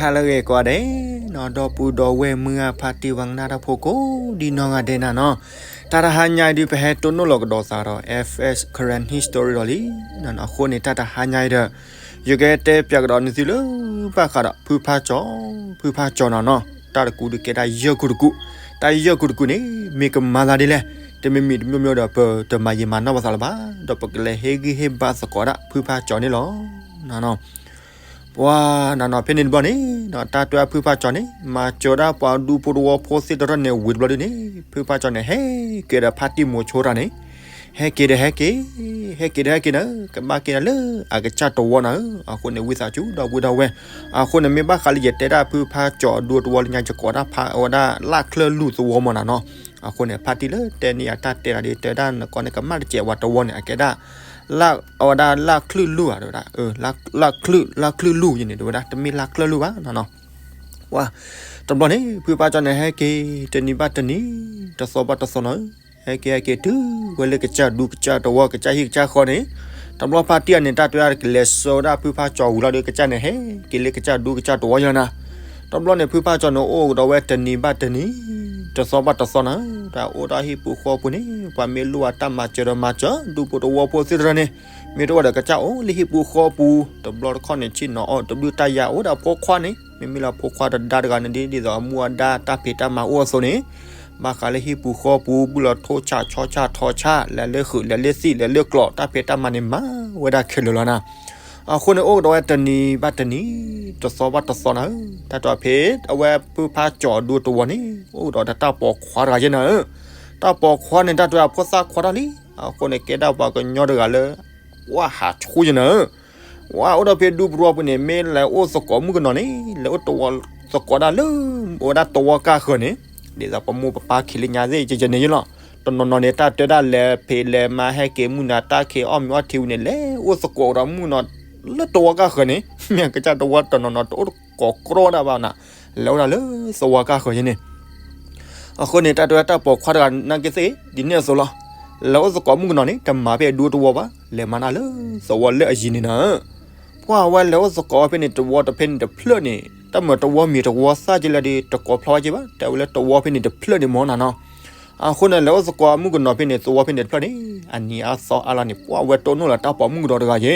ဟါလၢအဂ့ၤကိးဂၤဒဲးနီၤ, ဒီပုၢ်ဒီဝဲၢ်မုၢ်ဂၢ်ဖါတံၢ်ဝဲကနၣ်တၢ်ဖိကိးဒ်နီၢ်ဂၤဒဲးနၤနီၤ, တၢ်တဟါညါအံၤဒုး ပဟဲတိၢ်နီၣ်လီၤကဒီးသးဒီး F S Karen History ဒီးလံနီၤ, အဃိန့ၣ် တၢ်တဟါညါအံၤဒီး ယကတဲပၠးကဒီးနသုလၢ ဘၣ်ဃးဒီးဖုဖါကၠီၤ, ဖုဖါကၠီၤနၤနီၤ, တၢ်တကူဒုးကဲတၢ်ယဲၢ်ကူတကူ, တၢ်ယဲၢ်ကူတကူန့ၣ် မ့ၢ်ကမၤသးဒ်လဲၣ်, တမ့ၢ်မံၤတမံၤမံၤဒီး ပတမၤယံာ်မၤနီၢ်ပသးလၢၤဘၣ်, ဒီးပကလဲၤဟ့ၣ်ဂံၢ်ဟ့ၣ်ဘါသကိးဒၣ် ဖုဖါကၠီၤန့ၣ်လီၤ. ပှၤနၤနီၤဖဲန့ၣ်တဘျီန့ၣ် တၢ်တဲဖုဖါကၠီၤန့ၣ် မၤစၢၤဒၣ်ပှၤဒူဖိတဝီဖိသ့ၣ်တဖၣ်န့ၣ် ဝံၤတဘျီဒုန့ၣ် ဖုဖါကၠီၤန့ၣ် ဟဲက့ၤဒီးဖါတံၢ်မိၤဆိတၢ်န့ၣ်, ဟဲက့ၤဒီးဟဲက့ၤ, ဟဲက့ၤဒီးဟဲက့ၤနၤ, ကဘၣ်က့ၤနၤလၢအကစၢ်တဝီနၤဧၢ, အဃိန့ၣ် ဝံသးစူၤ ဒီပုၢ်ဒီဝဲၢ်, အဃိန့ၣ် မ့ၢ်ဘၣ်ဃးလၢယတဲဒၣ်ဖုဖါကၠီၤအဒူတဝီလၢညါ ယကိးဒၣ်ဖါအဝဲဒၣ်လၢ်ချၢၣ်လူၢ်သဝီမးနၤနီၤ, အဃိန့ၣ် ဖါတံၢ်လၢတဲန့ၢ်ယၤတၢ်တဲတၢ်ဒ်တဲဒၣ်နကီန့ၣ် ကမၣ်တစဲးဝဲတဝီန့ၣ် အကဲဒၣ် လၢ်အဝဲဒၣ်လၢ်ချၢၣ်လူၢ်ဧါ တဲဝဲဒၣ်, လၢ်ချၢၣ်, လၢ်ချၢၣ်လူၢ်ယန့ၣ် တဲဝဲဒၣ် တမ့ၢ်လၢ်ချၢၣ်လူၢ်ဘၣ်နီၤနီၤ, ပှၤ, တဘျီန့ၣ် ဖုဖါကၠီၤန့ၣ် ဟဲက့ၤတနံၤဘၣ်တနံၤ, တသီဘၣ်တသီနီၤဧၢ, ဟဲက့ၤဟဲက့ၤတုၤဝဲလၢကစၢ်ဒူကစၢ်တဝီ ကစၢ်ဟံၣ်ကစၢ်ဃီန့ၣ်, တဘျီဖါတံၢ်အန့ၣ် တၢ်တဲဒၣ်ကလဲၤဆှၢဝဲဒၣ်ဖုဖါကၠီၤဝံၤလီၤဒီး ကစၢ်န့ၣ်ဟဲက့ၤလၢကစၢ်ဒူကစၢ်တဝီယၤနၤ, တဘျီန့ၣ် ဖုဖါကၠီၤန့ၣ် အိၣ်ကဒီးဝဲတနံၤဘၣ်တနံၤ, တသီဘၣ်တသီနီၤဧၢ, တၢ်အိၣ်ဒီးဟံၣ်ပူၤဃီပူၤန့ၣ် ပှၤမ့ၢ်လိၣ်အတၢ်မၤစၢၤဒီးမၤစၢၤ ဒူဖိတဝီဖိသ့ၣ်တဖၣ်န့ၣ်, မ့ၢ်တအိၣ်ဒီးကစၢ်အိၣ်လၢဟံၣ်ပူၤဃီပူၤ, တဘျီတခီၣ်န့ၣ် ဆ့ၣ်နီၤအီၣ်တဘျုးတၢ်ယၤ အိၣ်ဒီးအဖိခွါန့ၣ် မ့မ့ၢ်လၢအဖိခွါတဒါတဂၤန့ၣ် ဒ်သိးအမူအဒါတၢ်ဖံးတၢ်မၤအိၣ်အသိးန့ၣ်, ဘၣ်ဃးလၢဟံၣ်ပူၤဃီပူၤ ဘုၣ်လီၤထိၣ်ဆးဆီဆးထီဆး လဲၤလၢဃုာ်လဲၤလၢသံၣ်လဲၤလၢကျီး တၢ်ဖံးတၢ်မၤန့ၣ် မၤဝဲဒၣ်ခဲလၢာ်လီၤနၤ, အဃိန့ၣ် အိၣ်ကဒီးဝဲတနံၤဘၣ်တနံၤ, တသီဘၣ်တသီနၤဧၢ, တၢ်တဲဖဲ အဝဲဖုဖါကၠီၤအဒူတဝီန့ၣ် အိၣ်ကဒီးတၢ်ပိာ်ခွါတဂၤယဲနၤဧၢ, တၢ်ပိာ်ခွါန့ၣ် တၢ်တဲအဖိသၣ်ခွါတၢ်လံ, အဃိန့ၣ် ကဲဒၣ်ပှၤကညီတဂၤလၢ ဝၣ်ဟးဆူယဲနၤဧၢ, ဝၣ်အိၣ်ဒီးဖဲဒူပရူပူၤန့ၣ် မ့ၢ်လဲၤအိၣ်သကိးမုၣ်ကနီၤန့ၣ် လဲၤအိၣ်တဝီသကိးဒၣ်လၢ အိၣ်ဝဲဒၣ်တဝီကၢ်ဃၢၤန့ၣ်, ဒ်သိးပမိၢ်ပပၢ်ခံးလၢညါသ့ၣ် ကကန့ၣ်ယလီၤ, တနီၤနီၤန့ၣ် တၢ်တဲဒၣ်လဲၤဖံးလဲၤမၤဟဲက့ၤမုၢ်နၤ တၢ်ခံးအီၣ်မ့ၤအီထံဝံၤန့ၣ် လဲၤအိၣ်သကိးဒီးမုၣ်ကနီၤ လၢတဝီကၢ်ဃၢၤန့ၣ်, မ့ၢ်ကစၢ်တဝီတနီၤနီၤ တအိၣ်သကိးကြီဒၣ်ဘၣ်နၤ, လဲၤအိၣ်ဒၣ်လၢသဝီကၢ်ဃၢၤယဲန့ၣ် အဃိန့ၣ် တၢ်တဲဝဲတၢ်ပိာ်ခွါတဂၤနာ်က့သ့ၣ် ဒ်န့ၣ်အသိးလီၤ, လဲၤအိၣ်သကိးမုၣ်ကနီၤန့ၣ် တမၤဖဲအဒူတဝီဘၣ်, လဲၤမၤတၢ်လၢသဝီလၢအယံၤန့ၣ်နၤဧၢ, ပှၤဝဲလဲၤအိၣ်သကိးဖဲန့ၣ် တဝီတဖဲန့ၣ်တဖျၢၣ်န့ၣ် တၢ်မၤတဝီမ့ၤတဝီသၣ်ကလဲၣ်ဒီး တကိးဖျါဝဲက့ဘၣ်, တဲဝဲလၢတဝီဖဲန့ၣ်တဖျၢၣ်န့ၣ်မ့ၢ်နၤနီၤ, အဃိန့ၣ် လဲၤအိၣ်သကိးမုၣ်ကနီၤဖဲန့ၣ် သဝီဖဲန့ၣ်တဖျၢၣ်န့ၣ် အနံၤအါသီအါလီၤန့ၣ် ပှၤဝဲတိၢ်နီၣ်လၢတၢ်ပိာ်မုၣ်ကဒီးတဂၤယဲ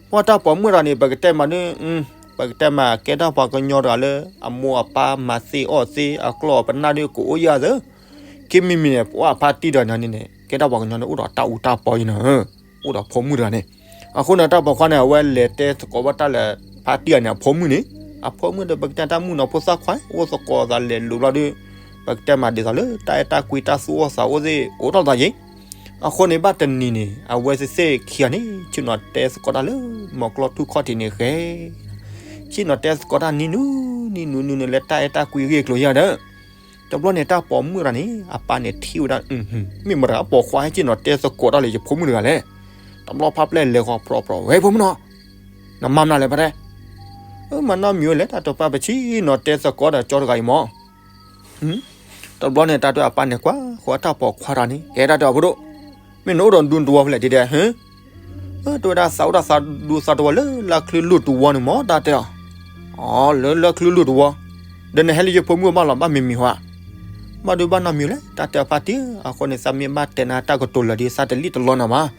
ပှၤတၢ်ပိာ်မုၣ်တဂၤန့ၣ် ပကတဲမးဒ်, ပကတဲမး ကဲဒၣ်ပှၤကညီတဂၤလၢ အမိၢ်အပၢ်မၤသ့အီၣ်သ့ အကျီၢ်အပနၢ်ဒ်ကအိၣ်ယၢ်သၢ, ခံမံၤမံၤန့ၣ် ပှၤဖါတံၢ်တဂၤန့ၣ်န့ၣ် ကဲဒၣ်ပှၤကညီန့ၣ် အိၣ်ဒီးတၢ်အူတၢ်ပီယဲနၤဧၢ, အိၣ်ဒီးဖိမုၣ်တဂၤန့ၣ်, အဃိန့ၣ် တၢ်ပိာ်ခွါန့ၣ် အဝဲလဲၤတဲသကိးဘၣ်တၢ်လၢ ဖါတံၢ်တဂၤန့ၣ် အဖိမုၣ်န့ၣ်, အဖိမုၣ်ဒီး ပကတဲတၢ်မုၣ်ကနီၤဖိသၣ်ခွါ အိၣ်သကိးသးလဲၤလိၤဘျီဒီး ပကတဲမးဒ်သိးလၢ တၢ်အဲၣ်တၢ်ကွံတၢ်သူၣ်အိၣ်သးအိၣ်သ့ၣ် အိၣ်ထီၣ်သးယဲ အဃိန့ၣ် ဘၣ်တနံၤန့ၣ် အဝဲသ့ၣ်ခံဂၤန့ၣ် ဆ့ၣ်နီၤတဲသကိးတၢ်လၢ မီၤကျီထူၣ်ခီၣ်ထံးန့ၣ်ဂ့ၤ, ဆ့ၣ်နီၤတဲသကိးတၢ်နံၤနုၤနံၤနုၤနုၤနုၤလၢတၢ်အဲၣ်တၢ်ကွံဂ့ၢ်ကျိၤယၤဒီး, တဘျီန့ၣ် တၢ်ပိာ်မုၣ်တဂၤန့ၣ် အပၢ်န့ၣ်ထံၣ်ဝဲဒၣ်, မ့ၢ်မတၤပိာ်ခွါဟဲဆ့ၣ်နီၤတဲသကိးတၢ်လၢယဖိမုၣ်တဂၤလဲၣ်, တဘျီဖးပျဲၢ်လဲၤဃီၤပြီပြီ ဝဲဖိမုၣ်နီၤ, နမၤမနုၤလဲၣ်ဖါတဲ, မၤနီတမံၤဝဲလဲၣ် တၢ်တပၢ်ပဆ့ၣ်နီၤတဲသကိးဒီးကၠီတဂၤအံၤမး တဘျီန့ၣ် တၢ်တဲအပၢ်န့ၣ်ကွၢ်ဃီတၢ်ပိာ်ခွါတဂၤန့ၣ် ကဲတၢ်တဲအီၤဖိဒိၣ်, မ့ၢ်နအိၣ်ဒီးဒူတဝီဖဲလဲၣ်တဲဒဲး, တဲဝဲဒၣ်သးအိၣ်ဒၣ်သးဒူသးတဝီလၢလၢချၢၣ်လူၢ်တဝီန့ၣ်မး တၢ်တဲအီၤ, အီ လၢလၢချၢၣ်လူၢ်တဝီ, ဒီးနဟဲလၢယဖိမုၣ်ဘၣ်လီၤ ဘၣ်မံၤမံၤဟါ, ဘၣ်ဒိဘၣ်နီတမံၤလဲၣ် တၢ်တဲအီၤဖါတံၢ်, အဃိန့ၣ် သးမ့ၢ်ဘၣ်တဲနၤတၢ်ကတိၤလၢာ်ဒီး သးတလံၣ်တလီနၤဘၣ်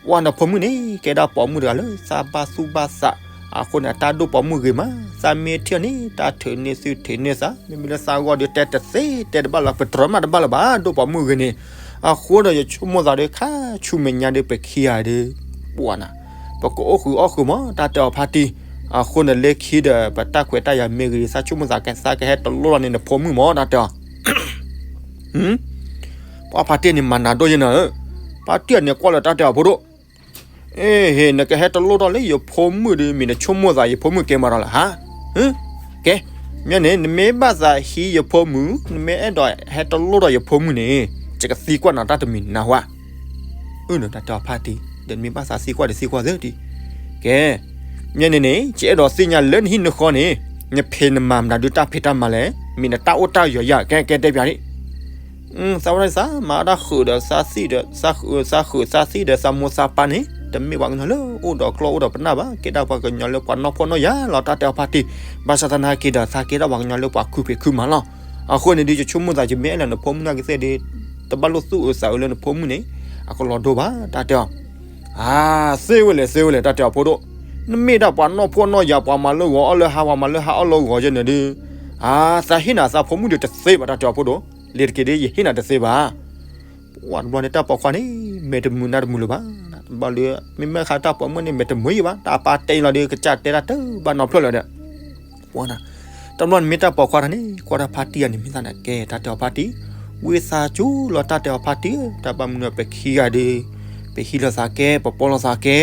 ပှၤနဖိမုၣ်န့ၣ် ကဲဒၣ်ပိာ်မုၣ်တဂၤလၢ သးဘၣ်သူၣ်ဘၣ်သး, အဃိန့ၣ် အတၢ်ဒိၣ်ပိာ်မုၣ်ဂ့ၤမး, သးမ့ၢ်ထံၣ်အီၤန့ၣ် တၢ်ထုးန့ၢ်သုထုးန့ၢ်သး, မ့မ့ၢ်လၢသးဂီၢ်ဒီးတဲတသ့တဲတဘၣ်လၢၤ ပတြၢၤမးတဘၣ်လၢၤဘၣ် ဒိၣ်ပိာ်မုၣ်ဂ့ၤန့ၣ်, အဃိဒီးယဆိကမိၣ်သးဒီး ခါဆူမဲာ်ညါဒီး ပခံဂၤဒီး ပှၤနၤ, ပကအိၣ်ဃုာ်အီၣ်ဃုာ်မး တၢ်တဲအီၤဖါတံၢ်, အဃိန့ၣ်လၢခံဒီး ပတၢ်ခွဲးတၢ်ယာ်မ့ၢ်ဂ့ၤ သးဆိကမိၣ်သးကသးကဟဲတလိၣ်လီၤန့ၣ် နဖိမုၣ်မး တၢ်တဲအီၤ ပှၤဖါတံၢ်န့ၣ်မၤနၤဒိၣ်ယဲနၤဧၢ, ဖါတံၢ်န့ၣ်ကွၢ်လၢတၢ်တဲအီၤဖိဒိၣ်, အ့ဟ့ၣ် နကဟဲတလိၣ်ထီၣ်လၢယဖိမုၣ်ဒီး မ့ၢ်နဆိကမိၣ်သးယဖိမုၣ်ကဲမးဒီးလၢဟါ, ကဲ, မ့ၢ်န့ၣ် နမ့ၢ်ဘၣ်သးဟံးယဖိမုၣ် နမ့ၢ်အဲၣ်ဒိးဟဲတလိၣ်ထီၣ်ယဖိမုၣ်န့ၣ် ယကသံကွၢ်နၤတၢ်တမံၤနၤဟါ, အၢ တၢ်တဲအီၤဖါတံၢ် ဒီးနမ့ၢ်ဘၣ်သးသံကွၢ်ဒီးသံကွၢ်သ့တံၢ်, ကဲ, မ့ၢ်န့ၣ်န့ၣ် ယအဲၣ်ဒိးသ့ၣ်ညါလၢနဟံၣ်နဃီန့ၣ် နဖံးနမၤမတၤဒုးတၢ်ဖံးတၢ်မၤလဲၣ်, မ့ၢ်နတၢ်အိၣ်တၢ်ယီၤယၤ ကဲကဲတဲပၠးဒံး, သးဝဲဒၣ်သးမၤတၢ်ဃုာ်ဒီးသးသံၣ်ဒီး သးဃုာ်သးဃုာ်သးသံၣ်ဒီးသးမိၢ်သးပၢ်န့ၣ်, တမ့ၢ်ပှၤကညီလၢအိၣ်ဒီးကျီၢ်အိၣ်ဒီးပနၢ်ဘၣ်, ကဲဒၣ်ပှၤကညီလၢပှၤနီၢ်ဖှီၣ်နီၢ်ယာ်လီၤ တၢ်တဲအီၤဖါတံၢ်, ဘၣ်ဆၣ်သနာ်က့ဒီး သးကဲဒၣ်ပှၤကညီလၢပှၤခုဖံးခုမၤလီၤ. အဃိန့ၣ်ဒီး ယဆိကမိၣ်သးယမ့ၢ်အဲၣ်လၢနဖိမုၣ်နာ်က့သ့ၣ်ဒီး တဘၣ်လိၣ်သူၣ်အုးသးအုးလၢနဖိမုၣ်န့ၣ် အကလီၤဒိဘၣ် တၢ်တဲအီၤ. အါ, သ့ဝဲလဲၣ် သ့ဝဲလဲၣ် တၢ်တဲအီၤဖိဒိၣ်, နမ့ၢ်ဒၣ်ပှၤနီၢ်ဖှီၣ်နီၢ်ယာ် ပှၤမၤလၢဂီၤအီၣ်လၢဟါ ပှၤမၤလၢဟါအီၣ်လၢဂီၤယဲန့ၣ်ဒီး, အါ, သးဟ့ၣ်နၤသးဖိမုၣ်ဒီးတသ့ဘၣ် တၢ်တဲအီၤဖိဒိၣ်, လ့ၤတက့ၤဒီး ယဟ့ၣ်နၤတသ့ဘၣ်. ပှၤတဘျီန့ၣ် တၢ်ပိာ်ခွါန့ၣ် မဲာ်တမုာ်နါတမုာ်လၢၤဘၣ်, တဘျီဒီး မ့မ့ၢ်ခါတၢ်ပိာ်မုၣ်န့ၣ် မဲာ်တမုာ်ယံၤဘၣ်, တၢ်ပာ်တဲအီၤလီၤဒီး ကစၢ်တဲတၢ်တဘၣ်နီတဖျၢၣ်လၢၤဒီး တဘျီန့ၣ်မ့ၢ်တၢ်ပိာ်ခွါတၢ်န့ၣ် ကွၢ်တၢ်ဖါတံၢ်အန့ၣ် မ့ၢ်သးန့ၣ်ကဲ တၢ်တဲအီၤဖါတံၢ်, ဝံသးစူၤလီၤ တၢ်တဲအီၤဖါတံၢ်ဧၢ, တၢ်ဘၣ်မနုၤပခံဂၤဒီး ပဟံးလိာ်သးကဲ ပပီလိာ်သးကဲ,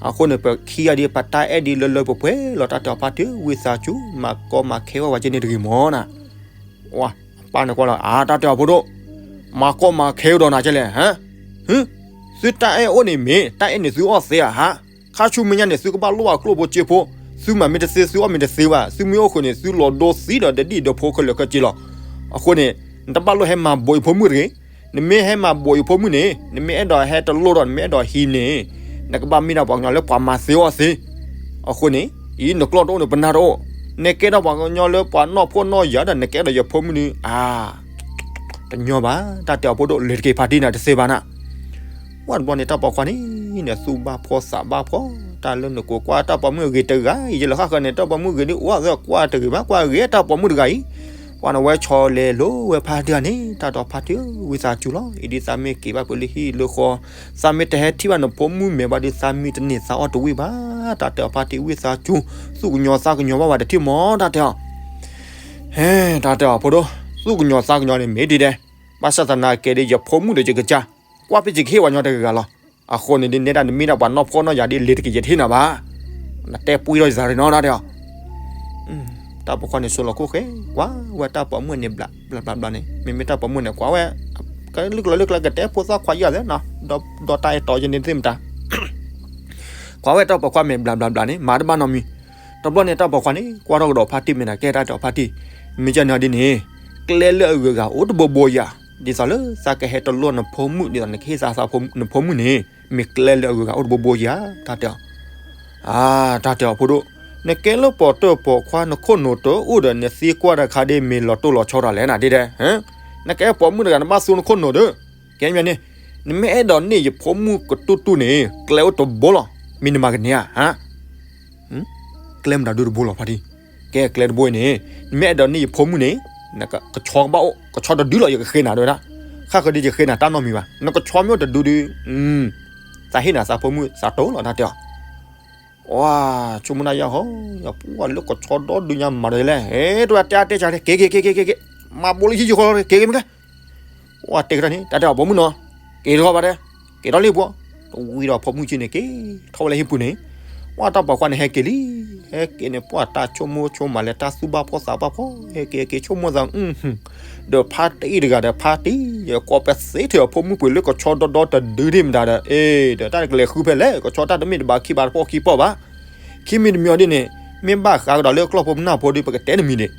အဃိန့ၣ် ပခံဂၤဒီး ပတၢ်အဲၣ်ဒံးလၢလၢပှဲၤပှဲၤလီၤ တၢ်တဲအီၤဖါတံၢ်ဧၢ, ဝံသးစူၤ မၤကီမၤခဲဝဲဝဲကဲန့ၣ်တဂ့ၤမၢ်နၤ. အပၢ်န့ၣ်ကွၢ်လီၤ အါ တၢ်တဲအီၤဖိဒိၣ်, မၤကီမၤခဲဝဲဒီးနၤကဲလဲၣ်, ဟါ, သုတၢ်အဲၣ်အိၣ်န့ၣ်မ့ၢ် တၢ်အဲၣ်န့ၣ်သုအီၣ်သ့ဧါဟါ, ခါဆူမဲာ်ညါန့ၣ် သုကဘၣ်လိၣ်ဘၣ်ကျိၣ်ဖိစ့ဖိ, သုမၤမ့ၢ်တသ့ သုအီၣ်မ့ၢ်တသ့ဘၣ်, သုမ့ၢ်အိၣ်ဃုာ်န့ၣ် သုလီၤဒိသံဒီး တဒံၣ်ဒီဖိခဲလၢာ်ခဲဆ့လီၤ. အဃိန့ၣ် နတဘၣ်လိၣ်ဟဲမၤဘိးယဖိမုၣ်တဂ့ၤ, နမ့ၢ်ဟဲမၤဘိးယဖိမုၣ်န့ၣ် နမ့ၢ်အဲၣ်ဒိးဟဲတလိၣ်ဒီး နမ့ၢ်အဲၣ်ဒိးဟံးန့ၣ် နကဘၣ်မ့ၢ်ဒၣ်ပှၤကညီလၢပှၤမၤသ့အီၣ်သ့ အဃိန့ၣ် အံၤနကျီၢ်တအိၣ် နပနၢ်တအိၣ်, နကဲထီၣ်ပှၤကညီလၢပှၤနီၢ်ဖှီၣ်နီၢ်ယာ်ဒီး နကအဲၣ်ဒိးယဖိမုၣ်န့ၣ် အါ, တညီဘၣ်, တၢ်တဲအီၤဖိဒိၣ် လ့ၤတက့ၤဖါတံၢ်နၤတသ့ဘၣ်နၤ. ပှၤတဘျီန့ၣ် တၢ်ပိာ်ခွါန့ၣ် နသူၣ်ဘၣ်ဖှီၣ်သးဘၣ်ဖှီၣ်, တၢ်လၢနကိးကွၢ်တၢ်ပိာ်မုၣ်အဂ့ၤတဂၤအံၤ ယလီၤဃၣ်ဃၢၤန့ၣ် တၢ်ပိာ်မုၣ်ဂ့ၤဒ်အိၣ်အသးကွၢ်တဂ့ၤဘၣ် ကွၢ်ဂ့ၤတၢ်ပိာ်မုၣ်တဂၤအံၤ, ပှၤန့ၣ်ဝဲဆီလဲၤလိၤဝဲဖါတံၢ်ဧါန့ၣ် တၢ်တဲအီၤဖါတံၢ်ဧၢ ဝံသးစူၤလီၤ, အံၤဒ်သးမ့ၢ်က့ၤဘၣ်ပှၤလၢဟံၣ်လၢဃီ သးမ့ၢ်တဟဲထံၣ်ဘၣ်နဖိမုၣ်မဲာ်ဘၣ်ဒီး သးမံတန့ၢ်သးအီၣ်တဝံၣ်ဘၣ်, တၢ်တဲအီၤဖါတံၢ်ဝံသးစူၤ, သူၣ်ကညီၤသးကညီၤဘၣ်ဝဲတထံၣ်မၢ် တၢ်တဲအီၤ. ဟဲ, တၢ်တဲအီၤဖိဒိၣ်, သူၣ်ကညီၤသးကညီၤန့ၣ်မ့ၢ်ဒ်ဒဲး, ဘၣ်ဆၣ်သနာ်က့ဒီး ယဖိမုၣ်ဒီးယကစၢ်, ကွၢ်ဖဲယကဟ့ၣ်ပှၤညီတဂၤဂၤလီၤ. အဃိန့ၣ်ဒ် နဲဒၣ်နမ့ၢ်ဒၣ်ပှၤနီၢ်ဖှီၣ်နီၢ်ယာ်ဒ် လ့ၤတက့ၤယတဟ့ၣ်နၤဘၣ်, နတဲပှံၢ်ထီၣ်ယသးရ့နီၤ တၢ်တဲအီၤ. တၢ်ပိာ်ခွါန့ၣ် ဆိလီၤခိၣ်ဃဲ, ကွၢ်ဝဲတၢ်ပိာ်မုၣ်န့ၣ် ဘျးဘျးဘျးဘျးန့ၣ်, မ့မ့ၢ်တၢ်ပိာ်မုၣ်န့ၣ် ကွၢ်ဝဲ ကလုာ်ကလၢာ်လၢကျဲ ကတဲဖိသၣ်ခွါယၤသ့နီၤ, ဒီးတၢ်အဲၣ်တီယဲန့ၣ်သ့ၣ်မတၤ ကွၢ်ဝဲတၢ်ပိာ်ခွါမဲာ်ဘျးဘျးဘျးန့ၣ် မၤတဘၣ်နီတမံၤ. တဘျီန့ၣ် တၢ်ပိာ်ခွါန့ၣ် ကွၢ်ထီၣ်ကဒီးဖါတံၢ်မဲာ်နၤ ကဲတၢ်တဲအီၤဖါတံၢ်, မ့ၢ်ကန့ၣ်ဒ်န့ၣ်, ကျဲလၢအဂုၤအဂၤအိၣ်တဘိဘိယၤ, ဒ်သိးလၢသးကဟဲတလိၣ်နဖိမုၣ် ဒ်သိးနကဟ့ၣ်သးသးဖိနဖိမုၣ်န့ၣ်, မ့ၢ်ကျဲလၢအဂုၤအဂၤအိၣ်တဘိဘိယၤ, တၢ်တဲအီၤ. အါ, တၢ်တဲအီၤဖိဒိၣ်, နကဲလၢပိာ်တၢၢ်ပိာ်ခွါ နခိၣ်နူာ်တအိၣ်ဒီး နသံကွၢ်တၢ်ခါဒ် မ့ၢ်လီၤတိၢ်လီၤဆီတၢ်လဲၣ်နၤ ဒ်ဒဲး, နကဲပိာ်မုၣ်တဂၤ နဘၣ်သူနခိၣ်နူာ်ဒီး, ကဲမ့ၢ်န့ၣ်, နမ့ၢ်အဲၣ်ဒိးန့ၢ်ယဖိမုၣ်ကတူၢ်တူၢ်န့ၣ် ကျဲအိၣ်တဘိလီၤ, မ့ၢ်နမၤကန့ၢ်ဧါ, ဟါ ကျဲမတၤဒုတဘိလီၤဖါတံၢ်, ကဲကျဲတဘိအံၤန့ၣ်, နမ့ၢ်အဲၣ်ဒိးန့ၢ်ယဖိမုၣ်န့ၣ်, နကဆီကဘၣ်အိၣ်, ကဆီတဒုလီၤ ယကဃ့နၤဒၣ်ဝဲဒၣ်, ဃၣ်ဃၢၤဒ်ယဃ့နၤတၢ်နီတမံၤဘၣ်, နကဆီမ့ၢ်အိၣ်တဒုဒီး, သးဟ့ၣ်နၤသးဖိမုၣ်သးတိၢ်လီၤ တၢ်တဲအီၤ. ဝါ, ဆိကမိၣ်နၤယၤဟီ, ယပှၤလၢကဆီဒီဒုညါမၤဒီးလဲၣ်, ဟဲ တဝဲတဲအါတဲဆါ က့ၤက့ၤက့ၤက့ၤက့ၤက့ၤ, မၤဘိလၢဟံၣ်ယဃီလီၤ က့ၤက့ၤမ့ၢ်ကဲ, ဝါတဲကတၢၢ်န့ၣ် တၢ်တဲအီၤပိာ်မုၣ်နီၤ, က့ၤထီၣ်ဘၣ်တဲ, က့ၤထီၣ်လံပှၤ, တဝံၤဒီးဖိမုၣ်က့န့ၣ် က့ၤထီၣ်ဝဲလၢဟံၣ်ပူၤန့ၣ်, ဝါတၢ်ပိာ်ခွါန့ၣ်ဟဲက့ၤလံ, ဟဲက့ၤန့ၣ် ပှၤတၢ်ဆိကမိၣ်ဆိကမးလဲၤတၢ်သူၣ်ဘၣ်ဖှီၣ်သးဘၣ်ဖှီၣ်, ဟဲက့ၤဟဲက့ၤဆိကမိၣ်သး, ဒီးဖါတံၢ်တဂၤဒီးဖါတံၢ်, ယကိးပသ့ထဲအဖိမုၣ်ပှ့ၤလၢကဆီဒီဒီတဒုဒ်မတၤဒီး, အ့ ဒီးတၢ်တကလဲၤဃုဖဲလဲၣ်, ကဆီတၢ်တမ့ၢ်တဘၣ်ခံဘၣ်တပီၢ်ခံပီၢ်ဘၣ်, ခံမံၤတမံၤအီၤဒ်န့ၣ်, မ့ၢ်ဘၣ်ဃးကဒီးလၢကျီၢ်ဖိပနၢ်ဖိဒီး ပကတဲတမံၤန့ၣ်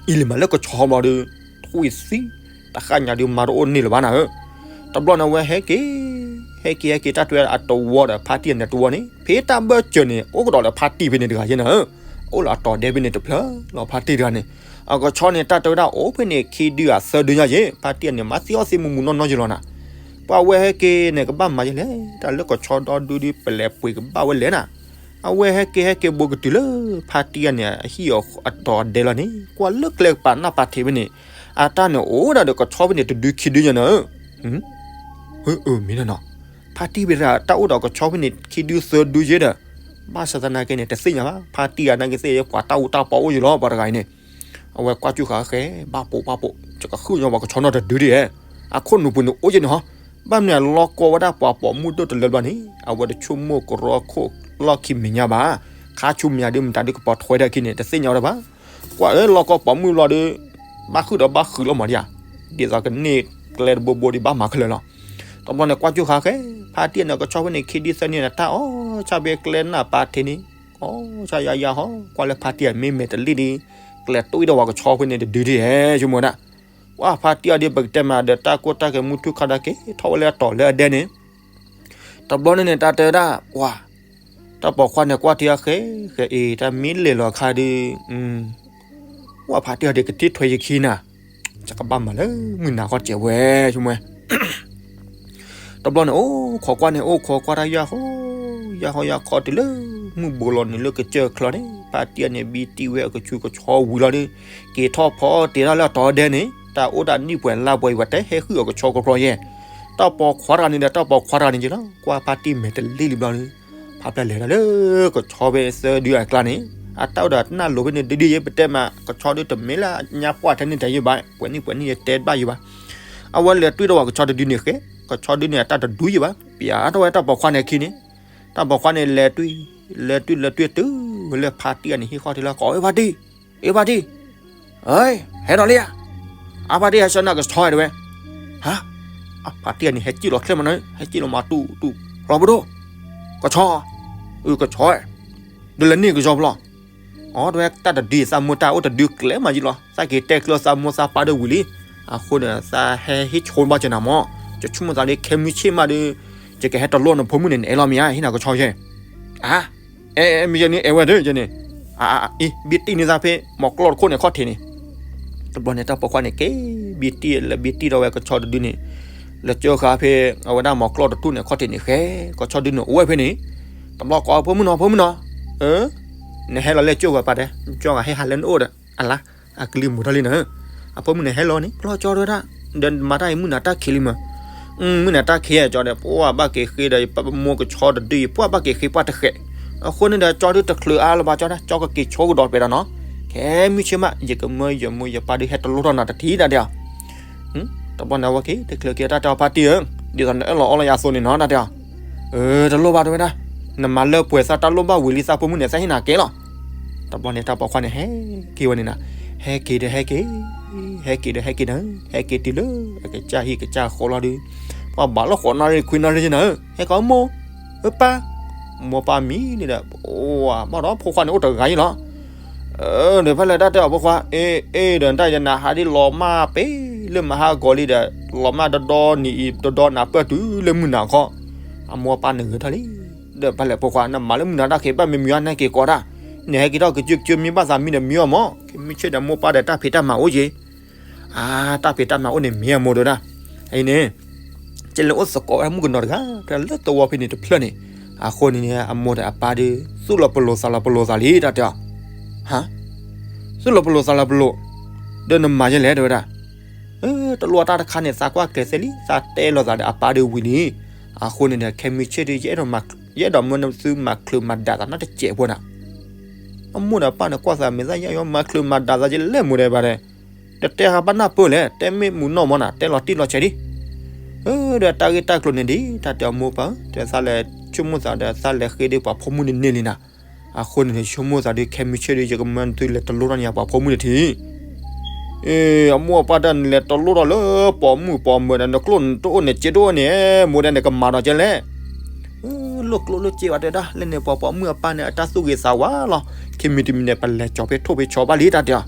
အံၤလံမးလၢကဆီဘျီဒီး, ထွံၣ်သံ, တဃၣ်ညါဒုးမၤတအိၣ်န့ၢ်လၢၤဘၣ်နၤဧၢ, တဘျီန့ၣ်ဝဲဟဲက့ၤ, ဟဲက့ၤဟဲက့ၤတၢ်တဝဲအတဝီဒီးဖါတံၢ်အန့ၣ်တဝီန့ၣ် ဖဲတၢ်ဘၢၣ်စၢၤန့ၣ် အိၣ်ကဒီးလၢဖါတံၢ်ဖဲန့ၣ်တဂၤယဲနၤဧၢ, အိၣ်လၢအတီၤဒဲဖဲန့ၣ်တဖျၢၣ်လီၤဖါတံၢ်တဂၤန့ၣ်, အကဆီန့ၣ် တၢ်တဝဲဒၣ်အိၣ်ဖဲန့ၣ်ခံဒုဧါသၢဒုညါယဲ, ဖါတံၢ်အန့ၣ် မၤသံအီၣ်သံမူးမူးနီၢ်နီၢ်ယဲလီၤနၤ, ပှၤဝဲဟဲက့ၤန့ၣ် ကဘၣ်မၤယဲလဲၣ်, တၢ်လၢကဆီဒီဒုဒုး ပလဲၤပှ့ၤကဘၣ်ဝဲလဲၣ်နၤ, အဝဲဟဲက့ၤဟဲက့ၤဘူးကတုၤလၢဖါတံၢ်အန့ၣ် အဟံၣ်အတီၤဒဲလီၤန့ၣ် ကွၢ်လၢကျဲကပၤနၢ်ပၤထံးဖဲန့ၣ်, အတၢ်န့ၣ်အိၣ်ဒၣ်ဒီးကဆီဖဲန့ၣ်တဒုခံဒုညါနၤဧၢ, မ့ၢ်နီၤ, ဖါတံၢ်ဖဲတၢ်အိၣ်ဒီးကဆီဖဲန့ၣ်ခံဒုသၢဒုယဲဒီး, ဘၣ်ဆၣ်သနာ်က့န့ၣ် တသ့ၣ်ညါဘၣ်, ဖါတံၢ်အနာ်က့သ့ၣ် ပှၤတၢ်အူတၢ်ပီအိၣ်ယဲလီၤ ပှၤတဂၤအံၤန့ၣ်, အဝဲကွၢ်ကၠူၣ်ဃာ်ဃဲ ဘၣ်ပိာ်ဘၣ်ပိာ် ယကဃုညါပှၤကဆီနီတဒုဒံးဧဲ, အခိၣ်နူာ်ပူၤန့ၣ်အိၣ်ယဲန့ၣ်ဟီ, ဘၣ်မနုၤလီၢ်ကီဝဲဒၣ်ပှၤပိာ်မုၣ်ဒိၣ်တလၢဘျီန့ၣ် အဝဲတဆိကမိၣ်ကရီခိၣ်လီၢ်ခံမဲာ်ညါဘၣ်, ခါဆူမဲာ်ညါဒုးမတၤဒုးကပိာ်ထွဲဒၣ်ခံန့ၣ် တသ့ၣ်ညါဝဲဒၣ်ဘၣ်, ကွၢ်ဧၢ လီၢ်ကီပိာ်မုၣ်ဘျီဒီး, ဘၣ်ဃုာ်ဒီးဘၣ်ဃုာ်လီၤမးဒံးဧါ, ဒ်သိးကန့ၢ်ကျဲတဘိဘိဒီးဘၣ်မၤခဲလၢာ်လီၤ, တဘျီန့ၣ်ကွၢ်ကၠူၣ်ဃာ်ဃဲ, ဖါတံၢ်အန့ၣ်ကဆီဖဲန့ၣ်ခံဒုသၢဒုန့ၣ် တၢ်အီၣ်ဆၣ်ဖဲကျဲနၢ်ပၤထံးန့ၣ်, အီၣ်ဆၣ်ယါယါဟီ, ကွၢ်လၢဖါတံၢ်အမ့ၢ်မဲာ်တလံၣ်ဒီး, ကျဲတူၢ်ဒီးပှၤကဆီဖဲန့ၣ်တဒုဒံးဧဲ, ဆိကမိၣ်ဝဲဒၣ်, ကွၢ်ဖါတံၢ်အီၤဒီး ပကတဲမးဒီးတၢ်ကိၢ်တၢ်ဂီၤမုၢ်ထူၣ်ခါဒါက့ၤထီၣ်ဝဲလၢအတီၤလၢအဒဲန့ၣ် တဘျီန့ၣ်န့ၣ် တၢ်တဲဝဲဒၣ် ပှၤ တၢ်ပိာ်ခွါန့ၣ်ကွၢ်ထံအီၤဃဲ ဃဲအံၤ တၢ်မ့ၢ်လဲၤလီၤအခါဒီး ဝဲဖါတံၢ်အီၤဒ်ကတ့ထွဲယခံနၤ, ယကဘၣ်မၤလၢမုၢ်နၤခီၣ်စဲးဝဲ ဆိကမိၣ်ဝဲ တဘျီန့ၣ် အိၣ်ခိးကွၢ်န့ၣ် အိၣ်ခိးကွၢ်တၢ်ယၢ်ဃီ ယၢ်ဃီယၢ်ခီတုၤလၢ မုၢ်ဘိးလီၤနုာ်လၢကစၢၢ်ချီန့ၣ် ဖါတံၢ်အီၤန့ၣ် ဘံတံၢ်ဝဲအကဆူးကဆီဝံၤလီၤဒီး က့ၤထီၣ်ဖီတ့ၢ်တၢ်လၢအတီၤဒဲန့ၣ် တၢ်အိၣ်တၢ်နံၣ်ပှဲၤလါပှဲၤ ယဝဲတဲဟဲဃုာ်အီၤကဆီကဖျီယဲၢ် တၢ်ပိာ်ခွါတဂၤန့ၣ်ဒီး တၢ်ပိာ်ခွါတဂၤန့ၣ်က့လီၤ ကွၢ်ဖါတံၢ်မဲာ်တလံၣ်လံဘျီဒီး ဖါပျဲၢ်လဲၤတၢ်လၢကဆီဖဲသၢဒုအကျါန့ၣ် အတၢ်အိၣ်ဒီးနၢ်လိၤဖဲန့ၣ် ဒုဒုယဲပတဲမး ကဆီဒုတမ့ၢ်လၢညါပှၢ်ထဲန့ၣ်တယဲၢ်ဘၣ် ပှဲၤနံၣ်ပှဲၤနံၣ်ယတဲဘၣ်ယဲၢ်ဘၣ် အဝဲလဲၤတွံၢ်ဒီးဝဲကဆီတဒုန့ၣ်ဃဲ ကဆီဒုန့ၣ်အတၢ်တဒုယဲၢ်ဘၣ် ပျဲထီၣ်ဝဲတၢ်ပိာ်ခွါန့ၣ်အခံန့ၣ် တၢ်ပိာ်ခွါန့ၣ်လဲၤတွံၢ် လဲၤတွံၢ်လဲၤတွံၢ်တုၤဝဲလၢဖါတံၢ်အန့ၣ်ဟံၣ်ဃီထံလၢကိးဝဲဖါတံၢ် အ့ၣ်ဖါတံၢ် ဟဲဒီးလံဧါ အါဖါတံၢ်ဟဲဆှၢနၤကဆီတဲဝဲ ဟါ ဖါတံၢ်အန့ၣ် ဟဲစံၣ်လီၤချ့မးနီၤ ဟဲစံၣ်လီၤမၤတူၢ်တူၢ် လီၤပဒိၣ် ကဆီ အကဆီ ဒ်လဲၣ်န့ၣ်ကဆီဖျီ အီ တဲဝဲတၢ်တဒုသးမိၢ်တၢ်အိၣ်တဒုကျဲမးယံလီၤ သးက့ၤတဲကျၢၤသးမိၢ်သးပၢ်ဒီးဝံၤလံ အဃိန့ၣ် သးဟဲဟ့ၣ်ဆိဘၣ်ကနၤမး ယဆိကမိၣ်သးလၢခဲမုၢ်ဆ့ၣ်မးဒီး ယကဟဲတလိၣ်နဖိမုၣ်န့ၣ် နအဲၣ်လီၤမ့ၢ်ဧါ ဟ့ၣ်နၤကဆီယဲၢ် အါ အဲ မ့ၢ်ယဲန့ၣ် အဲၣ်ဝဲဒၣ်ယဲန့ၣ် အါ အံၤ ဘံတံၢ်န့ၢ်သးဖဲ မီၤကျီၢ်တခိၣ်န့ၣ်ခီၣ်ထံးန့ၣ် တဘျီန့ၣ် တၢ်ပိာ်ခွါန့ၣ်က့ၤ ဘံတံၢ်လၢဘံတံၢ်ဒီးဝဲကဆီတဒုန့ၣ် လၢကၢဃာ်ဖဲ အဝဲဒၣ်မီၤကျီၢ်တထူၣ်န့ၣ်ခီၣ်ထံးန့ၣ်ဃဲ ကဆီဒုန့ၣ်အိၣ်ဝဲဖဲန့ၣ် တဘျီကိးဖိမုၣ်နီၤ ဖိမုၣ်နီၤ နဟဲလီၤလၢကၢဃာ်ပၢ်တဲ ကၢဃာ်ဟဲဟးလၢနအိၣ်ဒီး အလါ အကလံၤမူၤထီၣ်လံနၤ အဖိမုၣ်န့ၣ်ဟဲလီၤန့ၣ် ပျီကၠီတဲဝဲဒၣ် ဒီးမၤတၢ်အံၤမုၢ်နၤတၢ်ခံးလံမး မုၢ်နၤတၢ်ခံးကၠီဒီး ပှၢ်ဘၣ်က့ၤဃ့ဒီး ယပမိၢ်ကဆီတဒု ယပှၢ်ဘၣ်က့ၤဃ့ပှၢ်တဃဲး အဃိန့ၣ်ဒီး ကၠီဒုတချုးအါလၢၤဘၣ်ကၠီဒၣ် ကၠီကက့ၤဆိကဒီးပှဲၤဒီးနီၤ ခဲမုၢ်ဆ့ၣ်မး ယကမၢယမိၢ်ယပၢ်ဒုးဟဲတလိၣ်ထီၣ်နၤတထံၣ်တၢ်တဲအီၤ တဘျီန့ၣ်ဝဲက့ၤ တချုးက့ၤတၢ်တဲအီၤဖါတံၢ်ဧၢ ဒ်သိးနအၢၣ်လီၤအီလီၤယၤအသိးန့ၣ်နီၤတၢ်တဲအီၤ တလိၣ်ဘၣ်တဲဝဲဒၣ် နမၤလၢပှဲၤသးတၢ်လိၣ်ဘၣ်ဝံၤလံသးဖိမုၣ်န့ၣ် သးဟ့ၣ်နၤကဲလီၤ တဘျီန့ၣ် တၢ်ပိာ်ခွါန့ၣ် ဟဲက့ၤဝဲန့ၣ်နၤ ဟဲက့ၤဒီးဟဲက့ၤ ဟဲက့ၤဒီးဟဲက့ၤနၤ ဟဲက့ၤတုၤလၢအကစၢ်ဟံၣ်ကစၢ်ဃီလီၤဒုး ပှၤဘၣ်လီၢ်ဃိးနၣ်ရံၣ်ခွံနၣ်ရံၣ်နၤ ဟဲက့ၤမိၢ် ပၢ် မိၢ်ပၢ်မံၤန့ၣ်ဒီး ဘၣ်ဒီးဖိခွါန့ၣ်အိၣ်တဂၤအံၤလီၤ ဒီးဖဲလဲၣ်တၢ်တဲအီၤဖိခွါ အ့ အ့ ဒီးတၢ်ယနၤဟးဒ်လီၤမၢ်ပ့ၤလၢမဟါဂီၤလံဒီး လီၤမၢ်ဒီဒီနံၤအံၤ ဒီဒီနၤပၢၢ်တုၤလၢမုၢ်နၤခီ အမိၢ်အပၢ်န့ၣ်ဂဲၤထီၣ်လံ ဒီးဖဲလဲၣ်ဖိခွါ နမၤလၢမုၢ်နၤတၢ်ခံးဘၣ်မ့ၢ်မံၤအီၤ နဟဲက့ၤကိးတၢ် နဟဲက့ၤထီၣ်ကစၢၢ်ကစၢၢ်မံဘၣ်သးမံဒီးမံအီၤမး ခဲမုၢ်ဆ့ၣ်ဒီးမိၢ်ပၢ်ဒီးတၢ်ဖံးတၢ်မၤအိၣ်က့ၤ အါ တၢ်ဖံးတၢ်မၤအိၣ်န့ၣ်မ့ၢ်အမိၢ်တဲဝဲဒၣ် အံၤန့ၣ် ကလဲၤအိၣ်သကိးဝဲမုၣ်ကနီၤတဂၤ ဖဲလၢသဝီဖဲန့ၣ်တဖျၢၣ်န့ၣ် အဃိန့ၣ်န့ၣ် အမိၢ်ဒီးအပၢ်ဒီး သူၣ်လီၤပလိာ်သးလီၤပလိာ်သးလံ တၢ်တဲအီၤ ဟါ သူၣ်လီၤပလိာ်သးလီၤပလိာ် ဒီးနမၤယဲလဲၣ်တဲဝဲဒၣ် တလိၣ်တၢ်တခါန့ၣ် သးကွၢ်ကျဲၤသ့လံ သးတဲလိာ်သးဒီးအပၢ်ဒီးဝံၤလံ အဃိန့ၣ်ဒီး ခဲမုၢ်ဆ့ၣ်ဒီး ယအဲၣ်ဒိးမၢသုမၤချုးမၤဒးသးနီတစဲးဖိနၤ အမိၢ်ဒီးအပၢ်န့ၣ်ကွၢ်သးမဲာ်သၣ်ယါယီ မၤချုးမၤဒးသးယလဲၣ်မိၢ်တဲဘၣ်ဒီး တတဲဃာ်ဘၣ်နၢ်ပၢၢ်လဲၣ် တဲမ့ၢ်မုာ်နီၢ်မးနၤ တဲလီၤတံၢ်လီၤဆဲးဒံး ဒီးတၢ်ဂ့ၢ်တၢ်ကျိၤန့ၣ်ဒ် တၢ်တဲအီၤမိၢ်ပၢ် တဲသးလဲၤဆိကမိၣ်သးဒီးသးလဲၤဃ့ဒီးပှၤဖိမုၣ်န့ၣ်န့ၢ်လံနၤ အဃိန့ၣ်န့ၣ် ဆိကမိၣ်သးဒီး ခဲမုၢ်ဆ့ၣ်ဒီး ယကမၢသုလဲၤတလိၣ်ထီၣ်န့ၢ်ယၤပှၤဖိမုၣ်န့ၣ်ထံး အမိၢ်အပၢ်တဲနလဲၤတလိၣ်ထီၣ်လၢပိာ်မုၣ်ပိာ်မၢၤဒီး နကျိၣ်နတအိၣ်န့ၣ် စ့တအိၣ်န့ၣ် မိၢ်တဲနကမၤဒီးကဲလဲၣ် လိၣ်ကျိၣ်လိၣ်စ့ဘၣ်တဲဒၣ် လၢန့ၣ်ပှၤပိာ်မုၣ်အပၢ်န့ၣ် အတၢ်သူၣ်ဂ့ၤသးဝါလီၤ ခံမံၤတမံၤန့ၣ် ပလဲၤကၠီၤဖဲထိၣ်ဖဲဆီဘၣ်လံတၢ်တဲအီၤ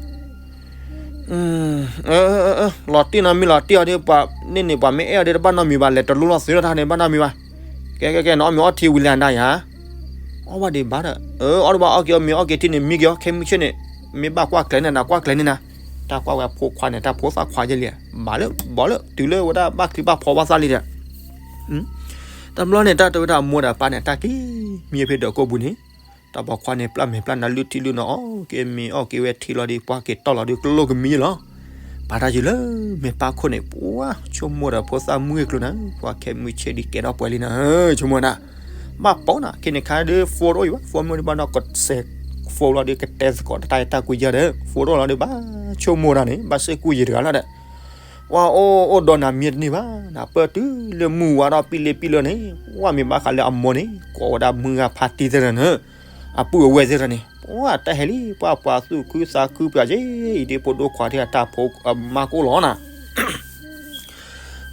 လီၤတံၢ်နီတမံၤလီၤတံၢ်အီၤဒီး ပှၤန့ၣ်န့ၣ် ပှၤမ့ၢ်အဲၣ်အီၤဒီး တဘၣ်နီတမံၤဘၣ် လဲၤတလိၣ်လီၤသုဒီးတၢ်န့ၣ် ဘၣ်နီတမံၤဘၣ်. ကဲ ကဲ ကဲ နအီၣ်မ့ၤအီထံဝံၤလံနၤယၤ, အီၣ်ဘၣ်ဒံးဘၣ်ဒီး အီၣ်ဒံးဘၣ် အီၣ်က့ၤအီၣ်မ့ၤအီက့ၤထံန့ၣ် မံက့ၤအီၤ ခဲမုၢ်ဆ့ၣ်န့ၣ် မ့ၢ်ဘၣ်ကွၢ်ကျဲၤန့ၣ် နကွၢ်ကျဲၤန့ၣ်နၤ. တၢ်ကွၢ်ဝဲအဖိခွါန့ၣ် တၢ်ဖိသၣ်ခွါယဲလံ, ဘၣ်လၢ ဘၣ်လၢ တုၤလၢဝဲဒၣ်ဘၣ်ချံဘၣ်ဖီဘၣ်သၣ်လံဒီး တဘျီန့ၣ် တၢ်တဲဝဲဒၣ်အမိၢ်ဒီးအပၢ်န့ၣ် တၢ်က့ၤမံဖဲဒၢးကိၢ်ပူၤန့ၣ်, တၢ်ပိာ်ခွါန့ၣ် ပျၢ်မဲာ်ပျၢ်နါလုၢ်ထံလုၢ်နီၤ အီၣ်က့ၤမ့ၤအီၣ်က့ၤဝဲထံလီၤဒီး ပှၢ်က့ၤတီၢ်လီၤဒီး ကလိၣ်ကမံယဲလီၤ. ပာ်တၢ်ယံၤလၢမဲာ်ပၢ်ခိၣ်န့ၣ် ပှၢ်ဆိကမိၣ်ဒီးဖိသၣ်မုၣ်ဂ့ၤကျိၤနၤ ပှၢ်ခဲမုၢ်ဆ့ၣ်ဒ်ကဲထီၣ်ပှဲၤလံနၤ ဆိကမိၣ်နၤ. ဘၣ်ပိာ်နၤ ခဲန့ၣ်ခါဒီး phone တအိၣ်ယံၤဘၣ် phone မ့ၢ်တဘၣ်ဒီး ကစဲး phone လီၤဒီး ကတဲသကိးတၢ်အဲၣ်တၢ်ကွံယဲဒီး phone တအိၣ်လီၤဒီး ဘၣ်ဆိကမိၣ်တၢ်န့ၣ် ဘၣ်စ့ၢ်ကီးယံၤတဂၤလီၤဒီး ပှၢ်အိၣ်အိၣ်ဒီးနၤမံတန့ၢ်ဘၣ် နပၢၢ်တုၤလၢမုၢ်ဝါဒီးပံလ့ပံလၢန့ၣ် ပှၢ်မ့ၢ်ဘၣ်ဃးလၢအမိၢ်န့ၣ် ကိးဝဲဒၣ်မုၢ်ဂၤဖါတံၢ်သ့ၣ်တဖၣ်န့ၣ် အပုၢ်အဝဲၢ်သ့ၣ်တဖၣ်န့ၣ် ပှၢ်တၢ်ဟဲလံ ပှၢ်ပှၤသူၣ်ခုသးခုပှၤယဲအံၤဒ်ဖိဒိၣ်ခွါထံအတၢ်ဖိအမါကိၣ်လီၤနၤ.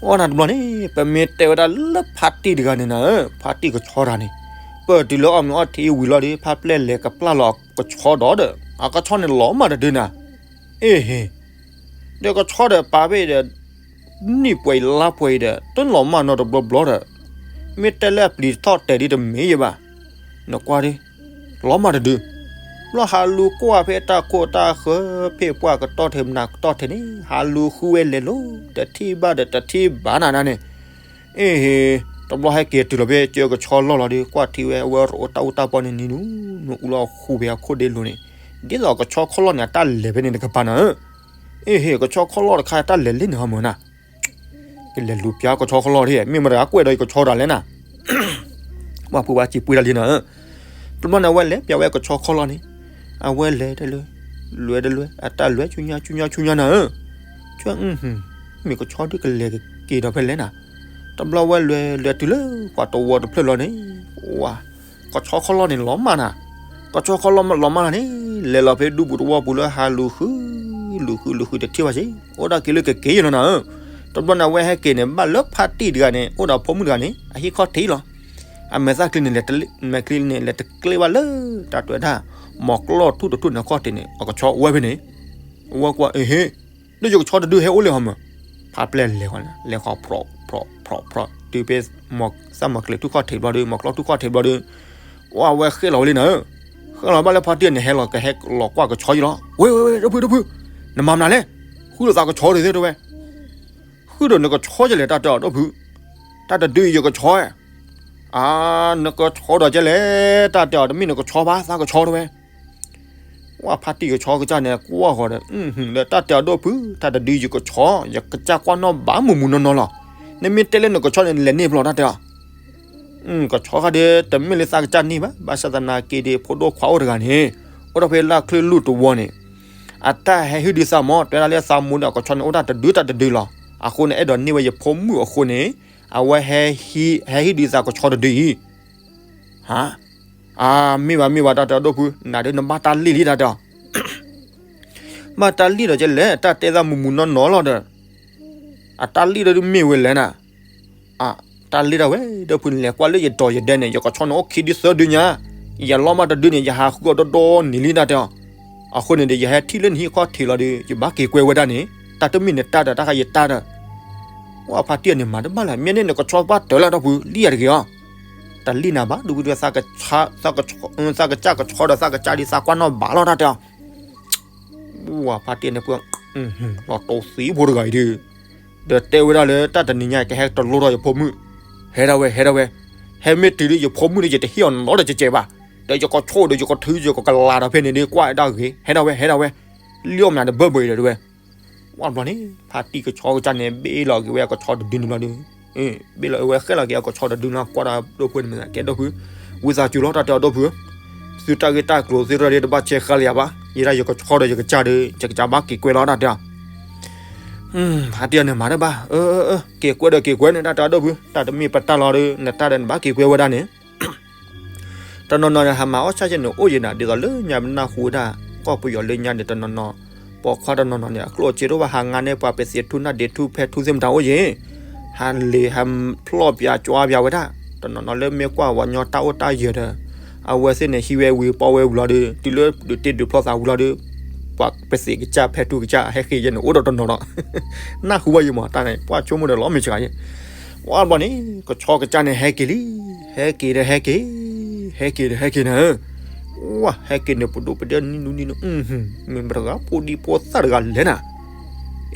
အီၣ်နၤတဘျီန့ၣ် ပမ့ၢ်တဲဝဲဒၣ်လၢဖါတံၢ်တဂၤန့ၣ်နၤဧၢ ဖါတံၢ်ကဆီတဂၤန့ၣ် ပၢၢ်တုၤလၢအီၣ်မ့ၤအီထံဝံၤလီၤဒီး ဖါပျဲၢ်လဲၤကပျၢ်လီၤကဆီဒီးဒီး အကဆီန့ၣ်လီၤမၢ်တဒုနၤ အ့ဟ့ၣ် ဒီးကဆီဒီးပာ်ဖဲဒီး နံၣ်ပှဲၤအံၤလါပှဲၤအံၤဒီး တလီၤမၢ်နီတဘျီဘျီဒီး မ့ၢ်တဲလၢအပျံၤထီၣ်တဲာ်ဒ်တမ့ၢ်ယဲဘၣ်. နကွၢ်ဒ် လီၤမၢ်တဒု, ဘျီဟးလူၤကွၢ်ဖဲတၢ်ခိၣ်တၢ်ဃၢၤ ဖဲပှၢ်ကတီၢ်ထဲမနၤကတီၢ်ထဲန့ၣ် ဟးလူၤဃုဝဲလဲၤလိၤ တထံၣ်ဘၣ်ဒီးတထံၣ်ဘၣ်နၤန့ၣ်, အ့ဟ့, တဘျီဟဲက့ၤတုၤလီၤဖဲကၢကဆီလီၢ်လီၤဒီး ကွၢ်ထံၣ်ဝဲအဝဲရိးတၢ်အူတၢ်ပီန့ၣ် နံၤနူ နအူလီၤဃုာ်ဖဲအခိၣ်ဒ့လိၤန့ၣ်, ဒ်သိးကဆီခီၣ်လီၢ်န့ၣ် အတၢ်လဲၤဖဲန့ၣ်တကပၤနၤဧၢ, အ့ဟ့ ကဆီခီၣ်လီၢ်တခါတၢ်လဲၤလၢန့ၣ်ဟီမၢ်နၤ ကလဲၤလူၤပျၢ်ကဆီခီၣ်လီၢ်ဒ် မ့ၢ်မတၤကွဲးဒီးယကဆီတၢ်လဲၣ်နၤ, ပှၤဖိဘၣ်စံးပှ့ၤတၢ်လံနၤဧၢ, တဘျီန့ၣ်အဝဲလဲၤပျၢ်ဝဲကဆီခီၣ်လီၢ်န့ၣ်, အဝဲလဲၤတလၢ, လဲၤတလၢ အတၢ်လဲၤဆူညါဆူညါဆူညါနၤဧၢ, ဆူ, မ့ၢ်ကဆီဒ်ကလဲၤက့ၤဒီးဖဲလဲၣ်နၤ, တဘျီဝဲလဲၤလဲၤတုၤလၢပှၤတဝီတဖျၢၣ်လီၤန့ၣ်, ဝါ ကဆီခီၣ်လီၢ်န့ၣ်လီၤမၢ်နၤ, ကဆီခီၣ်လီၢ်လီၤမၢ်နၤန့ၣ်, လဲၤလီၤဖဲဒူပူၤတဝီပူၤလၢဟးလူၤဃု, လူၤဃုလူၤဃုတထံၣ်ဘၣ်စ့ၢ်, အိၣ်ဒၣ်က့ၤလၢကက့ၤယနီၤနၤဧၢ, တဘျီန့ၣ်အဝဲဟဲက့ၤန့ၣ် ဘၣ်လၢဖါတံၢ်တဂၤန့ၣ် အိၣ်ဒီးဖိမုၣ်တဂၤန့ၣ် အဟံၣ်ခီၣ်ထံးလီၤ, အမဲာ်သၣ်ချံန့ၣ်လဲၤတ, မဲာ်ချံန့ၣ်လဲၤတကျဲဘၣ်လၢ တၢ်တဲဝဲဒၣ်, မီၢ်ကျီၢ်ထူၣ်တထူၣ်န့ၣ်ခီၣ်ထံးန့ၣ် အကဆီအိၣ်ဝဲဖဲန့ၣ်, အဝဲကွၢ် အ့ဟ့ လၢယကဆီတဒုဟဲအိၣ်လၢဟီမၢ်, ဖါပျဲၢ်လဲၤဃီ, လဲၤဃီဖြီဖြီဖြီဖြီ တုၤဖဲ, သၣ်မီၢ်ကျဲထူၣ်ခီၣ်ထံးဘျီဒီး မီၢ်ကျီၢ်ထူၣ်ခီၣ်ထံးဘျီဒီး, ဝဲဃဲလီၤဝဲလံနၤဧၢ, ဃဲလီၤဘၣ်လၢဖါတံၢ်န့ၣ် ဟဲလီၤကဟဲလီၤကွၢ်ကဆီယလီၤ, ဝဲဝဲဝဲ ဒီပုၢ်ဒီပုၢ်, နမၤမနုၤလဲၣ်, ဃုလိာ်သးကဆီဒ်သိးတဲဝဲ, ဃုဒီးနကဆီယလဲၣ် တၢ်တဲအီၤဒီပုၢ်, တၢ်တဒုယကဆီ, အါ, နကဆီဒီးကဲလဲၣ်, တၢ်တဲအီၤတမ့ၢ်နကဆီဘၣ် သးကဆီတဲဝဲ ဝဲဖါတံၢ်ကဆီကစၢ်န့ၣ် ကွၢ်ဃီၤဒီး, ဒီးတၢ်တဲအီၤဒီပုၢ်, တၢ်တဒုယကဆီ, ယကစၢ်ကွၢ်နီၣ်ဘၣ်မုၢ်မုၢ်နီၢ်နီၢ်လီၤ, နမ့ၢ်တဲလၢနကဆီန့ၣ် နလဲၤန့ၢ်ဖျီတၢ်တဲအီၤ, ကဆီခါဒီး တမ့ၢ်လၢသးကစၢ်န့ၢ်ဘၣ်, ဘၣ်ဆၣ်သနာ်က့ဒီး ဖိဒိၣ်ခွါအိၣ်တဂၤန့ၣ်, အိၣ်ဒီးဖဲလၢချၢၣ်လူၢ်တဝီန့ၣ်, အတၢ်ဟဲဟံၣ်ဒုးသးမၢ် တဲဒၣ်လၢသးမိၢ်ဒီးကဆီန့ၣ် အိၣ်တၢ်တဒုတၢ်တဒုလီၤ, အဃိန့ၣ် အဲၣ်ဒိးန့ၢ်ဝဲယဖိမုၣ်အဃိန့ၣ်, အဝဲ ဟဲဟံၣ်ဒုးသးကဆီတဒုအံၤ, ဟါ, အါ, မ့ၢ်ဘၣ်မ့ၢ်ဘၣ် တၢ်တဲအီၤဒီပုၢ်, နၤဒီးနဘၣ်တၢ်လံၣ်လံတၢ်တဲအီၤ, ဘၣ်တၢ်လံၣ်ဒီးကဲလဲၣ်, တၢ်တဲသးမုၢ်မုၢ်နီၢ်နီၢ်လီၤဒီး, အတၢ်လံၣ်ဒီးမ့ၢ်ဝဲလဲၣ်နၤ, အါ, တၢ်လံၣ်ဒၣ်ဝဲ ဒီပုၢ်န့ၣ် လဲၤကွၢ်လၢယဒီးယဒဲန့ၣ် ယကဆီန့ၣ်အိၣ်ခံဒုသၢဒုညါ, ယလီၢ်မးတဒုန့ၣ် ယဟးဃုအီၤဒီဒီနံၤလံတၢ်တဲအီၤ, အဃိန့ၣ်ဒီး ယဟဲထံၣ်လၢနဟံၣ်ခီၣ်ထံးလီၤဒီး ယဘၣ်က့ၤကွဲဝဲဒၣ်န့ၣ်, တၢ်တမ့ၢ်နတၢ်ဒီး တၢ်ဃးယတၢ်ဒီး ဝဲဖါတံၢ်န့ၣ် မၤတဘၣ်လၢၤ မ့ၢ်န့ၣ်နကဆီဘၣ်တၢၢ်လၢဒီပုၢ် လံၣ်ယၤတဂ့ၤအီၤ, တလံၣ်နၤဘၣ် ဒီပုၢ်ဒီး သးကစၢ်ကဆီဒီးသးကစၢ်ဒ်သးကွၢ်နီၣ်ဘၣ်လီၤတၢ်တဲအီၤ, ဝဲဖါတံၢ်န့ၣ်ပှၤ, လီၤတိၢ်သံဖိတဂၤအံၤဒီး, ဒီးတဲဝဲဒၣ်လၢတၢ်တနံၤညါကဟဲတလိၣ်ထီၣ်ယဖိမုၣ်, ဟဲဒၣ်ဝဲ ဟဲဒၣ်ဝဲ, ဟဲမ့ၢ်တုၤလၢယဖိမုၣ်ဒီး ယတဟ့ၣ်အီၤနီတစဲးဘၣ်, ဒီးယကဆီဒီး ယကထု ယကကလၤဒီးဖဲန့ၣ်ဒီး ကွၢ်ဝဲဒၣ်ဂ့ၤ ဟဲဒၣ်ဝဲ ဟဲဒၣ်ဝဲ, လံၣ်အီၣ်မနုၤတဘၢဘၢအံၤဒီးတဲဝဲ ဝဲဘျီန့ၣ် ဖါတံၢ်ကဆီကစၢ်န့ၣ် ဘ့ၣ်လီၤက့ၤဝဲအကဆီတဒုန့ၣ်ဘျီဒီး, ဘ့ၣ်လီၤက့ၤဝဲဃဲလီၤက့ၤအကဆီတဒုန့ၣ် ကွၢ်ဒီးဒိၣ်ဖိန့ၣ် ကဲဒိၣ်ဖု, ဝံသးစူၤလီၤတၢ်တဲအီၤဒိၣ်ဖု, သုတၢ်ဂ့ၢ်တၢ်ကျိၤသုတၢ်ဒ့တဘၣ်ဆဲးဃာ်လၢယၤဘၣ်, ယဲဒၣ်ယကဆီဒီးယကစၢ်ဒီး ယကစၢ်ဘၣ်က့ၤကွဲလီၤတၢ်တဲအီၤ, ဖါတံၢ်န့ၣ်မၤတဘၣ်, က့ၤကွဲဒီးက့ၤကွဲန့ၣ် တၢ်တဲအီၤဒိၣ်ဖု, တၢ်တမ့ၢ်ပတၢ်လီၤဒီး နတၢ်ဒီးနဘၣ်က့ၤကွဲဝဲဒၣ်န့ၣ် တနီၤနီၤန့ၣ် ဟးမၤအီၣ်ဆၣ်က့န့ၣ် အိၣ်ယံၤနၤ ဒ်သိးလၢညါပနၢ်ဟူဝဲဒၣ် ကီၢ်ပယီၤလၢညါန့ၣ် တနီၤနီၤ ပိာ်ခွါတနီၤနီၤန့ၣ် အကျိၣ်အစ့တအိၣ်ဘၣ် ဟးငါန့ၢ်ပှၤပသံးထူၣ်နၢ်ဒ့ထူၣ်ဖဲထူၣ်သ့ၣ်မတၤအိၣ်ယံၤ, ဟးလ့ၤဟးဖျီၣ်ပၠးကွၢ်ပၠးဝဲဒၣ်, တနီၤနီၤလၢမ့ၢ်ကွၢ်ပှၤကညီတၢ်အိၣ်တၢ်ယၢၤဒီး အဝဲသ့ၣ်န့ၣ် ဟံးဝဲဝံၤပီဝဲဝံၤလီၤဒီး တုၤလၢဒုးတ့ဒုးဖျီသးဝံၤလီၤဒီး ပှၤပသံးကစၢ်ဖဲထူၣ်ကစၢ် ဟဲဃ့ယဲန့ၣ် အိၣ်ဒီးတနီၤဒီး နၢ်ဟူဘၣ်ယံၤမး တၢ်န့ၣ် ပှၤဆိကမိၣ်ဒီးလီၤမ့ၢ်စှၤယံၤ, ဝဲဘျီန့ၣ် ကဆီကစၢ်န့ၣ် ဟဲက့ၤလံ, ဟဲက့ၤဒီးဟဲက့ၤ, ဟဲက့ၤဒီးဟဲက့ၤနၤဧၢ, ဝဲဟဲက့ၤန့ၣ် ပဒိၣ်ပဒဲနံၤနူနံၤနူ မ့ၢ်မတဂၤဖိဒံဖိသၣ်တဂၤလဲၣ်နၤ,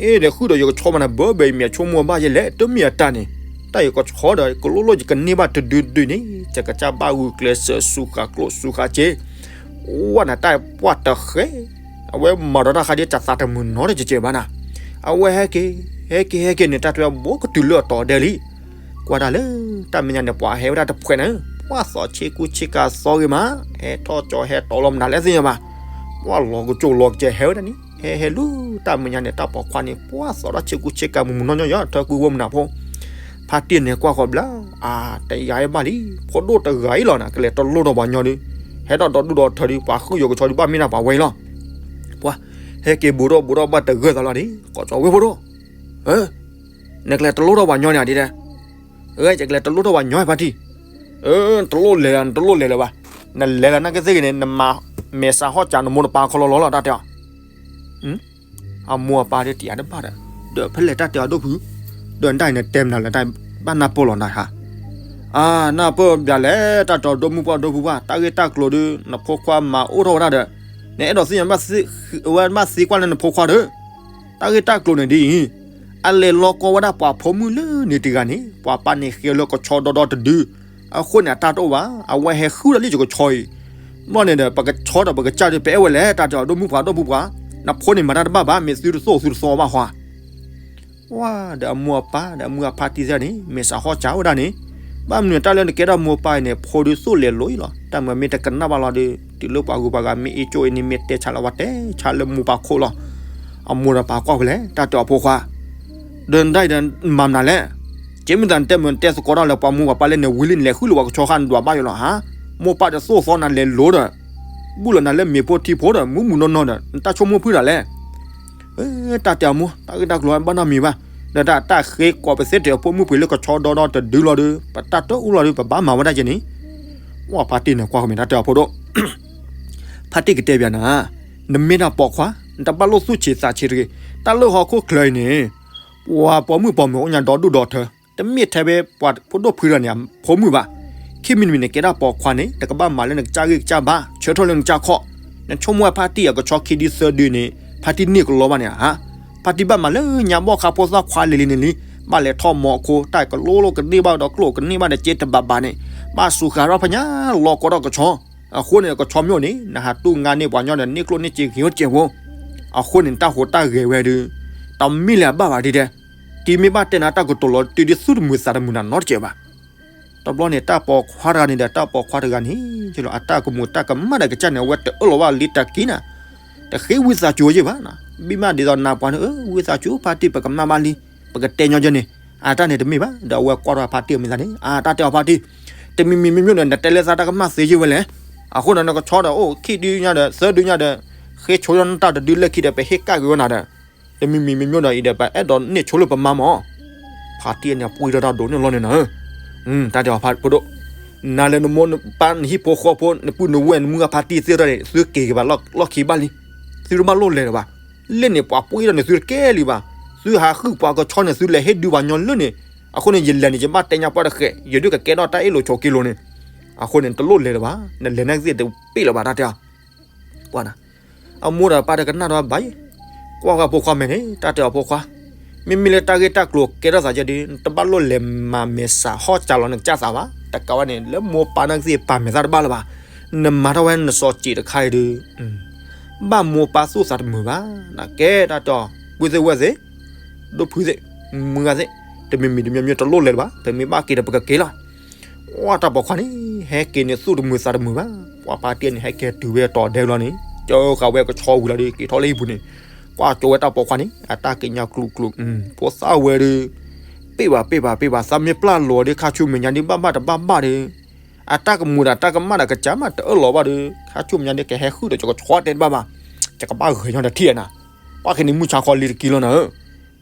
အ့ ဒီးဃုာ်ဒီးယကဆီမနၤ ဘၢဘၢအံၤမ့ၢ်ဆိကမိၣ်ဘၣ်ယဲလဲၣ် တမ့ၢ်အတၢ်န့ၣ်, တၢ်ယကဆီဒီး ကလိၣ်လိၣ်ယကန့ၢ်ဘၣ်တဒုဒုန့ၣ် ယကစၢ်ဘၣ်ဂုာ်ကျဲးစၢးစူၤဃာ်ကျိၣ်စူၤဃာ်စ့, ဝဲနၤတၢ်ပှၢ်တဃဲ အဝဲမၤဒီးတၢ်ဃးဒ်တၢ်သးတမုာ်နီတစဲးဘၣ်နၤ, အဝဲဟဲက့ၤ, ဟဲက့ၤဟဲက့ၤန့ၣ် တၢ်ထွဲဘိကတုၤလၢအတီၤဒဲးလံ, ကွၢ်တၢ်လၢ တၢ်မဲာ်ညါန့ၣ် ပှၤဟဲဝဲဒၣ်တဖှဲးန့ၣ် ပှၤသီဆ့ကူဆ့ကၤသီဂ့ၤမး, ဟဲထီၣ်ကၠီဟဲတီၤလီၤမနုၤလဲၣ်သ့ၣ်ညါဘၣ်, ပှၤလီၤကစိၢ်လီၤကစဲးဟဲဝဲဒၣ်န့ၣ် ဟဲဟဲလူၤတၢ်မဲာ်ညါန့ၣ် တၢ်ပိာ်ခွါန့ၣ် ပှၤသီထီၣ်ဆ့ကူဆ့ကၤမုၢ်မုၢ်နီၢ်နီၢ်ယီၤ ထၢကူဝဲမနုၤဖိ, ဖါတံၢ်န့ၣ်ကွၢ်ဃီၤဘျါ, အါ တယၤအဘၣ်လံ, ဖိဒိၣ်တဂၤအံၤလီၤနၤ ကလဲၤတလိၣ်ထီၣ်ပှၤညီဒီး, ဟဲထီၣ်ဒီဒူၣ်ဒီထၢဒီး ပှၤဃုာ်ယိၤကဆီဒီး ဘၣ်မ့ၢ်ဒၣ်ပှၤဝဲအံၤလီၤ, ပှၤဟဲက့ၤဘူးထီၣ်ဘူးထီၣ်ဘၣ်တဂၢၢ်သးလီၤန့ၣ် ကိးကၠီဝဲဖိဒိၣ်, နကလဲၤတလိၣ်ထီၣ်ပှၤညီန့ၣ်ဒ်လဲၣ်, ယကလဲၤတလိၣ်ထီၣ်ပှၤညီဖါတံၢ်, တလိၣ်လဲၤလၢၤ နတလိၣ်လဲၤလၢၤဘၣ်, နလဲၤလၢၤနာ်က့သ့ၣ်ဂ့ၤန့ၣ် နမၤမဲာ်ဆါဟီၣ်စးနမိၢ်နပၢ်ခီလီၤလီၤလီၤ တၢ်တဲအီၤ အမိၢ်အပၢ်ဒီးတယၤတဘၣ်ဒီး, ဒီးဖဲလဲၣ်တၢ်တဲအီၤဒိၣ်ဖု, ဒီးနတၢ်အံၤနတဲမနုၤလဲၣ် တၢ်ဘၣ်နၢ်ပၢၢ်လီၤနၤဟါ, အါ, နၢ်ပၢၢ်ဘၣ်လဲၣ် တၢ်တဲအီၤ ဒီမုၣ်ပှၢ်ဒီပုၢ်ပှၢ်, တၢ်ဂ့ၢ်တၢ်ကျိၤဒီး နဖိခွါမၤအိၣ်ထီၣ်ဝဲဒၣ်ဒီး နအဲၣ်ဒိးသ့ၣ်ညါ ဝဲဘၣ်သံကွၢ်လၢနဖိခွါဒီး တၢ်ဂ့ၢ်တၢ်ကျိၤန့ၣ်ဒ်အံၤ, အလဲၤလီၤကီဝဲဒၣ်ပှၤဖိမုၣ်လၢန့ၣ်တဂၤန့ၣ် ပှၤပၢ်န့ၣ်ဃ့လၢကဆီဒီဒီတဒု, အဃိန့ၣ်အတၢ်တအိၣ်ဘၣ်, အဝဲဟဲဃုာ်ဒီးလံာ်ကဆီအံၤ, ဘျီန့ၣ်ဒီး ပကဆီဒီးပကစၢ်ဒီး ပအဲၣ်ဝဲလဲၣ် တၢ်တဲအီၤ ဒီမုၣ်ပှၢ်ဒီပုၢ်ပှၢ်, နဖိန့ၣ်မၤတၢ်တဘၣ်ဘၣ်, မ့ၢ်သုတသိၣ်သုတသီဘၣ်ဟီ ဝါဒီးအမိၢ်အပၢ်ဒီးအမုၢ်အဖါတံၢ်သ့ၣ်န့ၣ် မ့ၢ်စးဟီၣ်စးဝဲဒၣ်န့ၣ်, ဘၣ်မနုၤတၢ်လၢနကဲထီၣ်မိၢ်ပၢ်အံၤန့ၣ် ဖိဒုးသိၣ်လဲၤလိၤအံၤလီၤ. တၢ်မၤမ့ၢ်တကနၣ်ဘၣ်လီၤဒီး တုၤလၢပှၤဂုၤပှၤဂၤမ့ၢ်အ့ၣ်ကၠိအံၤန့ၣ် မ့ၢ်တဲဆါလၢဝဲတဲဆါလၢမိၢ်ပၢ်ခိၣ်လီၤ. အမိၢ်ဒီးပၢ်ကွၢ်ဖဲလဲၣ် တၢ်တဲအီၤဖိခွါ, ဒီးနတၢ်အံၤဒီးမၤမနုၤလဲၣ်. ကဲမ့ၢ်သးနတဲမုာ်နတဲသကိးတၢ်လၢပှၤမိၢ်ပှၤပၢ်လၢနဝံၤလံ နလဲၤဃုာ်လၢပှၤကဆီခါ နဒွးဘၣ်ယိာ်လီၤဧါ. မိၢ်ပၢ်ဒီးသိၣ်သီနၤလဲၤလိၤဒီး ဘူၣ်လီၤနၤလၢမ့ၤဖိထံဖိဒီး မုၢ်မုၢ်နီၢ်နီၢ်ဒီး နတၢ်ဆိကမိၣ်ဖုၣ်တၢ်လဲၣ်. တၢ်တဲအီၤမိၢ် တၢ်ဂ့ၢ်တၢ်ကျိၤဘၣ်နီတမံၤဘၣ်, ဒီးတၢ်တၢ်ဃ့ကိးပသ့တၢးအဖိမုၣ်ပှ့ၤလၢကဆီဒီဒီတဒုလီၤဒီး ပတၢ်တအိၣ်လီၤဒီး ပဘၣ်မၤဝဲဒၣ်ကဲန့ၣ်. ဝဲဖါတံၢ်န့ၣ်ကွၢ်ကမ့ၢ်တၢ်တဲအီၤဖိဒိၣ် ဖါတံၢ်ကတဲဘၣ်နၤ, နမ့ၢ်တၢ်ပိာ်ခွါ နတဘၣ်လိၣ်သူၣ်ဆံးသးဆံးတဂ့ၤ. တၢ်လၢဟီၣ်ခိၣ်ချၢအံၤန့ၣ် ပှၤပိာ်မုၣ်ပိာ်မၢၤအိၣ်ညါဒီဒူၣ်ဒီထၢ, တမ့ၢ်ထဲဖဲပှၤဖိဒိၣ်ဖုဒီးန့ၣ် အဖိမုၣ်ဘၣ်. ခံမံၤတမံၤန့ၣ် ကဲဒၣ်ပိာ်ခွါန့ၣ် တကဘၣ်မၤလၢနကစၢ်ဂံၢ်ကစၢ်ဘါ ဆၢထၢၣ်လၢနကစၢ်ခီၣ်. နဆိကမိၣ်ဝဲဖါတံၢ်အကဆီခံဒုသၢဒုန့ၣ် ဖါတံၢ်န့ၢ်ကလီဘၣ်န့ၣ်ဧါ. ဖါတံၢ်ဘၣ်မၤလၢညါဘီၣ်ခါဖိသၣ်ခွါလံၤလံၤန့ၣ်လံ, ဘၣ်လဲၤထီၣ်မီၤအခိ တၢ်ကလိလိကန့ၢ်ဘၣ်ဒီးကျိၣ်ကန့ၢ်ဘၣ်ဒီးစ့တဘးဘးန့ၣ်, ဘၣ်စူၤဃာ်ထီၣ်ဖဲညါလီၤကီထီၣ်ကဆီ. အဃိန့ၣ် ကဆီမ့ၢ်အိၣ်န့ၣ် နဟးတူၢ်ငါန့ၢ်ပှၤညီဒီးန့ၢ်ကျိၣ်န့ၢ်စ့ဂ့ၤအိၣ်တကဲးဖိ. အဃိန့ၣ် တၢ်ဟူးတၢ်ဂဲၤဝဲဒုး တမ့ၢ်လၢအဘၣ်ဘၣ်ဒ်တဲ တံၤမ့ၢ်ဘၣ်တဲနၤတၢ်ကတိၤလီၤ တုၤဒ်သူၣ်တမုာ်သးတမုာ်နၤနီတစဲးဘၣ်. တဘျီန့ၣ် တၢ်ပိာ်ခွါတဂၤန့ၣ်ဒီး တၢ်ပိာ်ခွါတဂၤန့ၣ် ကလီၤ အတၢ်ကမူးတၢ်ကမၣ်ဒီးကစၢ်န့ၣ် အဝဲတအၢၣ်လီၤဘၣ်လံတၢ်က့ၤနၤ, တဃ့ဝံသးစူၤယ့ၢ်ဘၣ်. ဘၣ်မးဒ်သိးနၢ်ပှၤန့ၣ် အၢ ဝံသးစူၤဖါတံၢ် ပကမၣ်ဘၣ်လံ, ပကတဲညီကဲန့ၣ်, အတၢ်န့ၣ်တမ့ၢ်ဘၣ်. ဒီးအဝဲကွၢ်ထီၣ်ဖါတံၢ်အမဲာ်သးန့ၣ် အါ တၢ်တဲအီၤဖါတံၢ်, တမံၤမံၤမ့ၢ်မ့ၢ်ဒီး နတဲလၢသးတၢ်ကမၣ်သ့ယ့ၢ်ဝဲလဲၣ်. အဃိဒီးနကဆီဒီး အိၣ်ခံဒုညါဒီး သၢဒုညါဒီး ဃ့ဆိလၢနတၢ်တဒုလၢခံဒီး ပဟ့ၣ်ကၣ်က့ၤဝဲနၤဒီး တမံၤမံၤမ့ၢ်မ့ၢ်ဒီးအံၤဒီး ပအဲၣ်ဒိးန့ၢ်ဆိလၢပမါမၢ်. ဖါတံၢ်န့ၣ်ပှံၢ်ထီၣ်တၢ်ဒိးန့ၢ်လီၤန့ၣ်နၤ, တၢ်တဲအီၤဖါဖိဒိၣ်, နၤလၢနမိၢ်နပၢ်နဟံၣ်ဖိဃီဖိ နပုၢ်နဝဲၢ်နမုၢ်ဂၢ်ဖါတံၢ်သ့ၣ်တဖၣ်န့ၣ် သုက့ၤက့ၤဘၣ်လီၢ်ခံဘၣ်လံ. သုတဘၣ်လိၣ်လဲၤလၢၤဘၣ်. လၢန့ၣ်ပှၤပှံၢ်ထီၣ်န့ၣ် သုတကဲလံဘၣ်. သုဟးဃုာ်ပှၤကဆီန့ၣ် သုလဲၤဟ့ၣ်ဒုးပှၤညီလၢန့ၣ်, အဃိန့ၣ် ယလဲၤန့ၣ် ယဘၣ်တဲညါပှၢ်တဃဲး, ယဒုးကကဲထီၣ်တၢ်အ့ၣ်လိာ်ဆိးက့လိာ်န့ၣ်, အဃိန့ၣ် တလိၣ်လဲၤလၢၤဘၣ်. နလဲၤန့ၣ်သ့ၣ်တပ့ၢ်လၢၤဘၣ် တၢ်တဲအီၤ ကွၢ်နၤ, အမိၢ်ဒီးပၢ်တကနၣ်ဒီးဘၣ်ယဲ, ကွၢ်ဃီဖိခွါမဲာ်န့ၣ် တၢ်တဲအီၤဖိခွါ, မ့မ့ၢ်လၢတၢ်ဂ့ၢ်တၢ်ကျိၤကဲထီၣ်သးကဲဒုး နတဘၣ်လိၣ်လဲၤမၤမဲာ်ဆှးဟီၣ်စၢ်လီၤနကစၢ်သးဘၣ်. တကးဝဲန့ၣ် လၢမိၢ်ပၢ်န့ၣ်ကသ့ၣ်ပာ်မဲာ်သၣ်တဘၣ်လၢၤဘၣ်. နမၤထီၣ်ဝဲနစီၤစံးတခါအံၤဒုး ဘၣ်မိၢ်ပၢ်သူၣ်သးတမုာ်ဘၣ်. နကဲတၢ်တဲအီၤ ပုၢ်သ့ၣ်ဝဲၢ်သ့ၣ်, ဒိၣ်ဖုသ့ၣ်, မုၢ်ဂၤသ့ၣ်, တမံၤမံၤတမံၤမံၤတလိၣ်လဲၤလၢၤဘၣ်. ပမ့ၢ်ဘၣ်က့ၤဒီးပကက့ၤလီၤ. ဝဲတၢ်ပိာ်ခွါန့ၣ် ဟဲက့ၤန့ၣ် သူၣ်တမုာ်သးတမုာ်ဘၣ်. ပှၤဖါတံၢ်န့ၣ် ဟဲက့ၤတုၤဝဲတီၤဒဲလီၤန့ၣ် ကၢဃာ်ဝဲကဆီဝံၤလီၤဒီး က့ၤထီၣ်လၢဟံၣ်ပူၤန့ၣ်, ကွၢ်ကၠိဝဲတၢ်ပိာ်ခွါန့ၣ် အတၢ်က့ၤညါကျူးကျူး, ဖိသၣ်ဝဲဒီး ပ့ၢ်ဘၣ်ပ့ၢ်ဘၣ်ပ့ၢ်ဘၣ် သးမ့ၢ်ပျၢ်လီၤဒီး ခါဆူမဲာ်ညါဒီး ဘၣ်ဘၣ်တဘၣ်ဘၣ်ဒီး အတၢ်ကမူးဒီးတၢ်ကမၣ်ဒီးကစၢ်မးတအၢၣ်လီၤဘၣ်ဒီး ခါဆူမဲာ်ညါဒီး ကဟဲဃုာ်ဒီး ယကဆီတဲတဘၣ်ဘၣ်, ယကဘၣ်ဂဲၤညီတထံၣ်နၤ, ပှၤက့ၤန့ၣ်မုၢ်ဆါခီလံတက့ၢ်လီၤနၤဧၢ.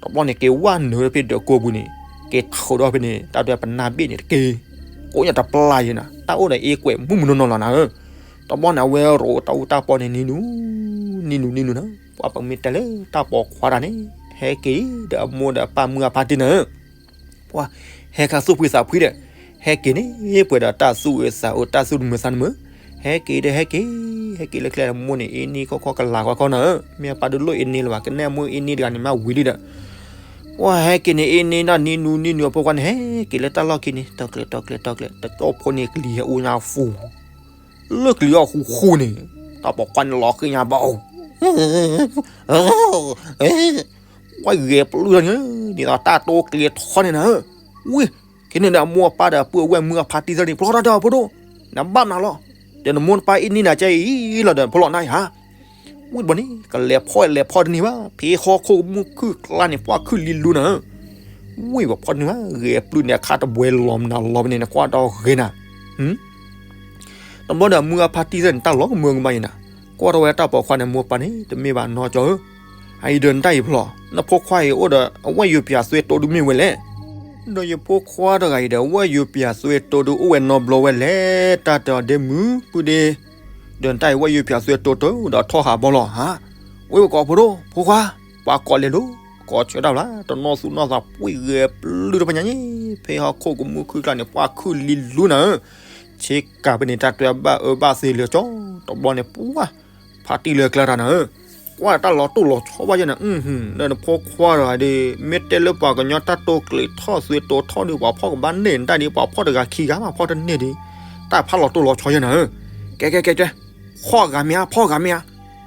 တဘျီန့ၣ် က့ၤဝဲနုာ်ဖဲဒၢးကိးပူၤန့ၣ်, က့ၤထုးဒီးဖဲန့ၣ် တၢ်ဒွဲပနၢ်ဘ့ၣ်န့ၣ်တက့ၢ်, ကိးညါတပျၢ်ယဲနၤ, တၢ်အိၣ်ဒီးအ့ကွဲးမုၢ်မုၢ်နီၢ်နီၢ်လီၤနၤဧၢ. တဘျီန့ၣ် အဝဲရိးတၢ်အူတၢ်ပီန့ၣ် နံၤနူၤ, နံၤနူၤနံၤနူၤနၤ, ပှၤပမ့ၢ်တဲလၢတၢ်ပိာ်ခွါတၢ်န့ၣ် ဟဲက့ၤဒီးအမိၢ်ဒီးအပၢ်မုၢ်အဖါတံၢ်နၤဧၢ ပှၤဟဲခါသူၣ်ဖှံသးဖှံဒီး ဟဲက့ၤန့ၣ် ပှဲၤဒီးတၢ်သူၣ်အၢသးအၢ တၢ်သူၣ်တမုာ်သးတမုာ်, ဟဲက့ၤဒီးဟဲက့ၤ, ဟဲက့ၤလၢကျဲဒီး မိၢ်န့ၣ်အ့န့ကီၢ်ခီကလၤကွၢ်ခီနၤဧၢ, မ့ၢ်အပၢ်ဒုးလိၣ်အ့န့လၢၤဘၣ်, ကနဲအမိၢ်အ့န့တဂၤန့ၣ် မ့ၢ်ဝံၤလံဒီး ပှၤဟဲက့ၤန့ၣ် အ့န့ဒၣ်နံၤနူၤနံၤနူၤ အဖိခွါန့ၣ် ဟဲက့ၤလၢတၢ်လီၢ်ခံန့ၣ် တီၤကျဲၤတီၤကျဲၤတီၤကျဲၤ တကီၢ်ဖိန့ၣ် ကလံၤဟဲအိၣ်ညါဃူ လၢကလံၤအီၣ်ဃူဃူန့ၣ် တၢ်ပိာ်ခွါန့ၣ်လီၤဃ့ၢ်ညါဘၣ်အိၣ် ဝဲဂဲၤပျုၢ်ထီၣ်န့ၣ် ဒ်သိးတၢ်တိကျဲၤထီန့ၣ်နၤဧၢ, ဝံၤ က့ၤန့ၣ်ဒီးအမိၢ်အပၢ်ဒီးပုၢ်အဝဲၢ်မုၢ်အဖါတံၢ်သၢန့ၣ် ပျီတၢ်တဲအီၤဖိဒိၣ်, နဘၣ်နၤလီၤ, ဒီးနမိၢ်နပၢ်အ့ၣ်န့ၢ်နၤကဲအံၤလီၤဒီး ဖီလီၤနၤဧါ ဝံၤတဘျီန့ၣ် ကလဲၤဖီၣ်လဲၤဖီၣ်တန့ၢ်ဘၣ်, ဖဲဟီၣ်ခိၣ်မုၢ်ခုၣ်ကျါန့ၣ် ပှၢ်ခုၣ်လံလူနၤဧၢ, ဝံၤပဖီၣ်တန့ၢ်ဘၣ်, ဂဲၤပျုၢ်န့ၣ် အခါတဘှဲလီၤမနုၤလီၤဘၣ်န့ၣ် နကွၢ်ဒီးဂ့ၤနၤ တဘျီဒီးမုၢ်အဖါတံၢ်သၢန့ၣ် တၢ်လီၤကမၢကမၣ်ယဲနၤ, ကွၢ်ထီၣ်ဝဲတၢ်ပိာ်ခွါန့ၣ် မိၢ်ပၢ်န့ၣ် တမ့ၢ်ဘၣ်နီကၠီဧၢ, အအံၤဒီးနတၢ်အံၤဖျီၣ်, နဖိခွါအံၤအိၣ်ဒီးအဝဲၢ်ယိၤပၠးသွဲတိဒုမ့ၢ်ဝဲလဲၣ်, ဒီးယဖိခွါတဂၤအံၤဒီး အဝဲၢ်ယိၤပၠးသွဲတိဒုအိၣ်ဝဲနီတဘျီဝဲလဲၣ်, တၢ်တဲအီၤဒ့မုၣ်ပုၢ်ဒ့ ဒီးနတၢ်အံၤဝဲၢ်ယိၤပၠးသွဲတိတၢ်ဒီးထီၣ်ဟးဘီလီၤဧါ, ဝံၤပကိးဖိဒိၣ် ဖိခွါ, ပှၤကိးလဲၤလိၤ, ကိးဆၢတၢ်ဘျါ, တနီၢ်သူၣ်နီၢ်သးပှံၢ်ဂဲၤပျုၢ်တဖၣ်ညါန့ၣ်, ဖဲဟီၣ်ခိၣ်ကမူၣ်ခုၣ်ကျါန့ၣ် ပှၢ်ခုၣ်လံလူနၤဧၢ, ဆ့ကၤဖဲန့ၣ် တၢ်တွဲဘၣ်အၢဘၣ်သီလၢကၠီ, တဘျီန့ၣ် ပှၢ် ဖါတံၢ်လၢကျါတၢ်နၤဧၢ, ကွၢ်တၢ်လီၤတိၢ်လီၤဆီဘၣ်ယဲနၤ, ဒီးနဖိခွါတဂၤဒီး မ့ၢ်တဲလၢပှၤကညီတၢ်တိာ်ကျဲၤထီၣ်သွဲတိာ်ထီၣ်ဒီး ပှၤဖီၣ်ကဘၣ်န့ၢ်နတၢ်ဒီး ပှၤဖီၣ်တဂၤခံဂၤမး ဖီၣ်တန့ၢ်ဒီး တၢ်ဖးလီၤတိၢ်လီၤဆီယဲနၤဧၢ, ကဲကဲကဲကဲ, ဖီၣ်ဂၤမ့ၢ်ဧါ ဖီၣ်ဂၤမ့ၢ်ဧါ,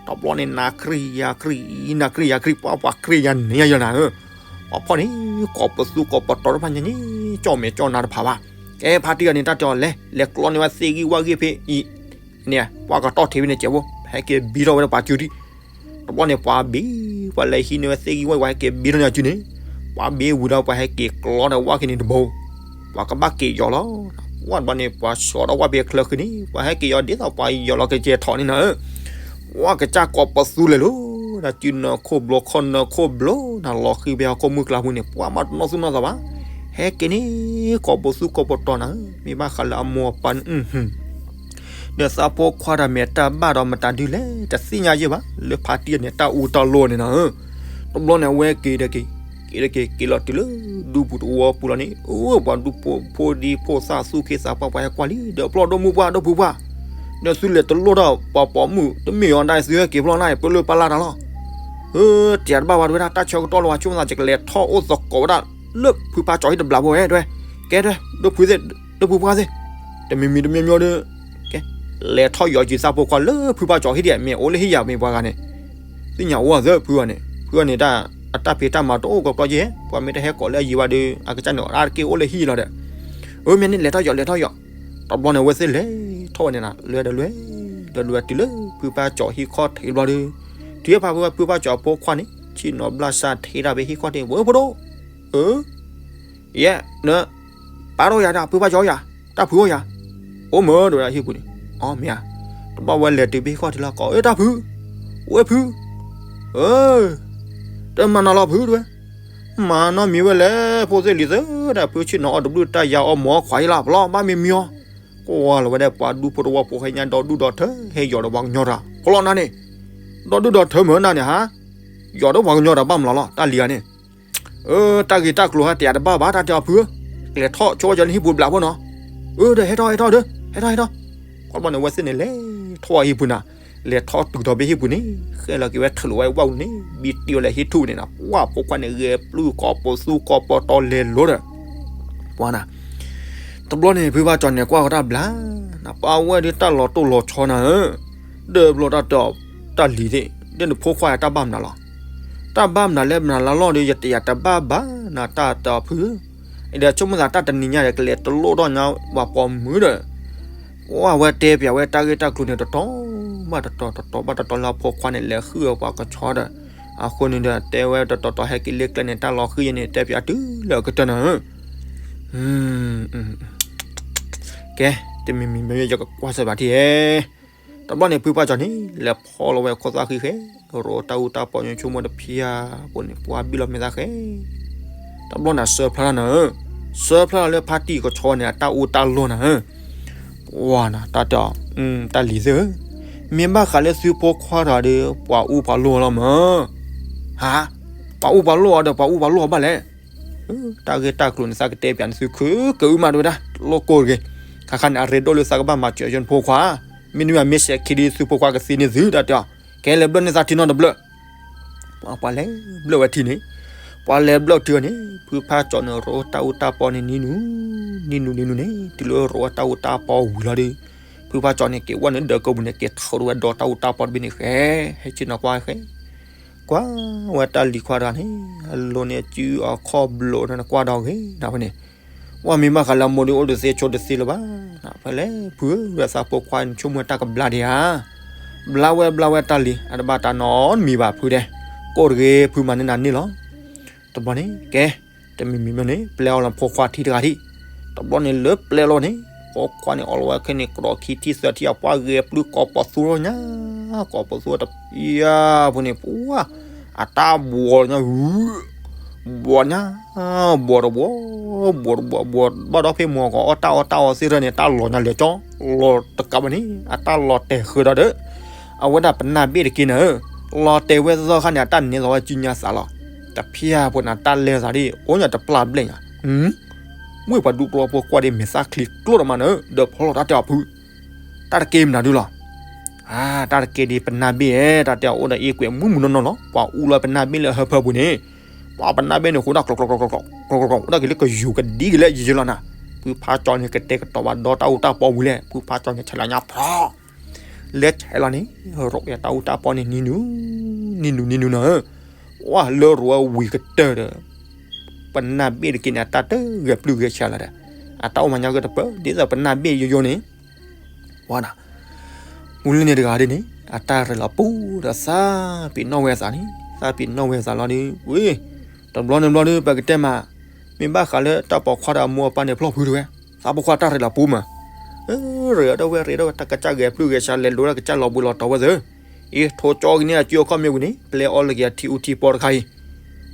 တဘျီန့ၣ် နၤကြံယၤကြံ, နၤကြံယၤကြံ, ပှၢ်ပှၤကြံယၤန့ၢ်ယၤယဲနၤဧၢ, ပှၤဖီၣ်န့ၣ် ကိးပသူကိးပတီၤတဖၣ်ညါန့ၣ် ကၠီၣ်မဲာ်ကၠီၣ်နါတဖၣ်ဘၣ်, ကဲဖါတံၢ်ဂၤန့ၣ် တၢ်တဲအီၤလဲၤ လဲၤကျီန့ၢ်ဝဲသ့ၣ်ဂံၢ်ဝၣ်ဂံၢ်ဖဲအံၤ န့ၣ် ပှၢ်ကတီၢ်ထံးဖဲန့ၣ် ကဲးဖိ ဟဲက့ၤဘံထီၣ်ဝဲဒၣ်ပှၤစုဒံး, တဘျီန့ၣ် ပှၤဘံ ပှၤလဲၤဟံးန့ၢ်ဝဲသ့ၣ်ဂံၢ်ဝၣ် ပှၤဟဲက့ၤဘံထီၣ်န့ၢ်စုန့ၣ်, ပှၤဘံဝံၤဒီး ပှၤဟဲက့ၤကျီဒီးဝၣ်က့ၤန့ၣ်တဘိ, ပှၤကဘၣ်က့ၤယီၤလီၤ, ဝၣ်တဘျီန့ၣ် ပှၤဆှီဒီးဝၣ်ဖဲချၢဃံန့ၣ် ပှၤဟဲက့ၤယီၤဒ်သိးပှၤယီၤလီၤကစဲၤထီၣ်န့ၣ်နၤဧၢ, ဝၣ်ကစၢ်ကိးပသူလဲၤလိၤ, ဒီးစုနၢခိၣ်ဘျီခီၣ်နၢခိၣ်ဘျီ နၤလီၤဃံဖဲဟီၣ်ခိၣ်မုၢ်ကျါပူၤန့ၣ် ပှၢ်မးတနီၣ်သူၣ်နီၣ်သးဘၣ်, ဟဲက့ၤန့ၣ် ကိးပသူကိးပတီၤနၤဧၢ, မ့ၢ်ဘၣ်ဃးလၢအမိၢ်အပၢ်န့ၣ် ဒီးသးဖိခွါတၢ်မ့ၢ်တၢ်ဘၣ်ဒီးမတၤဒုလဲၣ် တသ့ၣ်ညါယဲၢ်ဘၣ် လၢဖါတံၢ်န့ၣ် တၢ်အူတၢ်လီၢ်န့ၣ်နၤဧၢ, တဘျီန့ၣ် အဝဲက့ၤဒီးက့ၤ, က့ၤဒီးက့ၤ က့ၤလီၤတုၤလၢဒူပူၤတဝီပူၤလီၤန့ၣ်, အိၣ် ပှၤဒူဖိဒံဖိသၣ်သူၣ်က့သးပှၢ် ပှၤဟဲကွၢ်လံ ဒီးဖျီၣ်ဒိၣ်မုၢ်ပှၢ်ဒိၣ်ဖုပှၢ်, ဒီးသုလဲၤတလိၣ်ထီၣ်ပှၤပိာ်မုၣ် တမ့ၢ်အီၤဒၣ်သုဟဲက့ၤဖျီၣ်န့ၣ် ပလၢပလၢတၢ်လီၤ, ဧၢ တၢ်တဘၣ်ဘၣ်တဝဲဒၣ် တၢ်ဆၢကတီၢ်လၢပှၤဆိကမိၣ်သး ယကလဲၤထီၣ်အိၣ်သကိးဝဲဒၣ် လၢဖုဖါကၠီၤဟံၣ်တဘျီဖိဝဲ တဝဲ, ကဲ ဒိၣ်ဖုသ့ၣ်, ဒိၣ်ဖုပှၢ်သ့ၣ်, တမံၤမံၤတမံၤမံၤဒီး, ကဲ, လဲၤထီၣ်ယီၤက့ၤသးဖိခွါလၢဖုဖါကၠီၤဟံၣ်ဒံး မ့ၢ်အိၣ်လၢဟံၣ်ယၤမ့ၢ်ပှၤဂၤန့ၣ်, သ့ၣ်ညါအိၣ်အသးဖုဂၤန့ၣ်, ဖုဂၤန့ၣ် အတၢ်ဖံးတၢ်မၤတအိၣ်ကီးကျီယဲၢ်, ပှၤမ့ၢ်တဟဲကိးလၢအယံၤဘၣ်ဒီး အကစၢ်န့ၣ် အါတက့ၢ်အိၣ်လၢဟံၣ်လီၤဒီး, အၢ မ့ၢ်န့ၣ် လဲၤထီၣ်ယီၤ လဲၤထီၣ်ယီၤ, တဘျီန့ၣ် အဝဲသ့ၣ်လဲၤထီၣ်ဝဲန့ၣ်နၤ လဲၤဒီးလဲၤ, ဒီးလဲၤတုၤလၢဖုဖါကၠီၤဟံၣ်ခီၣ်ထံးတဘျီဒီး, တုၤဖဲဖုဖါကၠီၤအဖိခွါန့ၣ် ဆ့ၣ်နီၤဘျၣ်စၢ်ထံတၢ်ဖဲဟံၣ်ခီၣ်ထံး ဝဲဖိဒိၣ်, အၢ ယဲ, န, ပၢ်တအိၣ်ယၤဒီး ဖုဖါကၠီၤယၤ, တၢ်ဖုအိၣ်ယၤ, အိၣ်မ့ၢ် တဝဲဒၣ်ဟံၣ်ပူၤန့ၣ်, အီ မ့ၢ်ဧါ, တဘျီဝဲလဲၤတုၤဖဲဟံၣ်ခီၣ်ထံးလီၤ ကိး အၢ တၢ်ဖု, ဝဲဖု, အၢ, တမၤနီၤလီၤဖုတဝဲ, မၤနီၤမံၤဝဲလဲၣ် ဖိသ့ၣ်လံၤသ့ၣ်ဒီး ဖုဆ့ၣ်နီၤအီၣ်တဘျုးတၢ်ယၤအီၣ်မ့ၤအီၣ်ခွါအံၤလီၤ ပလီၢ်ဘၣ်မ့ၢ်မံၤအီၤ, ကွၢ်လီၤဝဲဒၣ်ပှၤဒူဖိတဝီဖိဟဲညါဒီဒူၣ်ဒီထၢ ဟဲယီၤဒီးပှၤကညီတၢ် ပလီၢ်နၤန့ၣ်, ဒီဒူၣ်ဒီထၢမုၢ်နၤန့ၣ်ဟါ, ယီၤဒီးပှၤကညီတၢ်ဘၣ်မးလီၤလီၤ တၢ်လံၤဂၤန့ၣ် အၢ တၢ်ဂ့ၢ်တၢ်ကျိၤဟဲတဲအတဘၣ်ဘၣ် တၢ်တဲအီၤဖု, ကလဲၤထီၣ်ဆိဝဲကၠီၤန့ၣ်ဟံၣ်ပူၤဘျးဖိနီၤ, အၢ ဒီးဟဲထီၣ်ဟဲထီၣ်ဒီး ဟဲထီၣ်ဟဲထီၣ်, ခီဘျီန့ၣ် ဝဲသ့ၣ်န့ၣ်လဲၤထီၣ်ဟံၣ်ပူၤနၤ, လဲၤထီၣ်တုၤထီၣ်ဖဲဟံၣ်ပူၤန့ၣ် ဃဲလီၤက့ၤဝဲထုးလီၤဝဲဝၣ်န့ၣ် ဘံတံၢ်ဝဲလၢဟံၣ်ထူၣ်န့ၣ်နၤ, ပှၢ်ဖိခွါန့ၣ် ဂဲၤပျုၢ်ကိးပသူကိးပတီၤလဲၤလိၤဒီး ပှၤနၤ တဘျီန့ၣ် ဖုဖါကၠီၤန့ၣ်ကွၢ်ဃီတၢ်ဘျါ, နပၢ်ဝဲဒၣ်တၢ်လီၤတိၢ်လီၤဆီနၤဧၢ, ဒီးဘျီတၢ်တဲအီၤ, တၢ်လံၤသ့ၣ်, ဒီးနဖိခွါတၢ်ဘၣ်မနုၤလီၤ, တၢ်ဘၣ်မနုၤလဲၣ် မနုၤလၢလီၢ်ဒီး ယတယၤတဘၣ်ဘၣ်နၤ တၢ်တဲအီၤဖုဧၢ, ဒီးဆိကမိၣ်သးတၢ်တနံၤညါဒီး ကလဲၤတလိၣ်ထီၣ်ညါပှၤပိာ်မုၣ်ဒီး ပှၢ်ဝဲတဲပၠးဝဲတၢ်ဂ့ၢ်တၢ်ကျိၤန့ၣ် တတီၤဘၣ်တတီၤ တတီၤဘၣ်တတီၤလၢအဖိခွါန့ၣ် လဲၤဟုၣ်အီၤပှၤကဆီဒီး အဃိန့ၣ်ဒီး တဲဝဲတတီၤတီၤ ဟဲက့ၤလၢကျဲန့ၣ် တၢ်လီၤဃံၤယဲန့ၣ် တဲပၠးတုၤလၢအကတၢၢ်နၤဧၢ, ကဲ, တမံၤမံၤမ့ၢ်ယကကွၢ်စၢၤဘၣ်ထံၣ်ဧ တဘျီန့ၣ် ဖုဖါကၠီၤန့ၣ် လဲၤဖီလီၤဝဲခိၣ်သၣ်ဃံဃဲ, ရိတၢ်အူတၢ်ပီညိဆိကမိၣ်တဖၣ်အပူၤန့ၣ် ပှၢ်ဘံၣ်လီၤမဲာ်သၣ်ဃဲ, တဘျီန့ၣ် ဆၢဖျါနၤဧၢ, ဆၢဖျါလီၤလၢဖါတံၢ်ကဆီန့ၣ် အတၢ်အူတၢ်လီၢ်နၤဧၢ, ပှၢ်နၤ တၢ်တဲအီၤ, တၢ်လံၤသ့ၣ်ဧၢ, မ့ၢ်ဘၣ်ဃးလၢသုဖိခွါတဂၤဒီး ပှၤအူပှၤလီၢ်လီၤမး, ဟါ, ပှၤအူပှၤလီၢ်အီၤဒီး ပှၤအူပှၤလီၢ်အီၤဘၣ်လဲၣ် တၢ်ဂ့ၢ်တၢ်ကျိၤန့ၣ် သးကတဲပၠးန့ၣ်သုခုကအုမးတဝဲဒၣ် လိၣ်ကိၢ်တဂ့ၤ, ခါခါန့ၣ် အရ့ဒိၣ်လၢသးကဘၣ်မၤစၢၤယဖိခွါ, မ့တမ့ၢ်မ့ၢ်စဲးခံဒုးသုဖိခွါကသံန့ၢ်သု တၢ်တဲအီၤ, ကဲလဲၤဘျၢၣ်န့ၢ်သးထံနီတဘျၢၣ်, ပှၤလဲၤဘျၢၣ်ဝဲထံန့ၣ်, ပှၤလဲၤဘျၢၣ်တုၤန့ၣ် ဖုဖါကၠီၤန့ၣ် ရိတၢ်အူတၢ်ပီန့ၣ်နံၤနူၤ, နံၤနူၤနံၤနူၤန့ၣ် တုၤလၢရိအတၢ်အူတၢ်ပီဝံၤလီၤဒီး, ဖုဖါကၠီၤန့ၣ် က့ၤဝဲန့ၣ်ဒီးကပူၤန့ၣ် က့ၤထီၣ်ဝဲဒီတၢ်အူတၢ်ပီတဘ့ၣ်န့ၣ်ဃဲ, ဟဲဆ့ၣ်နီၤကွၢ်ဃဲ ကွၢ်ဝဲတၢ်လံၤခွါတဂၤန့ၣ် အလိၤန့ၣ် အစုအခီၣ်ဘျိးန့ၣ် နကွၢ်ဒီးဂ့ၤနၤဖဲန့ၣ်, ပှၢ်မ့ၢ်ဘၣ်ဃးလၢအမိၢ်ဒုးအိၣ်တသ့ဆိတသ့လၢၤဘၣ်, ဖဲလဲၣ်ဖုဧၢ ဝဲသးဖိခွါန့ၣ်ဆိကမိၣ်တၢ်ကဘျါဒံးဧါ, ဘျါဝဲဘျါဝဲတၢ်လံၤ အတဘၣ်တၢ်နီတမံၤဘၣ်ဖုဒဲး, ကိၢ်တဂ့ၤဖုမၤန့ၢ်နၤန့ၣ်လီၤ, တဘျီန့ၣ် ကဲ, တမံၤမံၤမ့ၢ်န့ၣ် ပျဲအီၤလၢဖိခွါထံတဂၤဒံး, တဘျီန့ၣ်လၢပျဲလီၤန့ၣ် ဖိခွါန့ၣ် အီၣ်လီၤဝဲခဲန့ၣ် ကဒီးခံထံၣ်သၢထံၣ် အပှၢ်ဂဲၤပျုၢ်ကိးပသူလီၤညါ, ကိးပသူတပျၢ်ဖိန့ၣ် ပှၢ်, အတၢ်ဘှီးလီၤညါ, ဘှီးညါ, ဘှီးတဘှီး, ဘှီးတဘှီး, ဘှီးဘၣ်ဒီးဖဲမီၤကီး အီၣ်တၢ်အီတၢ်အီသ့ၣ်ရၢန့ၣ် တၢ်လီၤညါလဲၤကၠီ, လီၤတကးဘၣ်န့ၣ် အတၢ်လီၤတဲာ်ဃုာ်ဒီးဒီး အဝဲဒၣ်ပနၢ်ဘ့ၣ်တက့ၢ်နၤဧၢ, လီၤတဲာ်ဝဲသီခါန့ၣ် အတၢ်န့ၢ်လီၤဝဲစုညါသးလီၤ, တဖျၢၣ်ဖိန့ၣ် တၢ်လဲၤသးဒ် အိၣ်ညါတပျၢ်ဘျဲၣ်ညါ, အ မ့ၢ်ပှၤဒူပရီဖိကွၢ်ဒ်မဲာ်သၣ်ချံကျိတမးနၢၤ ဒီးဖျီလီၤတၢ်တဲအီၤဖု တၢ်တကဲမနုၤဒုလီၤ. တၢ်တကဲဒ်ပနၢ်ဘ့ၣ်ဧါ တၢ်တဲအီၤအိၣ်ဒီးအ့ၣ်ကွဲးမုၢ်မုၢ်နီၢ်နီၢ်လီၤ. ပှၤအူလီၤပနၢ်ဘ့ၣ်လၢဟၢဖၢပူၤန့ၣ် ပှၤပနၢ်ဘ့ၣ်န့ၣ် ဃိတၢ်ကျီကျီကျီကျီ အိၣ်ဒၣ်က့ၤလၢကယူၤကဒံက့ၤလၢယယလီၤနၤ. ဖုဖါကၠီန့ၣ် ကတဲာ်ကတီၤဘၣ်ဒီတၢ်အူတၢ်ပီဝံၤလဲၣ် ဖုဖါကၠီန့ၣ် ဆဲးလီၤညါဖျီ လဲၤဆဲးလီၤန့ၣ် ရိးဝဲတၢ်အူတၢ်ပီန့ၣ် နံၤနုၤ နံၤနုၤ နံၤနုၤနၤဧၢ, ဝဲလၢရိးဝဲဝံၤကတၢၢ်ဒီး ပနၢ်ဘ့ၣ်တက့ၢ်န့ၣ် အတၢ်တဂဲၤပျုၢ်ဂဲၤဆှးလီၤဒီး အတၢ်အိၣ်မၤညါကတပၢၢ် ဒ်သိးပနၢ်ဘ့ၣ်ယိယိန့ၣ် ဝဲဒၣ် မူလၢန့ၣ်တဂၤဒ်န့ၣ် အတၢ်ရ့လီၤပူၤဒီးသးပ့ၤနီၣ်ဝဲအသးန့ၣ် သးပ့ၤနီၣ်ဝဲအသးလီၤဒီး ဝ့ၢ် တဘျီန့ၣ်ဘျီဒီး ပကတဲမး မ့ၢ်ဘၣ်ဃးလၢတၢ်ပိာ်ခွါဒီးအမိၢ်အပၢ်န့ၣ်ဖျီၣ်ဖုတဝဲ သးပိာ်ခွါတၢ်ရ့လီၤပူၤမး ရ့ဒီးဝဲရ့ဒီးဝဲ တၢ်ကစၢ်ဂဲၤပျုၢ်ဂဲၤဆှးလဲၤလိၤတၢ်ကစၢ်လီၤဘှံးလီၤတီၤဝဲသ့ၣ် အ့ ထိးကၠီကန့ၢ်အစုအခီၣ်မ့ၢ်ဝံၤန့ၣ် ပျဲအီၤလၢက့ၤအထံအူထံပီတခါအံၤ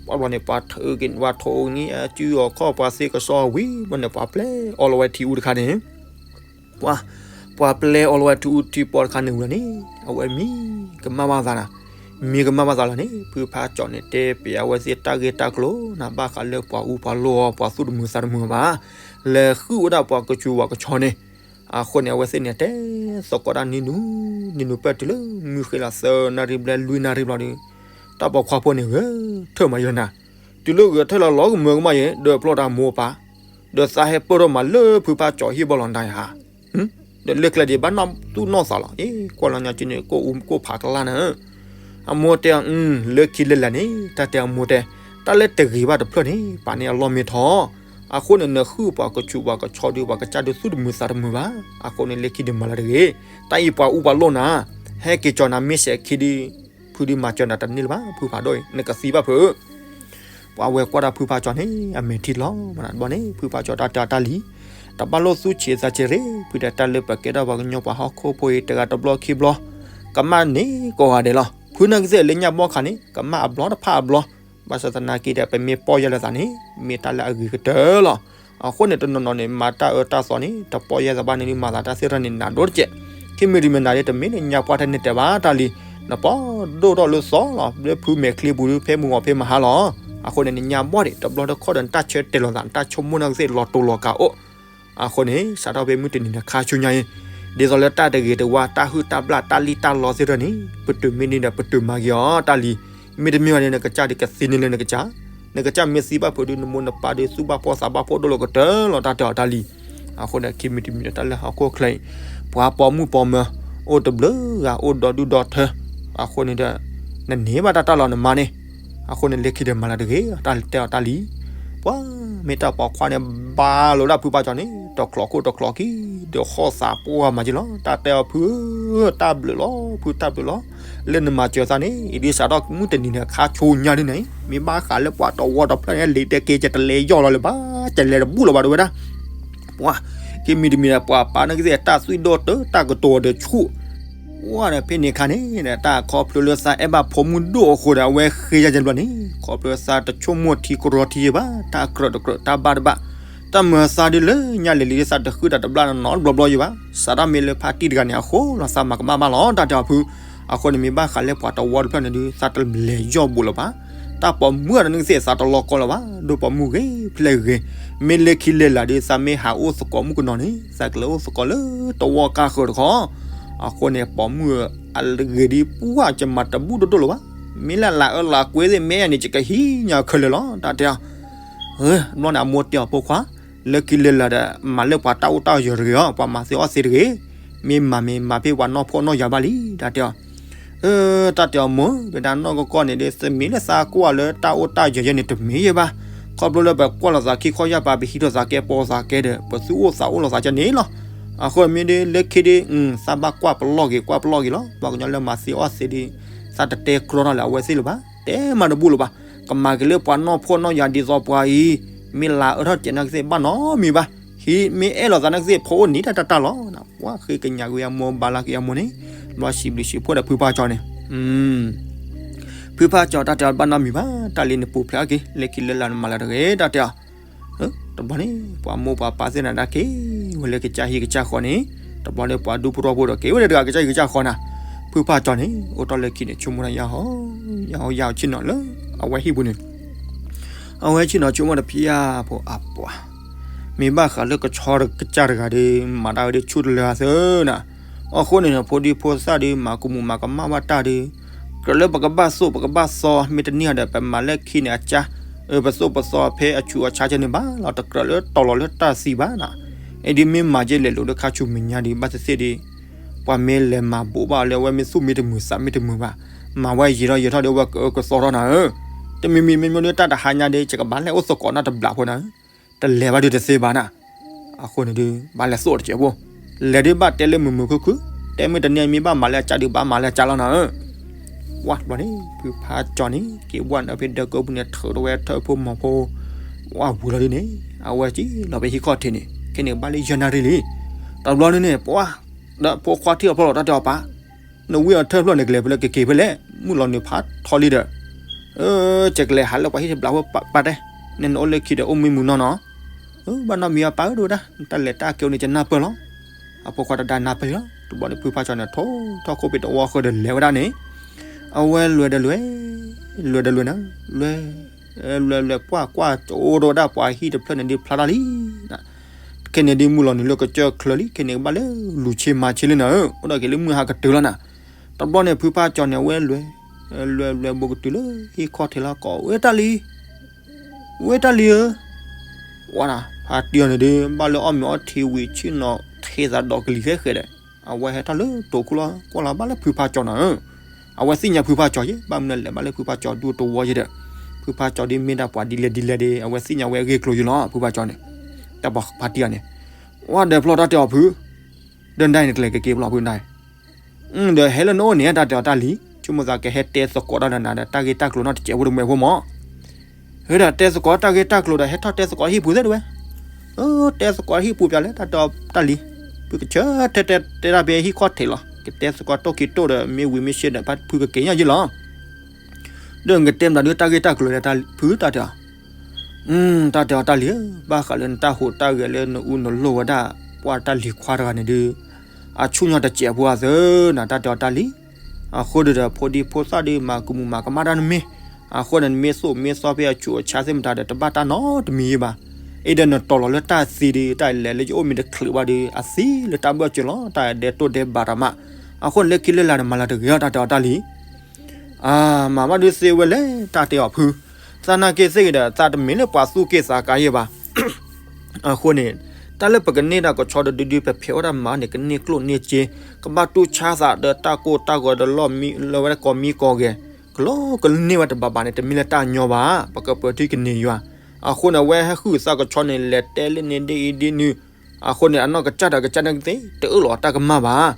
ပှၤဘျီန့ၣ် ပှၤထုးက့ၤ ပှၤထိးက့ၤန့ၢ်အစုအခီၣ် ပှၤသ့ကစီဝံၤ ဘျီန့ၣ် ပှၤပျဲအီၤလီၤဝဲထံအူတခါန့ၣ် ပှၤ ပှၤပျဲအီၤလီၤဝဲထံအူထံပီတခါန့ၣ်ဝံၤလီၤန့ၣ် အဝဲမံကမၣ်ဘၣ်သးနၤ မံကမၣ်ဘၣ်သးလီၤန့ၣ် ဖုဖါကၠီန့ၣ် တဲပျဲအဝဲသ့ၣ်တၢ်ဂ့ၢ်တၢ်ကျိၤနၤ ဘၣ်ဃးလၢပှၤအူပှၤလိၣ်အီၤ ပှၤသူၣ်တမုာ်သးတမုာ်ဘၣ် လဲၤဃုဝဲဒၣ်ပှၤကစူၤပှၤကဆီန့ၣ် အဃိန့ၣ် အဝဲသ့ၣ်န့ၣ် တဲသကိးတၢ်နံၤနုၤ နံၤနုၤပၢၢ်တုၤလၢမုၢ်ဃ့လီၤသၢနၣ်ရံၣ်ဘျဲၣ်လွံၢ်နၣ်ရံၣ်ဘျီဒီး တၢ်ပိာ်ခွါဖိန့ၣ်ဂဲၤထၢၣ်မးယဲနၤ တုၤလၢဂဲၤထၢၣ်လီၤလီၤကမၢကမၣ်ယဲ ဒီးဖျီၣ်တၢ်မိၢ်ပၢ် ဒီးသးဟဲပၢၢ်ထီၣ်မးလၢဖုဖါကၠီဟံၣ်ဘီလီၤနၤယဟါ ဒီးလၢကျဲဒံးဘၣ်နီၢ်သူၣ်နီၢ်သးလီၤ အ့ ကွၢ်လီၤညါက့န့ၣ် ကိၣ်အူကိၣ်ဖးကလၢ်နၤ အမိၢ်တဲအီၤ လၢခံလၢလာ်န့ၣ် တၢ်တဲအမိၢ်တဲ တၢ်လၢတဂ့ၤဘၣ်တဖျၢၣ်န့ၣ် ပာ်န့ၢ်အလီၢ်မ့ၢ်ထီၣ် အဃိန့ၣ် နဃုပှၤကစူၤပှၤကဆီဒီး ပှၤကစၢ်ဒုးသူၣ်တမုာ်သးတမုာ်ဘၣ် အဃိန့ၣ် လၢခံဒံးမၤလၢတဂ့ၤ တၢ်အံၤပှၤအူပှၤလိၣ်နၤ ဟဲက့ၤကၠီနၤမ့ၢ်စဲးခံဒုး ဖုဒုးမၤစၢၤနၤတန့ၢ်လၢၤဘၣ် ဖုဖးဒိၣ်အံၤ နကသံဘၣ်ဖု ပှၤဝဲကွၢ်တၢ်ဖုဖါကၠီန့ၣ် အမဲာ်ထံလီၤမးဘျီန့ၣ် ဖုဖါကၠီတၢ်တဲအီၤတၢ်လံၤ တဘၣ်လိၣ်သူၣ်ဆံးသးဆံးရ့ ဖုဒီးတၢ်လၢပကဲထီၣ်ပှၤကညီပှၤဟီၣ်ခိၣ်ဖိအံၤ တဂၤတဘျီခံဘျီ ကမၣ်န့ၢ်ကိးဂၤဒဲးလီၤ ဖုနာ်ကသ့ၣ်လၢညၣ်ဘီၣ်ခါန့ၣ် ကမၣ်အဘျီတဖၣ်အဘျီ ဘၣ်ဆၣ်သနာ်က့ဒီး ပမ့ၢ်ပီၢ်ယၢ်လၢသးန့ၣ် မ့ၢ်တၢ်လၢအဂ့ၤကတၢၢ်လီၤ အဃိန့ၣ် တနီၤနီၤန့ၣ် မၤတၢ်အၢတၢ်သီန့ၣ် တပီၢ်ယၢ်သးဘၣ်န့ၣ် မၤသးတၢ်သ့ၣ်တဖၣ်န့ၣ် နးဒိၣ်တက့ၢ် ခံမံၤတမံၤနၤဒ် တမ့ၢ်လၢညါပှၢ်ထဲန့ၣ်တဲဘၣ်တၢ်လံၤ နပီၢ်ဒိၣ်ထီၣ်လၢသီလီၤ လၢဖုမဲာ်ချံပူၤဒုး ဖဲမုၢ်ဂီၤဖဲမဟါလီၤ အဃိန့ၣ် နညါဘီၣ်ဒံး တဘျီတခီၣ်ဒီး နတၢ်ဆၢတဲာ်လီၤသး နတၢ်ဆိကမိၣ်နာ်ကသ့ၣ်လီၤတိၤလီၤကးအိၣ် အဃိန့ၣ် စးထီၣ်ဖဲမုၢ်တနံၤန့ၣ် ခါဆူညါအံၤ ဒ်သိးလၢတၢ်တဂ့ၤတဝါ တၢ်ဟုၣ်တၢ်ဘျၣ် တၢ်လံၣ်တၢ်လီသ့ၣ်တဖၣ်န့ၣ် ပတုာ်မ့ၢ်န့ၢ်ဒီး ပတုာ်မၤက့ၤအီၤတၢ်လံၤ မ့တမ့ၢ်ဘၣ်န့ၣ် နကစၢ်ဒုးကသံန့ၢ်လၢနကစၢ် နကစၢ်မ့ၢ်သံဘၣ်ဖုးဒုး နမိၢ်နပၢ်ဒုး သူၣ်ဘၣ်ဖှီၣ်သးဘၣ်ဖှီၣ်ဒိၣ်လီၤကတၢၢ်လီၤ တၢ်တဲအီၤတၢ်လံၤ အဃိန့ၣ် ခံမံၤတမံၤဒီး တၢ်လၢဟီၣ်ခိၣ်ချၢအံၤ ပှၤပိာ်မုၣ်ပိာ်မၢၤ အိၣ်တဘျုးဂၤ အိၣ်ဒီဒူၣ်ဒီထၢ အဃိန့ၣ်ဒီး နန့ၢ်ဘၣ်တၢ်တၢ်လီၤနမါန့ၣ် အဃိန့ၣ် လၢခံဒီးမၤလၢတဂ့ၤ တၢ်တဲအီၤတၢ်လံၤ ပှၤ မ့ၢ်တၢ်ပိာ်ခွါန့ၣ် ဘၣ်လိာ်ဒၣ်ဖုဖါကၠီန့ၣ် တချီးခိၣ်တချီးခံ ဒီးဟီၣ်သးပှၢ်မးက့ၤလီၤ တၢ်တဲအီၤဖု တၢ်ဘျုးလီၤ ဖုတၢ်ဘျုးလီၤ လၢနမၤစၢၤသးန့ၣ် အံၤဒ်စးထီၣ်မုၢ်တနံၤန့ၣ် ခါဆူညါဒ်န့ၣ် မ့ၢ်ဘၣ်ဃးလၢပှၤတဝီတဖျၢၣ်န့ၣ် လံာ်တဲက့ၤ ကတလဲၤယီၢ်လီၤလၢၤဘၣ် ကလဲၤတဘူၣ်လီၤဘၣ်တဝဲဒၣ် ပှၤ ခံမံၤတမံၤန့ၣ် ပှၤပာ်နာ်ကသ့ၣ် တၢ်သွံၣ်ဒိၣ်တၢ တၢ်ကတိၤဒီးဆူၣ် ဝဲဒီးဖဲန့ၣ်အခါန့ၣ် တၢ်ခီဖျိလၢသးအဲၣ်ဘၣ်ဖိမုၣ်ဒိၣ်အဃိဒီး အဝဲဃ့ယၤယဲဘျီန့ၣ် ခီဖျိသးတဆိကမိၣ်ထံကရီထံယဲဘၣ် တၢ်ကြၢးတကြၢး တၢ်ဘၣ်တဘၣ် တၢ်မၤသးဒ်လၢညါလဲၤလံ သးတဃုတၢ်တဘျၣ်နီတဘျီဘျီယဲဘၣ် စးထီၣ်မ့ၢ်လၢဖါတံၢ်တဂၤန့ၣ်အဃိလီၤ သးမၤကမၣ်ဘၣ်လီၤ တၢ်တဲအီၤဖု အဃိန့ၣ် မ့ၢ်ဘၣ်ဃးလၢပှၤတဝီတဖျၢၣ်န့ၣ်ဒုး သးတလဲၤယီၢ်ဘူးလၢၤဘၣ် တၢ်ပိာ်မုၣ်အတနုၤကသ့ၣ် သးတလီၤကီလၢၤဘၣ် ဒိၣ်ပိာ်မုၣ်ဂ့ၤဖျဲၣ်ဂ့ၤ မ့ၢ်လၢခံလဲၤလာ်ဒုး သးမ့ၢ်ဟးအိၣ်သကိးမုၣ်ကနီၤန့ၣ် သးကလဲၤအိၣ်သကိးလၢတဝီကါဃၢၤတခီ အဃိန့ၣ် ပိာ်မုၣ်အဂ့ၤဒ်ပှၢ် ယမၤတဘူၣ်ဒိၣ်ဒိၣ်လၢၤဘၣ် မ့ၢ်လၢလၢအၢလၢကွဲသ့ၣ် မ့ၢ်အန့ၣ် ယကဟံးညါခဲလၢာ်လီၤ တၢ်တဲအီၤ ဘျီန့ၣ် အမိၢ်တဲအီၤဖိခွါ လၢခံလဲၤလာ်ဒီး မၤလၢပှၤတၢ်အိၣ်တၢ်ယၢၤတဂ့ၤအီၤ ပှၤမၤသ့အီၣ်သ့တဂ့ၤ မ့ၢ်မၤမ့ၢ်မၤဖဲပှၤနီၢ်ဖှီၣ်နီၢ်ယာ်ဘၣ်လံ တၢ်တဲအီၤ တၢ်တဲအီၤမိၢ် ပဒၣ်နီၢ်ကီၢ်ကီၢ်န့ၣ်ဒုး သမ့ၢ်လၢသးကွၢ်လၢတၢ်အိၣ်တၢ်ယၢၤယဲန့ၣ် တမ့ၢ်ယဲဘၣ် ခီဖျိလၢပကွၢ်လိာ်သးခံခီယၢ်ပၤ ပဟံးထီၣ်သးကဲ ပိာ်သးကဲဒီး ပသူၣ်အိၣ်သးအိၣ်လိာ်သးကဲန့ၣ်လီၤ အဃိမ့ၢ်ဒ်လၢခံဒုး သးဘၣ်ကွၢ်ပလီၢ်ဂ့ၤ ကွၢ်ပလီၢ်ဂ့ၤလီၤ ပှၤကညီလၢမၤသ့အီၣ်သ့ဒုး သးတတဲကြီထီၣ်လၢအဝဲသ့ၣ်လၢၤဘၣ် တဲမၤတဘူၣ်လၢၤဘၣ် ကမၤက့ၤလၢပှၤနီၢ်ဖှီၣ်နီၢ်ယာ်ဒ်သိးပှၤအံၤ မ့ၢ်လၢအအၢထီၣ်တစဲးနာ်ကသ့ၣ်ဘၣ်နီတမံၤဘၣ် ဟံးမ့ၢ်အဲၣ်လိာ်သးနာ်ကသ့ၣ် ဖိအိၣ်နံၤတၢ်တၢ်တၢ်လီၤ ပှၤဃ့ကညးက့ၤအမိၢ် ဘၣ်လၢက့ၤအမိၢ်န့ၣ် ဘျီစံးဘျုးစံးဖှိၣ်ဒီးဖုဖါကၠီန့ၣ် ဖုဖါကၠီ တၢ်တဲအီၤတဘၣ်နီတမံၤဘၣ် တၢ်လံၤနပူၤဖျဲးအက့ၤ လၢခံလၢလာ်နမၤလၢတဂ့ၤ တၢ်တဲအီၤ တဘျီန့ၣ် ပှၤမိၢ်ပှၤပၢ်သ့ၣ်နၤဒၣ်က့ၤဝဲလၢကစၢ်ဟံၣ်ကစၢ်ဃီန့ၣ် တဘျီန့ၣ် ပှၤဒူဖိထီဖိဒီး က့ၤဝဲလၢတဂၤကစၢ်ဟံၣ်ကစၢ်ဃီနၤ ဖုဖါကၠီန့ၣ် အိၣ်တ့ၢ်လၢခံန့ၣ် ဆိကမိၣ်တၢ်ယါဟီ ယါဟီယါဟီဆ့ၣ်နီၤလၢ အဝဲဟံၣ်ပူၤန့ၣ် အဝဲဆ့ၣ်နီၤဆိကမိၣ်တဖျါဖိအပှၤ မ့ၢ်ဘၣ်ဃးလၢကဆီတကစၢ်တဂၤဒီး မၤတၢ်ဝဲဒၣ်ဆူၣ်တလၢအသၢနၤ. အဃိန့ၣ် ဖိဒံဖိသၣ်ဒီး မၤကမူးမၤကမၣ်ဘၣ်တၢ်ဒီး ကြၢးလၢပကဘၣ်သိၣ်ပကဘၣ်သီ မ့ၢ်တန့ၢ်ဒီး ပမၤလၢခံန့ၣ်အကၢ်, ပသိၣ်ပသီဖဲအဆူးအဆါကဲန့ၣ်ဘၣ်လီၤ, တကြၢးလၢတီၤလီၤလၢတၢ်သံဘၣ်နၤ. အံၤဒ်မ့ၢ်မၤကဲလဲၤလိာ်လၢခါဆူၣ်မဲာ်ညါဒီး ဘၣ်သ့ၣ်သ့ၣ်ဒီး ပှၤမ့ၢ်လဲၤမၤဘိးဘၣ်လၢအဝဲမ့ၢ်သူၣ်မ့ၢ်တမုာ်သးမ့ၢ်တမုာ်ဘၣ်, မၤဝဲယံာ်ထီၣ်ယံာ်ထီၣ်ဒီး အဝဲကအၢကသီထီၣ်နၤဧၢ. တမံၤမံၤမ့ၢ်မ့ၢ်ဒီးတၢ်တဟါညါဒီး ယကဘၣ်လဲၤအိၣ်သကိးနီတဘျီဖိနၤဧၢ. တလဲၤဘၣ်ဒုးတသ့ဘၣ်နၤ. အဃိန့ၣ်ဒုး ဘၣ်လဲၤသိၣ်တစဲးဖိ, လဲၤဒုးဘၣ်တဲလၢမုာ်မုာ်ခုၣ်ခုၣ်, တဲမ့ၢ်တန့ၢ်မ့ၢ်ဘၣ်မၤလၢအကၢ်ဒုး ဘၣ်မၤလၢအကၢ်လီၤနၤဧၢ. ဝံၤဘျီန့ၣ် ဖုဖါကၠီန့ၣ် က့ၤဝဲနုာ်ဖဲဒၢးကၢပူၤန့ၣ် ထုးထီၣ်ဝဲထၢၣ်ဖိမီၤဖိ, ဝံၤလီၤဒုးန့ၣ် အဝဲက့ၤလီၤဖဲဟံၣ်ခီၣ်ထံးန့ၣ် ခဲန့ၣ်ဘၣ်လၢယဲၢ်နၣ်ရံၣ်လံ. တဘျီန့ၣ်န့ၣ် ပှၤ ဒီးဖိခွါထံၣ်အီၤဖျီၣ်လီၤ တၢ်တဲအီၤပၢ်, နဝံအီၤထၢၣ်ဖျီၣ်န့ၣ် ကလဲၤဖဲလဲၣ် ကက့ၤဖဲလဲၣ်, မုၢ်လီၤနုာ်ဖးထီလံဒီး ကကလဲၤဟးလၢပှၤဟံၣ်တဘျီဖိပၢ်တဲ, နနအိၣ်လၢခံဒီးအိၣ်မံမုာ်နီၢ်နီၢ်, ဘၣ်နီတမံၤအပၢ်ဧၢ တဝဲဒၣ် တၢ်လဲၤတၢ်ကဲန့ၣ် ယနၢ်ပၢၢ်လီၤ. အဖိခွါတဒါနၢ်ပၢၢ်လီၤ. တဘျီန့ၣ် ဖုဖါကၠီန့ၣ် ထိၣ်ထီၣ်ခိၣ်ဖံးတဝီဃၢၤဒီးလဲၤဝဲဒၣ်န့ၣ်, အဝဲလဲၤဒီးလဲၤ, လဲၤဒီးလဲၤနၤ, လဲၤ, လဲၤလဲၤပှၢ်ကွၢ်ကအိၣ်ဒီးဝဲဒၣ်ပှၤဟံၣ်တဖျၢၣ်န့ၣ်ဒုးဖျါတၢ်လံ. ခဲန့ၣ်ဒုးမုၢ်လီၤနုာ်လၢကစၢၢ်ချၢလံ, ခဲန့ၣ်ကဘၣ်လၢလူၤဆ့မၤဆ့လံနၤဧၢ, အိၣ်ဒီးက့ၤလၢမုၢ်ဟါကတၢၢ်လီၤနၤ. တဘျီန့ၣ် ဖုဖါကၠီန့ၣ် အဝဲလဲၤ, လဲၤလဲၤဘိးကတုၤလၢဟံၣ်ခီၣ်ထံးလီၤ ကိးဝဲတၢ်လံ ဝဲတၢ်လံဧၢ, ဝါနၤ, ဖါတံၢ်အီၤန့ၣ်ဒုး ဘၣ်လၢအီၣ်မ့ၤအီထံဝံၤ ဆ့ၣ်နီၤထံသးဒီးကလံၤဃဲဃဲဒီး အဝဲဟဲထီၣ်လၢတိာ်ခိၣ်လီၤ ကွၢ်လီၤဘၣ်လၢဖုဖါကၠီနၤဧၢ. အဝဲသ့ၣ်ညါဖုဖါကၠီယဲ ဘၣ်မနုၤလဲၤဘၣ်လၢဖုဖါကၠီဒူတဝီယဲဒီး ဖုဖါကၠီဒ်မ့ၢ်ဒၣ်ပှၤဒ်လဲၣ်ဒ်လဲၣ်ဒီး အဝဲသ့ၣ်ညါဝဲအဂ့ၢ်ကျိၤယဲလီၤ ဖုဖါကၠီန့ၣ်. တၢ်ဖါတံၢ်အီၤန့ၣ် ဝါဒီးဖျီၣ်တၢ်တဲအီၤဖု ဒီးနဒၣ်အံၤန့ၣ် ကလဲၤကက့ၤဖျီၣ်ဖုနဒၣ်အံၤ, ဒီးဟဲလၢနအိၣ်န့ၣ် တၢ်တဲအီၤတၢ်လံၤ, ဆိကမိၣ်သးကဟဲတဲသကိးတၢ်ဒီးနၤဒီး တၢ်ဂ့ၢ်တၢ်ကျိၤနီတစဲးဖိတမှဲးဖိမး. ဟဲဒီးတဲသကိးတၢ်ဂ့ၢ်တၢ်ကျိၤဒီး ဟဲထီၣ်တဲသကိးဟံၣ်ပူၤသ့ၣ်တဝဲ, တဲသကိးဟံၣ်ပူၤပျဲလဲၣ် တၢ်တဲအီၤတၢ်လံၤ, ဖုကဆၢထၢၣ်တဲတဲတၢ်ဖဲဟံၣ်ခီၣ်ထံးလီၤ, ကတဲသကိးတိၢ်ခံတိၢ်ဒီး မ့ၢ်ဝံၤမ့ၢ်ဆ့ဒီး ဖုကက့ၤညါယဲလီၤ. ဒီးနကတဲမတၤဒုးတၢ်ဂ့ၢ်တၢ်ကျိၤလဲၣ် ဖုတၢ်တဲအီၤ တၢ်တဲအီၤတၢ်လံၤဧၢ, ဘၣ်ဃးလၢနတၢ်ဟူးတၢ်ဂဲၤလၢနအူနလိၣ်ဝဲဒၣ် ပှၤတၢ်လံၤခွါတဂၤန့ၣ်ဒုး အဆူၣ်ညီတစဲးဖိအသၢနၤ တၢ်တဲအီၤတၢ်လံၤ. အဃိဒီး ဖိဒံဖိသၣ်ဒုး မၤကမူးမၤကမၣ်တၢ်တမ့ၢ်, အဃိန့ၣ် နမ့ၢ်သိၣ်မ့ၢ်သီဖဲအဆူးအဆါသ့ၣ်မတၤဒီး တဘၣ်တၢ်နီတမံၤယဲဘၣ်. အံၤဒီးနတီၤလီၤလၢတၢ်သံဒီး တၢ်လဲၤလၢယအိၣ်မ့ၢ်တချုးဘၣ်ဒီး အသံလၢတၢ်ဘၢၣ်စၢၤလီၤ တၢ်ဒဲးတိၢ်ဒဲးဘးတၢ်မး. အဃိန့ၣ် လၢခံလၢလာ်န့ၣ် မၤလၢတဂ့ၤအီၤ တၢ်တဲအီၤတၢ်လံၤ အမၤဘၣ်ဒုးသ့ဝဲလဲၣ် တၢ်တဲအီၤဖု, သးနာ်က့သ့ၣ်ဂ့ၤဒီး သးတမ့ၢ်လၢပှၤသူၣ်က့သးကါယဲဘၣ်. အဃိန့ၣ် တၢ်လၢပကန့ၢ်တၢ်ကဆီဒီးဒုဒု ပဖဲးဝဲဒၣ်မၤန့ၣ် ကန့ၢ်ကျိၣ်န့ၢ်စ့, ကဘၣ်တူၢ်ဆါသးဒီးတၢ်ကိၢ်တၢ်ဂီၤဒီးလီၢ်မံလၢဝဲဒၣ်ကိးမံကိးဂဲၤ, ကလီကန့ၢ်ဝဲတဘၣ်ဘၣ်န့ၣ် တမ့ၢ်လၢတၢ်ညီဘၣ်, ပကပၢၤထံကန့ၢ်ယွၤ. အဃိန့ၣ် အဝဲဟဲဃုသးကဆီန့ၣ် လဲၤတဲလၢန့ၣ်ဒ်အံၤဒ်နုၤ, အဃိန့ၣ် အနီၢ်ကစၢ်ဒီးကစၢ်န့ၣ်ကသ့ တအၢၣ်လီၤတၢ်ကမၣ်ဘၣ်.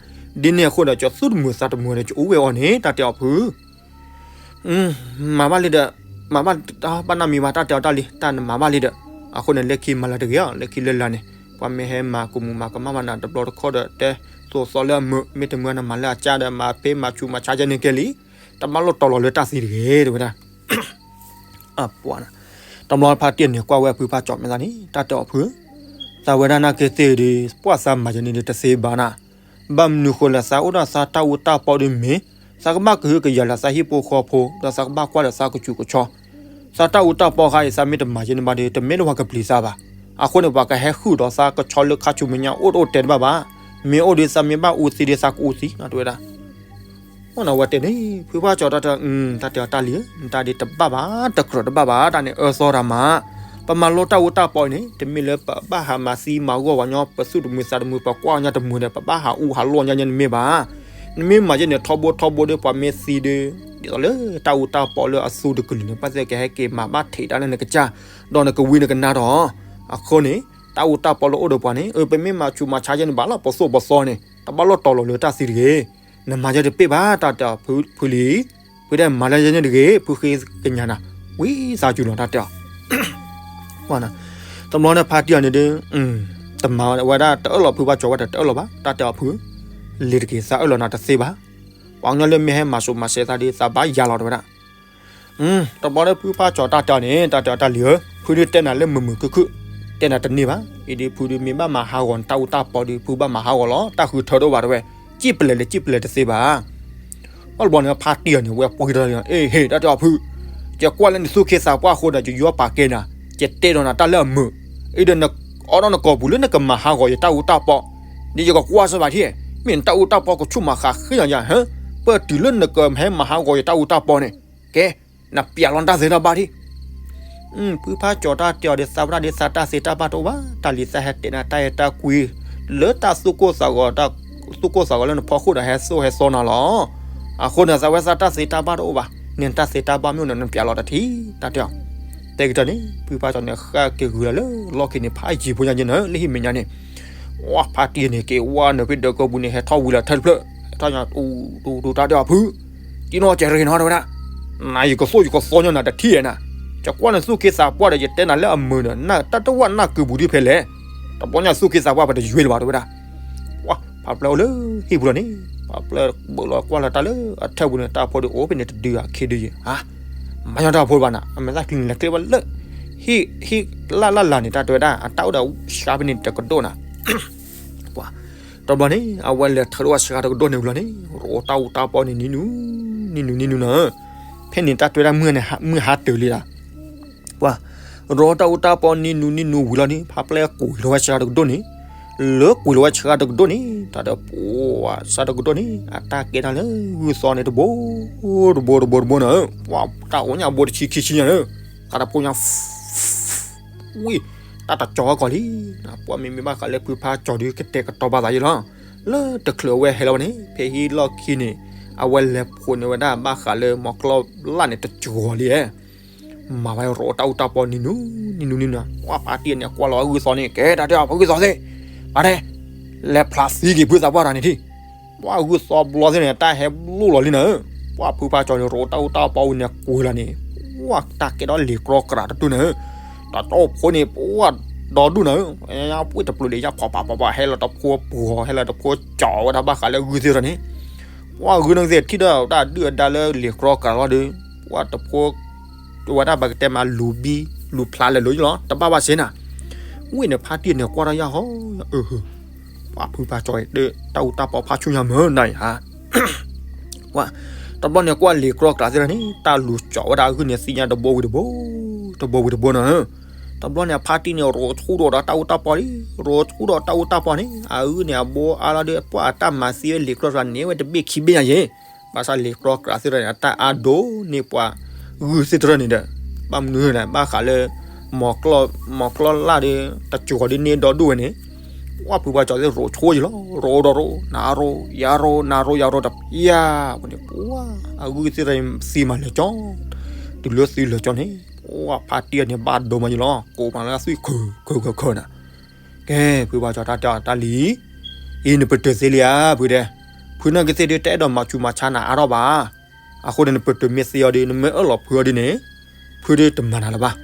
ဒ်န့ၣ်အဃိဒီး ကၠီသူၣ်တမုာ်သးတမုာ်ဒီး ကအိၣ်ဝဲအီၤန့ၣ် တၢ်တဲအီၤဖု မၤဘၣ်လံဒီး မၤဘၣ်တဘၣ်နီတမံၤဘၣ် တၢ်တဲအီၤတၢ်လံၤ တၢ်နမၤဘၣ်လံဒီး အဃိန့ၣ် လၢခံမၤလၢတဂ့ၤအီၤ လၢခံလၢလာ်န့ၣ် ပှၤမ့ၢ်ဟဲမၤကမူးမၤကမၣ်ဘၣ်နၤတဘျီတခီၣ်ဒီး တဲသိးသီလၢအမုာ် မ့တမ့ၢ်နမၤလၢအကၢ်ဒီး မၤဖဲမၤဆူးမၤဆါကဲန့ၣ်ကဲလံ, တဘၣ်လိၣ်တီၤလီၤလၢတၢ်သံတဂ့ၤ တဲဝဲဒၣ်. တဘျီဖါတံၢ်န့ၣ် ကွၢ်ဝဲဖုဖါကၠီမ့ၢ်သးန့ၣ် တၢ်တဲအီၤဖု, သးဝဲဒၣ်နာ်က့သ့ၣ်ဒီး ပှၢ်သးမၤယဲန့ၣ်ဒီးတသ့ဘၣ်နၤ. ဘၣ်မနုၤဃိလဲၣ် သးအိၣ်ဒီးသးတၢ်အူတၢ်ပီဒီးမ့ၢ် သးကဘၣ်ကဟုကယာ်လၢသးဟံၣ်ဖိဃီဖိ ဒီးသးကဘၣ်ကွၢ်ဒီးသးကဆူးကဆါ သးတၢ်အူတၢ်ပီခါအံၤ သးမ့ၢ်တမၤယဲန့ၣ်ဘၣ်ဒီး တမ့ၢ်လၢပှၤကပျံၤသးဘၣ်. အဃိန့ၣ် ပှၤကဟဲဃုာ်ဒီးသးကဆီလၢခါဆူမဲာ်ညါ အိၣ်တအိၣ်တဲတဘၣ်ဘၣ်. မ့ၢ်အိၣ်ဒီးသးမ့ၢ်ဘၣ်အူသံဒီး သးကအူသံနီၤ တဲဝဲဒၣ်. အဝဲတဲန့ၣ် ဖုဖါကၠီတၢ်တဲ, တၢ်တဲအီၤတၢ်လံၤဧၢ, နတၢ်ဒ်တဘၣ်ဘၣ် တကြၢးတဘၣ်ဘၣ် တၢ်န့ၣ်အၢသီတၢ်မး. ပမၤလိတၢ်အူတၢ်ပီအံၤန့ၣ် တမ့ၢ်လၢပဘၣ်ဟးမၤသံမၤဂီၢ်ပှၤညီ ပသူၣ်တမုာ်သးတမုာ် ပှၤကွၢ်အီၤညီတမုာ်ဒီး ပဘၣ်ဟးအူဟးလိၣ်ညီညီန့ၣ်မ့ၢ်ဘၣ်. နမ့ၢ်မၤယဲန့ၣ် ထီဘိထီဘိဒီး ပှၤမ့ၢ်သံဒီး ဒ်သိးလၢတၢ်အူတၢ်ပီလၢအသူတကလုာ်န့ၣ် ဘၣ်သ့ၣ်ကဟဲက့ၤမၤဘၣ်ထံးတၢ်လၢနကစၢ် ဒီးနကဝံနကနါထီၣ်. အဃိန့ၣ် တၢ်အူတၢ်ပီလၢအိၣ်ဒီးပှၤန့ၣ် အၢ ပမ့ၢ်မၤဆူးမၤဆါယဲန့ၣ်ဘၣ်လီၤ ပသိၣ်ပသီန့ၣ် တဘၣ်လိၣ်တီၤလီၤလၢတၢ်သံတဂ့ၤ. နမၤယဲတပ့ၢ်ဘၣ် တၢ်တဲအီၤဖုလံၤ, ဖုတဲမၤလၢယဲန့ၣ်တဂ့ၤ ဖုဃ့ကညးနၤ, ဝံသးစူၤလီၤ တၢ်တဲအီၤ. တဘျီန့ၣ်ဖါတံၢ်အီၤန့ၣ်ဒီး တမၤဝဲဒၣ် တအၢၣ်လီၤဖုဘၣ်ကၠီဝဲဒီး တအၢၣ်လီၤဘၣ် တၢ်တဲအီၤဖု, လံၤတက့ၤ သးအၢၣ်လီၤနၤတသ့ဘၣ်. ပှၤကညီလၢမ့ၢ်ဟဲမၤစိးမၤစဲးသးဒီး သးဘၣ်ယၤလီၤတဝဲဒၣ်. တဘျီဒီးဖုဖါကၠီတၢ်တဲအီၤန့ၣ် တၢ်တဲအီၤတၢ်လံၤဧၢ, ဖုဒုးတဲနၤလၢမုာ်မုာ်ခုၣ်ခုၣ်, တဲနၤတန့ၢ်ဘၣ်. အံၤဒုးဖုဒုးမ့ၢ်ဘၣ်မၤဟးဂီၤနတၢ်အူတၢ်ပီဒီး ဖုဘၣ်မၤဟးဂီၤလီၤ တၢ်ဃုထၢတအိၣ်ဘၣ်တဝဲ, စံၣ်ပလဲၤလၢစံၣ်ပလဲၤတသ့ဘၣ်. အီၣ်တဘျီန့ၣ် ဖါတံၢ်အီၤန့ၣ် ဝဲပှ့ၤထီၣ်လံ, အ့ဟ့ၣ် တၢ်တဲအီၤဖု, ယကွၢ်လၢနသူၣ်ခ့သးပှၢ်အဃိဒီး ယယီပာ်ကဲနၤ, ယတဲဒီးနၤတၢ်လၢအမုာ်, အံၤဒီးန အိးထီၣ်နကိာ်ပူၤလၢနကမၤဟးဂီၤယတၢ်အူတၢ်ပီ, ဒီးယကကွၢ်စၢၤဘၣ်ထံၣ်, မ့ၢ်နတၢ်အူတၢ်ပီကဆူၣ်မၤဃးဃ့ယၤယၤ, ဟၢ, ပၢၢ်တုၤလၢနကဟဲမၤဟးဂီၤယတၢ်အူတၢ်ပီန့ၣ်, ကဲ, နပျဲလီၤနတၢ်သ့တၢ်ဘၣ်ထံၣ်. ဖုဖးကၠီၤတၢ်တဲအီၤဒီး သးဝဲဒၣ်ဒီး သးတၢ်သ့တၢ်ဘၣ်တအိၣ်ဘၣ်, တၢ်လံၤသးဟဲတဲနၤတၢ်အဲၣ်တၢ်ကွံ လၢတၢ်သူၣ်ကိၢ်သးဂီၤ, သူၣ်ကိၢ်သးဂီၤလၢနဖီခိၣ်ဒီးဟဲသိၣ်ဟဲသီနၤလီၤ. အဃိန့ၣ် သးဝဲသးတၢ်သ့တၢ်ဘၣ်တအိၣ်ဘၣ်, နတၢ်သ့တၢ်ဘၣ်မ့ၢ်အိၣ်န့ၣ် နပျဲလီၤတၢ်ထံၣ် တၢ်တဲအီၤ. တဲကတၢၢ်န့ၣ် ဖုဖးကၠီၤန့ၣ် ဃၣ်က့ၤဂုာ်လီၤလၢလီၢ်ခံန့ၣ် ဖးယံၤဖိညါယဲၢ်နၤ လၢဟံၣ်မဲာ်ညါန့ၣ်, ဝဲဖါတံၢ်န့ၣ် က့ၤဝဲနုာ်ဖဲဒၢးကီၢ်ပူၤန့ၣ် ဟဲထီၣ်ဝံၤလီၤထဲတဖျၢၣ်, ဟဲထီၣ်ညါ တူတူတူ တၢ်တဲအီၤ ဖု, ကံနီၣ်ကဲၤရ့ၣ်နီၤ တဲဝဲဒၣ်, နၤယကသိၣ်ယကသီညီနၤတထံၣ်နၤ, ယကွၢ်နသူၣ်က့သးပှၢ်ဒီး ယတဲနၤလၢအမုာ်ဒီး နတၢ်တဝၣ်နၢ်ကုာ်ပူၤဒ်ဖဲလဲၣ်, တဘျီညါသူၣ်က့သးပှၢ်ပတယွဲလၢၤဘၣ် တဲဝဲဒၣ်. ပှၤဖျၢၣ်အိၣ်လၢဟံၣ်ပူၤလီၤန့ၣ်, ပှၤဖျၢၣ်ဘၢၣ်လီၤကွၢ်လီၤတၢ်လၢအထၢၣ်ပူၤန့ၣ် တၢ်ဖိဒီးအိၣ်ဖဲန့ၣ်တဒုဧါခံဒုယဲၢ်, မၤညီတၢ်ဖိဘၣ်နၤ, အမဲာ်သၣ်ချံန့ၣ် လဲၤကျဲဘၣ်လၢ ဟံၣ်လၢ်လၢ်လၢ်န့ၣ် တၢ်တဲဝဲဒၣ် အတၢ်အိၣ်ဒီးစှၤဖဲန့ၣ်တကဒိၣ်နၤ ပှၤ, တဘျီန့ၣ် အဝဲလဲၤထၢထီၣ်ဝဲစှၤတကဒိၣ်န့ၣ်ဝံၤလီၤန့ၣ် ရိးတၢ်အူတၢ်ပီန့ၣ် နံၤနူၤ, နံၤနူၤ နံၤနူၤနၤ, ဖဲန့ၣ်တၢ်တဲဝဲဒၣ်မုၢ်ဟါတၢၤလံဒီး ပှၤ, ရိးတၢ်အူတၢ်ပီနံၤနူၤ နံၤနူၤဝံၤလီၤန့ၣ် ဖါပျဲၢ်ကွံာ်လီၤဝဲစှၤတကဒိၣ်န့ၣ်, လၢကွံာ်လီၤဝဲစှၤတကဒိၣ်န့ၣ် တၢ်ဒီးပှၤ စှၤတကဒိၣ်န့ၣ် အတၢ်ကဲထီၣ်လၢဂုၢ်သီန့ၣ်တဘိ, တဘိ တဘိ တဘိနၤ, ပှၤတၢ်အိၣ်ညါဘိတဆံခံဆံညါန့ၣ်, တၢ်တဖိညါ ဝံၤ, တၢ်တကၠီၤဝဲကီးလံ, ပှၤမ့မ့ၢ်ဘၣ်ဃးလၢဖုဖါကၠီၤဒုးကတဲာ်ကတီၤဘၣ်သးယဲလီၤ, လၢတချုးအဝဲဟဲလီၤဝဲန့ၣ် ဖဲဟံၣ်လီၢ်ခံန့ၣ် အဝဲလဲၤဖိးန့ၢ်ဝဲဒၣ်ဘၣ်ဃးလၢ မီၤကျီၢ်လၢ်န့ၣ် တကၠီၤလံ, မၤဝဲရိးတၢ်အူတၢ်ပီနံၤနူၤ, နံၤနူၤ နံၤနူၤ, ပှၤဖါတံၢ်န့ၣ် ကွၢ်လီၤဂုၢ်သီန့ၣ် ကဲတၢ်တဲအီၤ ပှၤဂုၢ်သီသ့ၣ်, ပှၤတဲ, လဲၤဖျးသံက့ၤဖုသးပှၢ်တၢ်န့ၣ်ထံၣ် ပှၤဂုၢ်သီဘျီသ့ၣ်န့ၣ် တၢ်ဟဲဘျိလီၤလံနၤ, ပှၤဖုဖါကၠီၤန့ၣ် ရိးတၢ်အူတၢ်ပီဝံၤန့ၣ်ကွံာ်လီၤန့ၣ်, ပှၤတၢ်ကဲထီၣ်လံာ်ကြီကြးတဒူၣ်နၤ, တၢ်တီၢ်ဖိန့ၣ် ပှၤဒီဒူၣ်နၤ, ပှ့ၢ်တပျုာ်ဒံးယါဖီၣ်ပာ်ပာ်ပာ် ဟဲလီၤတဖိပှီၤ ဟဲလီၤတဖိကၠီၤဝဲဒၣ်ဘၣ်ဃးလၢဂုၢ်သ့ၣ်တဖၣ်န့ၣ်, ပှၤဂုၢ်န့ၣ်သ့ၣ်ထံၣ်ဒီးတၢ်ဒုၣ်အဒါလၢလံာ်ကြီကြးလီၤဒီး, ပှၤတဖိ ဝဲဒၣ်ပကတဲမးလူၤဘံ လူၤဖျးလဲၤလိၤလီၤ တဘၣ်ဘၣ်စ့နၤ, ဝံၤန့ၣ်ဖါတံၢ်န့ၣ်ကွၢ်တၢ်ယၢ်ဟီ, ပှၤဖုဖါကၠီၤ တၢ်အူတၢ်ပီဖးဆူၣ်ညါမၢ်နၤအံၤဧါ ပှၤ, တဘျီန့ၣ်ကွၢ်လံာ်ကြီကြးသ့ၣ်တဖၣ်န့ၣ် တၢ်လူၤကၠီၤဝဲဒၣ်အဂုၢ်န့ၣ်သ့ၣ်ညါတဘိဝံၤတဘိ, တဘိဝံၤတဘိနၤ, တဘျီန့ၣ်အဖါတံၢ်န့ၣ် ရိးဆူၣ်ဒီးတၢ်အူတၢ်ပီလံ, ရိးဆူၣ်ဒီးတၢ်အူတၢ်ပီန့ၣ် အဂုၢ်န့ၣ်အဘိအါလီၤဒီး ပှၤအတၢ်မၤသံဝဲလံာ်ကြီကြးန့ၣ်ဝဲတဘ့ၣ်ခံဘ့ၣ်ညါယဲၢ်, ဘၣ်ဆၣ်လံာ်ကြီကြးသ့ၣ်တဖၣ်န့ၣ် အတၢ်အါဒိၣ်န့ၢ်ပှၤဂုၢ်သ့ၣ်တဖၣ်န့ၣ်ဒီး, ဘၣ်မနုၤလဲၣ် ဘၣ်ဃးလၢ မီၤကျီၢ်လၢ်ဒီး တကၠီၤဒ်န့ၣ်ဒီဒူၣ်ဝဲန့ၣ်, ပှၤဖုဖါကၠီၤသ့ၣ်ရိးဆိယံၤလီၤ, ရိးဒီးရိး နၤရိး ယၤရိး နၤရိး ယၤရိးတပျၢ်ဝဲန့ၣ် ပှၤအဂုၢ်သ့ၣ်တဖၣ်န့ၣ်သံမးလၢာ်ကၠီ, တုၤလၢသံလၢာ်ကၠီန့ၣ်, ပှၤဖါတံၢ်န့ၣ်ဘၣ်ဒိမးယံၤလီၤ ကိးမးလၢသွံၣ်ခုၣ်ခုၣ်ခုၣ်နၤ, ကဲ ဖုဖါကၠီၤတၢ်တဲအီၤတၢ်လံ, အံၤနပတုာ်သ့လံဧါ ဖုတဲ, ဖုနီၢ်ကသ့ၣ်ဒုးတအဲၣ်ဒိးမၤဆူးမၤဆါနၤအါထီၣ်ဘၣ်, အဃိန့ၣ် နပတုာ်မ့ၢ်သ့အီၤဒီး နမ့ၢ်အၢၣ်လီၤဖုအီၤဒ်န့ၣ်, ဖုဒုးတမၤနၤလၢၤဘၣ်,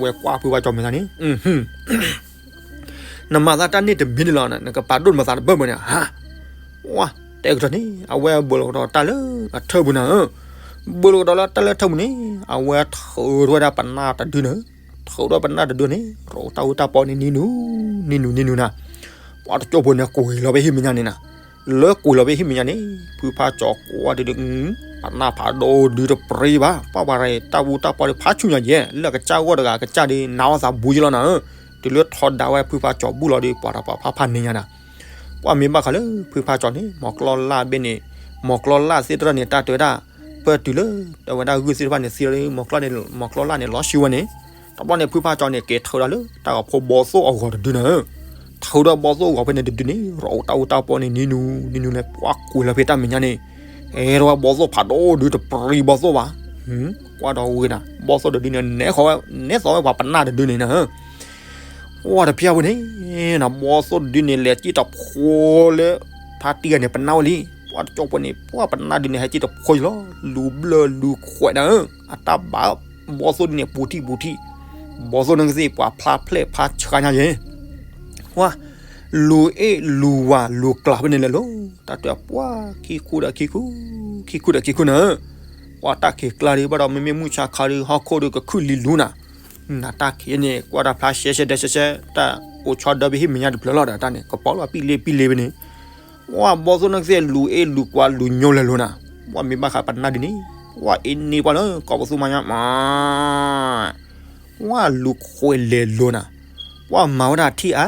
ဝဲကွၢ်ဖုဖါကၠီၤမဲာ်သးန့ၣ် နမၤသးတၢ်န့ၣ်တမံၤန့ၣ်လီၤ နကပာ်ဒိၣ်နမၤသးတဘၢၣ်ဘၢၣ်န့ၣ်ဧါ, ဝဲတဲကတၢၢ်န့ၣ် အဝဲဘၢၣ်လီၤကဒီးတၢ်လၢအထၢၣ်ပူၤနၤ, ဘၢၣ်လီၤကဒီးလၢတၢ်လၢထၢၣ်ပူၤန့ၣ် အဝဲထုးထီၣ်ဝဲဒၣ်ပနၢ်တဒုန့ၣ်, ထုးထီၣ်ပနၢ်တဒုန့ၣ် ရိးတၢ်အူတၢ်ပီန့ၣ်နံၤနူၤ, နံၤနူၤ နံၤနူၤနၤ, ပှၤတကၠိဖိန့ၣ်ကွံာ်လီၤဖဲဟံၣ်မဲာ်ညါန့ၣ်နၤ, လၢကွံာ်လီၤဖဲဟံၣ်မဲာ်ညါန့ၣ် ဖုဖါကၠီၤကွၢ်ဒုးဒုး, ပနၢ်ဖးဒိၣ်ဒုးတပြံဘၣ်, ပှၤပှၤရၤတၢ်အူတၢ်ပီဒီးဖးဆူၣ်ညါယဲၢ် လၢအကစၢ်ဂီၢ်တဂၤအကစၢ်ဒီး နၤအီၣ်သးဘူးယံၤလီၤနၤ, တုၤလၢထီဒါဝဲဖုဖါကၠီၤဘူၣ်လီၤဒီး ပှၤတပှၤဖးဖးန့ၢ်ညါနၤ, ပှၤမ့ၢ်ဘၣ်ဃးလၢဖုဖါကၠီၤန့ၣ် မီၤကျီၢ်လၢ်ဘ့ၣ်န့ၣ်, မီၤကျီၢ်လၢ်သ့ၣ်တဖၣ်န့ၣ် တၢ်တဲဝဲဒၣ်, ပၢၢ်တုၤလၢ အဝဲဒၣ်ဂုၢ်သ့ၣ်တဖၣ်န့ၣ်သံလီၤဒီး မီၤကျီၢ်န့ၣ် မီၤကျီၢ်လၢ်န့ၣ်လီၤဆှံဝဲန့ၣ်, တဘျီန့ၣ် ဖုဖါကၠီၤန့ၣ် က့ၤထုးဒီးလၢတၢ်ဂီၤဖိဘီသိၣ်အဂီၤတဒုန့ၣ်, ထုးဒီးဘီသိၣ်အဂီၤဖဲန့ၣ်တဒုန့ၣ် ရိးတၢ်အူတၢ်ပီန့ၣ်နံၤနူၤ, နံၤနူၤန့ၣ် ပှၤကွံာ်လီၤဖဲတၢ်မဲာ်ညါန့ၣ်, အဲၣ်ဒိးဝဲဘီသိၣ်ဖးဒိၣ်ဒုးတပြံဘီသိၣ်ဘၣ်, ကွၢ်ဒီးဝဲဒၣ် ဘီသိၣ်တဒုန့ၣ် နဲၣ်ဃီဝဲ နဲၣ်သီဝဲပှၤပနၢ်တဒုန့ၣ်နၤ ပှၤတပျၢ်ဝဲန့ၣ်, နဘီသိၣ်တဒုန့ၣ် လဲၤစံၣ်တဖိလၢ ဖါတံၢ်ဂၤန့ၣ် ပနၢ်ဝဲလံ, ပှၤတကၠိဖိန့ၣ် ပှၤပနၢ်ဒုန့ၣ် ဟဲစံၣ်တဖိယံၤလီၤ, လူၤဘျၢၣ်လူၤခွဲးနၤဧၢ, အတၢ်ဘၣ်ဘီသိၣ်ဒုန့ၣ် ပူၤထံၣ်ပူၤထံၣ်, ဘီသိၣ်န့ၣ်ကသ့ၣ်ပှၤဖျါဖျဲးဖးဆှါညါယဲၢ်, ပှၤ လူၤအ့ၣ်လူၤဝၤလူၤကျးဖဲန့ၣ်လဲၤလိၤ, တၢ်တဲပှၤခံခူဒီးခံခူ, ခံခူဒီးခံခူနၤဧၢ, ပှၤတၢ်ခံးကျါဒီး ဘၣ်ဒီးမ့မ့ၢ်မုၢ်ဆါခါဒီး ဟီၣ်ခိၣ်ဒီးကခုၣ်လံလူနၤ, နတၢ်ခံးန့ၣ် ကွၢ်တၢ်ဖျါရှဲရှဲဒဲရှဲရှဲ, တၢ်အိၣ်ဆီဒၢဖဲဟံၣ်မဲာ်ညါတဖျၢၣ်လီၤဒီး တၢ်န့ၣ် ကပီၤလီၤပံၣ်လ့ပံၣ်လ့ဖဲန့ၣ်, ပှၤဘီသိၣ်န့ၣ်ကသ့ၣ်လူၤအ့ၣ်လူၤကွးလူၤညိလဲၤလိၤနၤ, ပှၤမ့ၢ်ဘၣ်ဃးပနၢ်ဒုန့ၣ်, ပှၤအ့ၣ်န့ၢ်ပှၤလၢကီၢ်ပသူမၤညါမး ပှၤလူၤခွဲးလဲၤလိၤနၤ, ပှၤမၤဝဲဒၣ်ထံၣ်အါ,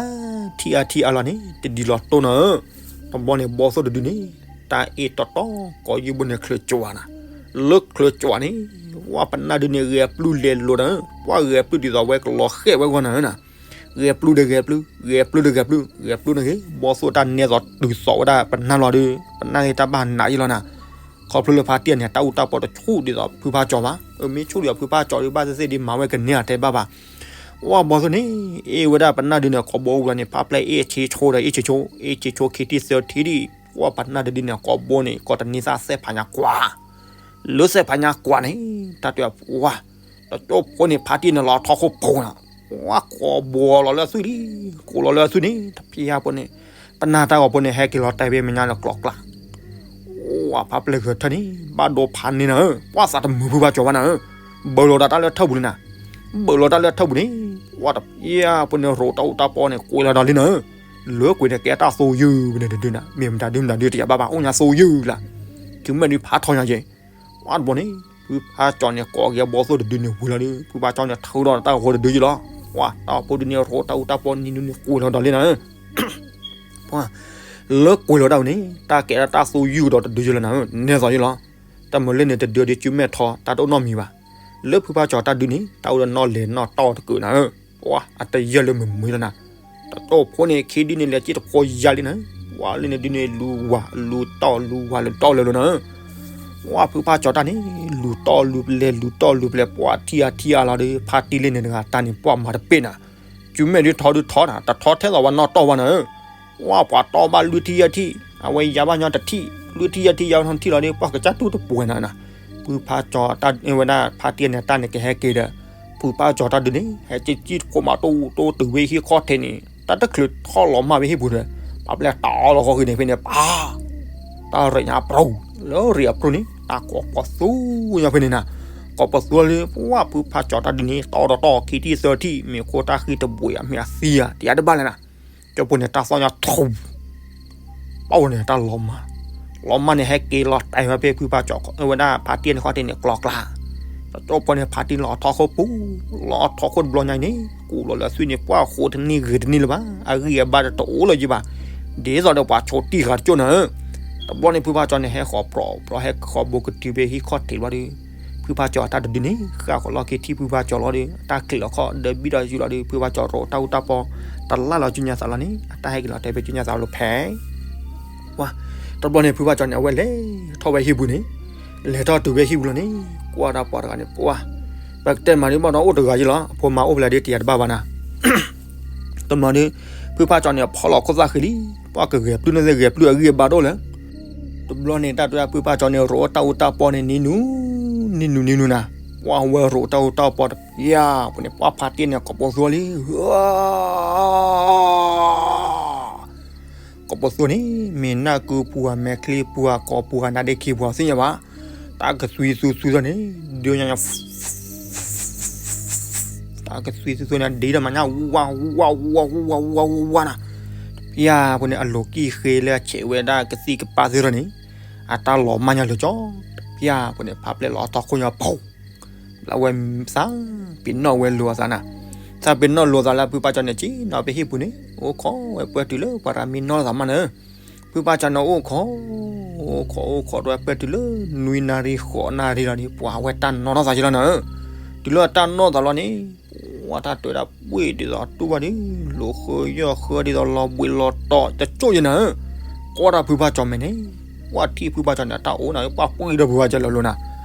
ထံၣ်အါထံၣ်အါလီၤန့ၣ် တဒ်လီၤတိၢ်နီၤဧၢ. တဘျီန့ၣ် ဘီသိၣ်တဒုန့ၣ် တၢ်အ့ၣ်တီတီ ကိးယုၢ်ဘိန့ၣ်ချၢးကွၢ်နၤ, လၢချၢးကွၢ်န့ၣ် ဝဲပနၢ်ဒုန့ၣ် ဂဲၤပျုၢ်လဲၤလိၤနၤဧၢ, ပှၤဂဲၤပျုၢ်ဒ်သိးဝဲကလီၤဃဲၣ်ဝဲဂီၢ်နၤဧၢနၤ, ဂဲၤပျုၢ်ဒီးဂဲၤပျုၢ်, ဂဲၤပျုၢ်ဒီးဂဲၤပျုၢ်, ဂဲၤပျုၢ်န့ၣ်ဂ့ၤ ဘီသိၣ်တၢ်နဲသိးတုၤသိးဝဲဒၣ်ပနၢ်လီၤဒီး ပနၢ်ဂ့ၤတၢ်ဘၣ်နးယံလီၤနၤ. ခီဖျိလၢဖါတံၢ်န့ၣ် တၢ်အူတၢ်ပီတဆူၣ်ဒ်သိးဖုဖါကၠီၤဘၣ်, အမ့ၢ်ဆူၣ်ဒ်သိးဖုဖါကၠီၤဒုး ဘၣ်သ့ၣ်သ့ၣ်ဒ်မၤဝဲကန့ၢ်အတဲဘၣ်ဘၣ်. ဝဲဘီသိၣ်န့ၣ် အ့ၣ်ဝဲဒၣ်ပနၢ်ဒုန့ၣ် ကိးဘိဝံၤလီၤန့ၣ် ဖါပျဲၢ်အ့ၣ်ဆ့ဆိဒီး အ့ၣ်ဆ့ဆိ, အ့ၣ်ဆ့ဆိခံထံၣ်သၢထံၣ်ဒ်, ဝဲပနၢ်တဒုန့ၣ် ကိးဘိန့ၣ် ကိးတန့ၢ်သၣ်စဲးဖးညါကွၢ်, လၢစဲးဖးညါကွၢ်န့ၣ် တၢ်တဲဝဲ တကၠိဖိန့ၣ် ဖါတံၢ်န့ၣ်လီၤထီၣ်ခိၣ်ပူၤနၤ, ဝဲကိးဘိလီၤလၢအသွံၣ်လံ, ကိးလီၤလၢအသွံၣ်န့ၣ် တဖျါဖိန့ၣ်, ပနၢ်တၢ်ဂီၤဖိန့ၣ် ဟဲက့ၤလီၤတဲာ်ဖဲမဲာ်ညါလၢကျိးကျါ ဝဲဖါပျဲၢ်ဂဲၤထၢၣ်န့ၣ် ဘၣ်ဒိဖးန့ၢ်နၤဧၢ, ပှၤသးတမုာ်ဖုဖါကၠီၤဘၣ်နၤဧၢ, ဘၢလီၤတၢ်လၢထၢၣ်ပူၤလံနၤ, ဘၢလီၤတၢ်လၢထၢၣ်ပူၤန့ၣ်, ဝဲတဖျါဖိန့ၣ် ရိးတၢ်အူတၢ်ပီန့ၣ် ကွံာ်လီၤဒီးလံနၤဧၢ, လၢကွံာ်န့ၣ်ကဲတၢ်သိယုၢ်န့ၣ်တဒုနၤ, မ့ၢ်မတၤဒုမတၤဒုတယာ်ဘၣ်ဘၣ် အိၣ်ညါသိယုၢ်လၢ, တုၤမ့ၢ်ဒုးဖးထီညါက့ၤ ဝဲတဘျီန့ၣ် ဖုဖါကၠီၤန့ၣ် ကိးက့ၤဘီသိၣ်တဒုန့ၣ်ဝံၤလီၤဒီး ဖုဖါကၠီၤန့ၣ် ထုးဒီးတၢ်ဂီၤတဒုယံလီၤ, ဝဲတၢ်အိၣ်ဖိဒုန့ၣ် ရိးတၢ်အူတၢ်ပီန့ၣ်ဒုန့ၣ် ကွံာ်လီၤဒီးလံနၤဧၢ လၢကွံာ်လီၤတၢ်ဝဲန့ၣ် တၢ်ကဲဒၣ်တၢ်သိယုၢ်ကဒီးတဒုယံလီၤနၤဧၢ, နဲသိးယံလီၤ, တၢ်မၤလၢန့ၣ်တဒုဒ်စုမဲာ်ထီ တၢ်တအိၣ်နီတမံၤဘၣ်, လၢဖုဖါကၠီၤတၢ်ဒုန့ၣ် တၢ်အိၣ်ဒီးနီၣ်လဲၤနီၣ်တီၢ်တကုာ်နၤဧၢ, အတယၢၢ်လၢမုာ်မုာ်လီၤနၤ, တၢ်အိၣ်ဖိန့ၣ် ခံဒုန့ၣ် လဲၤစ့ၢ်တဖိယါလံနၤဧၢ, ဝဲလၢန့ၣ်ဒုန့ၣ် လူၤဝၤလူၤတီၢ်လူၤဝၤလူၤတီၢ်လၢာ်လီၤနၤဧၢ ဝဲဖုဖါကၠီၤတၢ်န့ၣ် လူၤတီၢ်လူၤပျဲၤ လူၤတီၢ်လူၤပျဲၤ ပှၤထံၣ်အါထံၣ်အါလီၤဒီး ဖါတံၢ်လၢန့ၣ်တဂၤတၢ်န့ၣ် ပှၤမၤတပ့ၢ်နၤ, စုမဲာ်ဒုးထီဒုးထီနၤ တထီထဲသိးဝဲနီၣ်တီၢ်ဝဲနၤဧၢ, ဝဲပှၤတီၢ်ဘၣ်လွံၢ်ထံၣ်ယဲၢ်ထံၣ် အဝဲယါဘၣ်ညီတထံၣ် လွံၢ်ထံၣ်ယဲၢ်ထံၣ်ယါထီၣ်ထံၣ်လီၤဒီး ပှၤကစၢ်တူၢ်တပှဲၤနၤနၤ, ဖုဖါကၠီၤတၢ်ဝဲဒၣ်ဖါတံၢ်န့ၣ် တၢ်န့ၣ်ကဟဲက့ၤဒီး ဖုဖါကၠီၤတၢ်ဒုန့ၣ် ဟဲက့ၤစံၣ်တခိၣ်မးတိၢ်တိၢ်တုၤဝဲဟံၣ်ခီၣ်ထံးန့ၣ် တၢ်တချုးထီၣ်လီၤမၢ်ဝဲဟံၣ်ပူၤဒီး ပှၤပျဲၢ်တီလီၤဃီဃံန့ၣ်ဖဲန့ၣ် ပၢ် တၢ်ရ့ညါပြူၤ လၢရ့အပြူၤန့ၣ် တၢ်ကိးပသူညါဖဲန့ၣ်နၤ, ကိးပသူလၢ ပှၤဖုဖါကၠီၤတၢ်ဒုန့ၣ် တီဒီးတီၢ်ခံထံၣ်သၢထံၣ် မ့ၢ်ခိတၢ်ဃံတဘှံးအမ့ၢ်အသံဧါ တယါတဘၣ်လဲၣ်နၤ, ကၠိဖိန့ၣ် တၢ်သီၣ်ညါထူ ပှၤဝဲန့ၣ် တၢ်လီၤမၢ်, လီၤမၢ်န့ၣ် ဟဲက့ၤလီၤတဲာ်ဝဲဖဲဖုဖါကၠီၤ ဝဲဒၣ်ဖါတံၢ်န့ၣ်ခီၣ်ထံးန့ၣ် ကျိးကျါ, တကၠိဖိန့ၣ် ဖါတံၢ်လီၤထီၣ်ခိၣ်ပူၤ, လီၤထီၣ်ခိၣ်တဘျီညါအံၤန့ၣ် ကူးလီၤလၢအသွံၣ်န့ၣ် ပှၤဃိတန့ၢ်ဂ့ၤတန့ၢ်လၢၤဘၣ်, အဂံၢ်အဘါဒီးတအိၣ်လၢၤဘၣ်, ဒ်သိးဒီးပှၤဆိးတံၢ်ဃာ်တကၠိၢ်နၤဧၢ, တဘျီန့ၣ် ဖုဖါကၠီၤန့ၣ် ဟဲဃီၤပြီၤပြီၤ ဟဲဃီၤဘိးကတုၤဖဲဟံၣ်ခီၣ်ထံးဘျီဒီး ဖုဖါကၠီၤအတၢ်တဒုန့ၣ် ဃၣ်ဃီၤလီၢ်ခံထံၣ်ဖုဖါကၠီၤလီၤဒီး အတၢ်ကျဲးလီၤခီၣ်ဒီးဘံၣ်ဒီးယူၤလီၤဒီး ဖုဖါကၠီၤရိးတၢ်အူတၢ်ပီ တလၢ်လီၤစုညါသးလီၤန့ၣ် အတၢ်ဟဲက့ၤလီၤတဲာ်ဖဲစုညါသးလီၤဖဲ ပှၤ, တဘျီန့ၣ် ဖုဖါကၠီၤန့ၣ် အဝဲလဲၤထီၣ်ဝဲဟံၣ်ပူၤန့ၣ်, လဲၤထီၣ်တုၤဝဲဟံၣ်ပူၤလီၤန့ၣ် ကွၢ်တၢ်ပှၤတဂၤန့ၣ် ပှၤ, ပကတဲမၤဒ်ဘၣ်ဒီးအိၣ်တဂၤယံလီၤ, အဖိမါအိၣ်ဖဲလဲၣ်ဒ်တယါတဘၣ်ဘၣ်နၤ, တဘျီန့ၣ် ဖုဖါကၠီၤန့ၣ် ဖီၣ်လီၤခိၣ်သၣ်ဃံလံ, ပှၤကဂဲၤပျုၢ်န့ၢ်သ့ၣ်ဂဲၤပျုၢ်အဂံၢ်အဘါဒိၣ်လဲၣ်, တဘျီန့ၣ် တၢ်တဲဖုဖါကၠီၤန့ၣ် ရိးတၢ်အူတၢ်ပီန့ၣ် နံၤနူၤ, နံၤနူၤနံၤနူၤနၤ, ပှၤဝဲရိးတၢ်အူတၢ်ပီတပျၢ်ပူၤန့ၣ် ပှၤဖါတံၢ်န့ၣ် ကိးပသူလံ ကိးပသူန့ၣ် မ့ၢ်နၢ်ကုပူၤဧါ မဲာ်ချံပူၤဧါ ကိာ်ပူၤဧါ နါဒ့ခံပူၤဧါ သ့ၣ်ညါဘၣ်, တၢ်ကသွံသူသူသီန့ၣ် ဒုးညါညါ တၢ်ကသွံသူသူန့ၣ် ဒ်ဒီးမၤညါ ဝါဝါဝါဝါဝါဝါနၤ, တပျၢ်ပူၤန့ၣ် အလိၤကံၢ်ဃ့လၢအဆဲးဝဲဒၣ်ကသံၣ်ကပၢ်သ့ၣ်ထီၣ်န့ၣ် အတၢ်လီၤမၢ်ညါလၢာ်ကၠီ, တပျၢ်ပူၤန့ၣ် ဖါပျဲၢ်လီၤထီၣ်ခိၣ်ညါပူၤ လၢအဝဲသးပ့ၤနီၣ်ဝဲလိာ်အသးနၤ, သးပ့ၤနီၣ်လိာ်သးလၢဖုဖါကၠီၤန့ၣ် က့ၤနီၤဖဲဟံၣ်ပူၤန့ၣ် အိၣ်ခိးဝဲပှဲၤတုၤလၢပှၤရၤမံနီၢ်သးမးနၤ, ဖုဖါကၠီၤန့ၣ်အိၣ်ခိး, အိၣ်ခိးအိၣ်ခိးဝဲပှဲၤတုၤလၢ နွံနၣ်ရံၣ်ဃိးနၣ်ရံၣ်လီၤဒီး ပှၤဝဲတၢ်နီၢ်ထီၣ်သးယံလီၤနၤ, တုၤလၢတၢ်နီၢ်သးလီၤန့ၣ် ပှၤတၢ်တဲဝဲဒၣ်ပှ့ၤဒ်သိးတူၢ်ဘၣ်ဒီး လိာ်ဃၢယီၢ်ဃၢဒ်သိးလီၤဘှံးလီၤတီၤတကၠိၢ်ယံနၤ, ကွၢ်တၢ်ဖုဖါကၠီၤမဲာ်န့ၣ် ပှၤထံၣ်ဖုဖါကၠီၤန့ၣ် အတၢ်အိၣ်နၤ ပှၤပှ့ၤဒီးဖုဖါကၠီၤလၢာ်လီၤနၤ,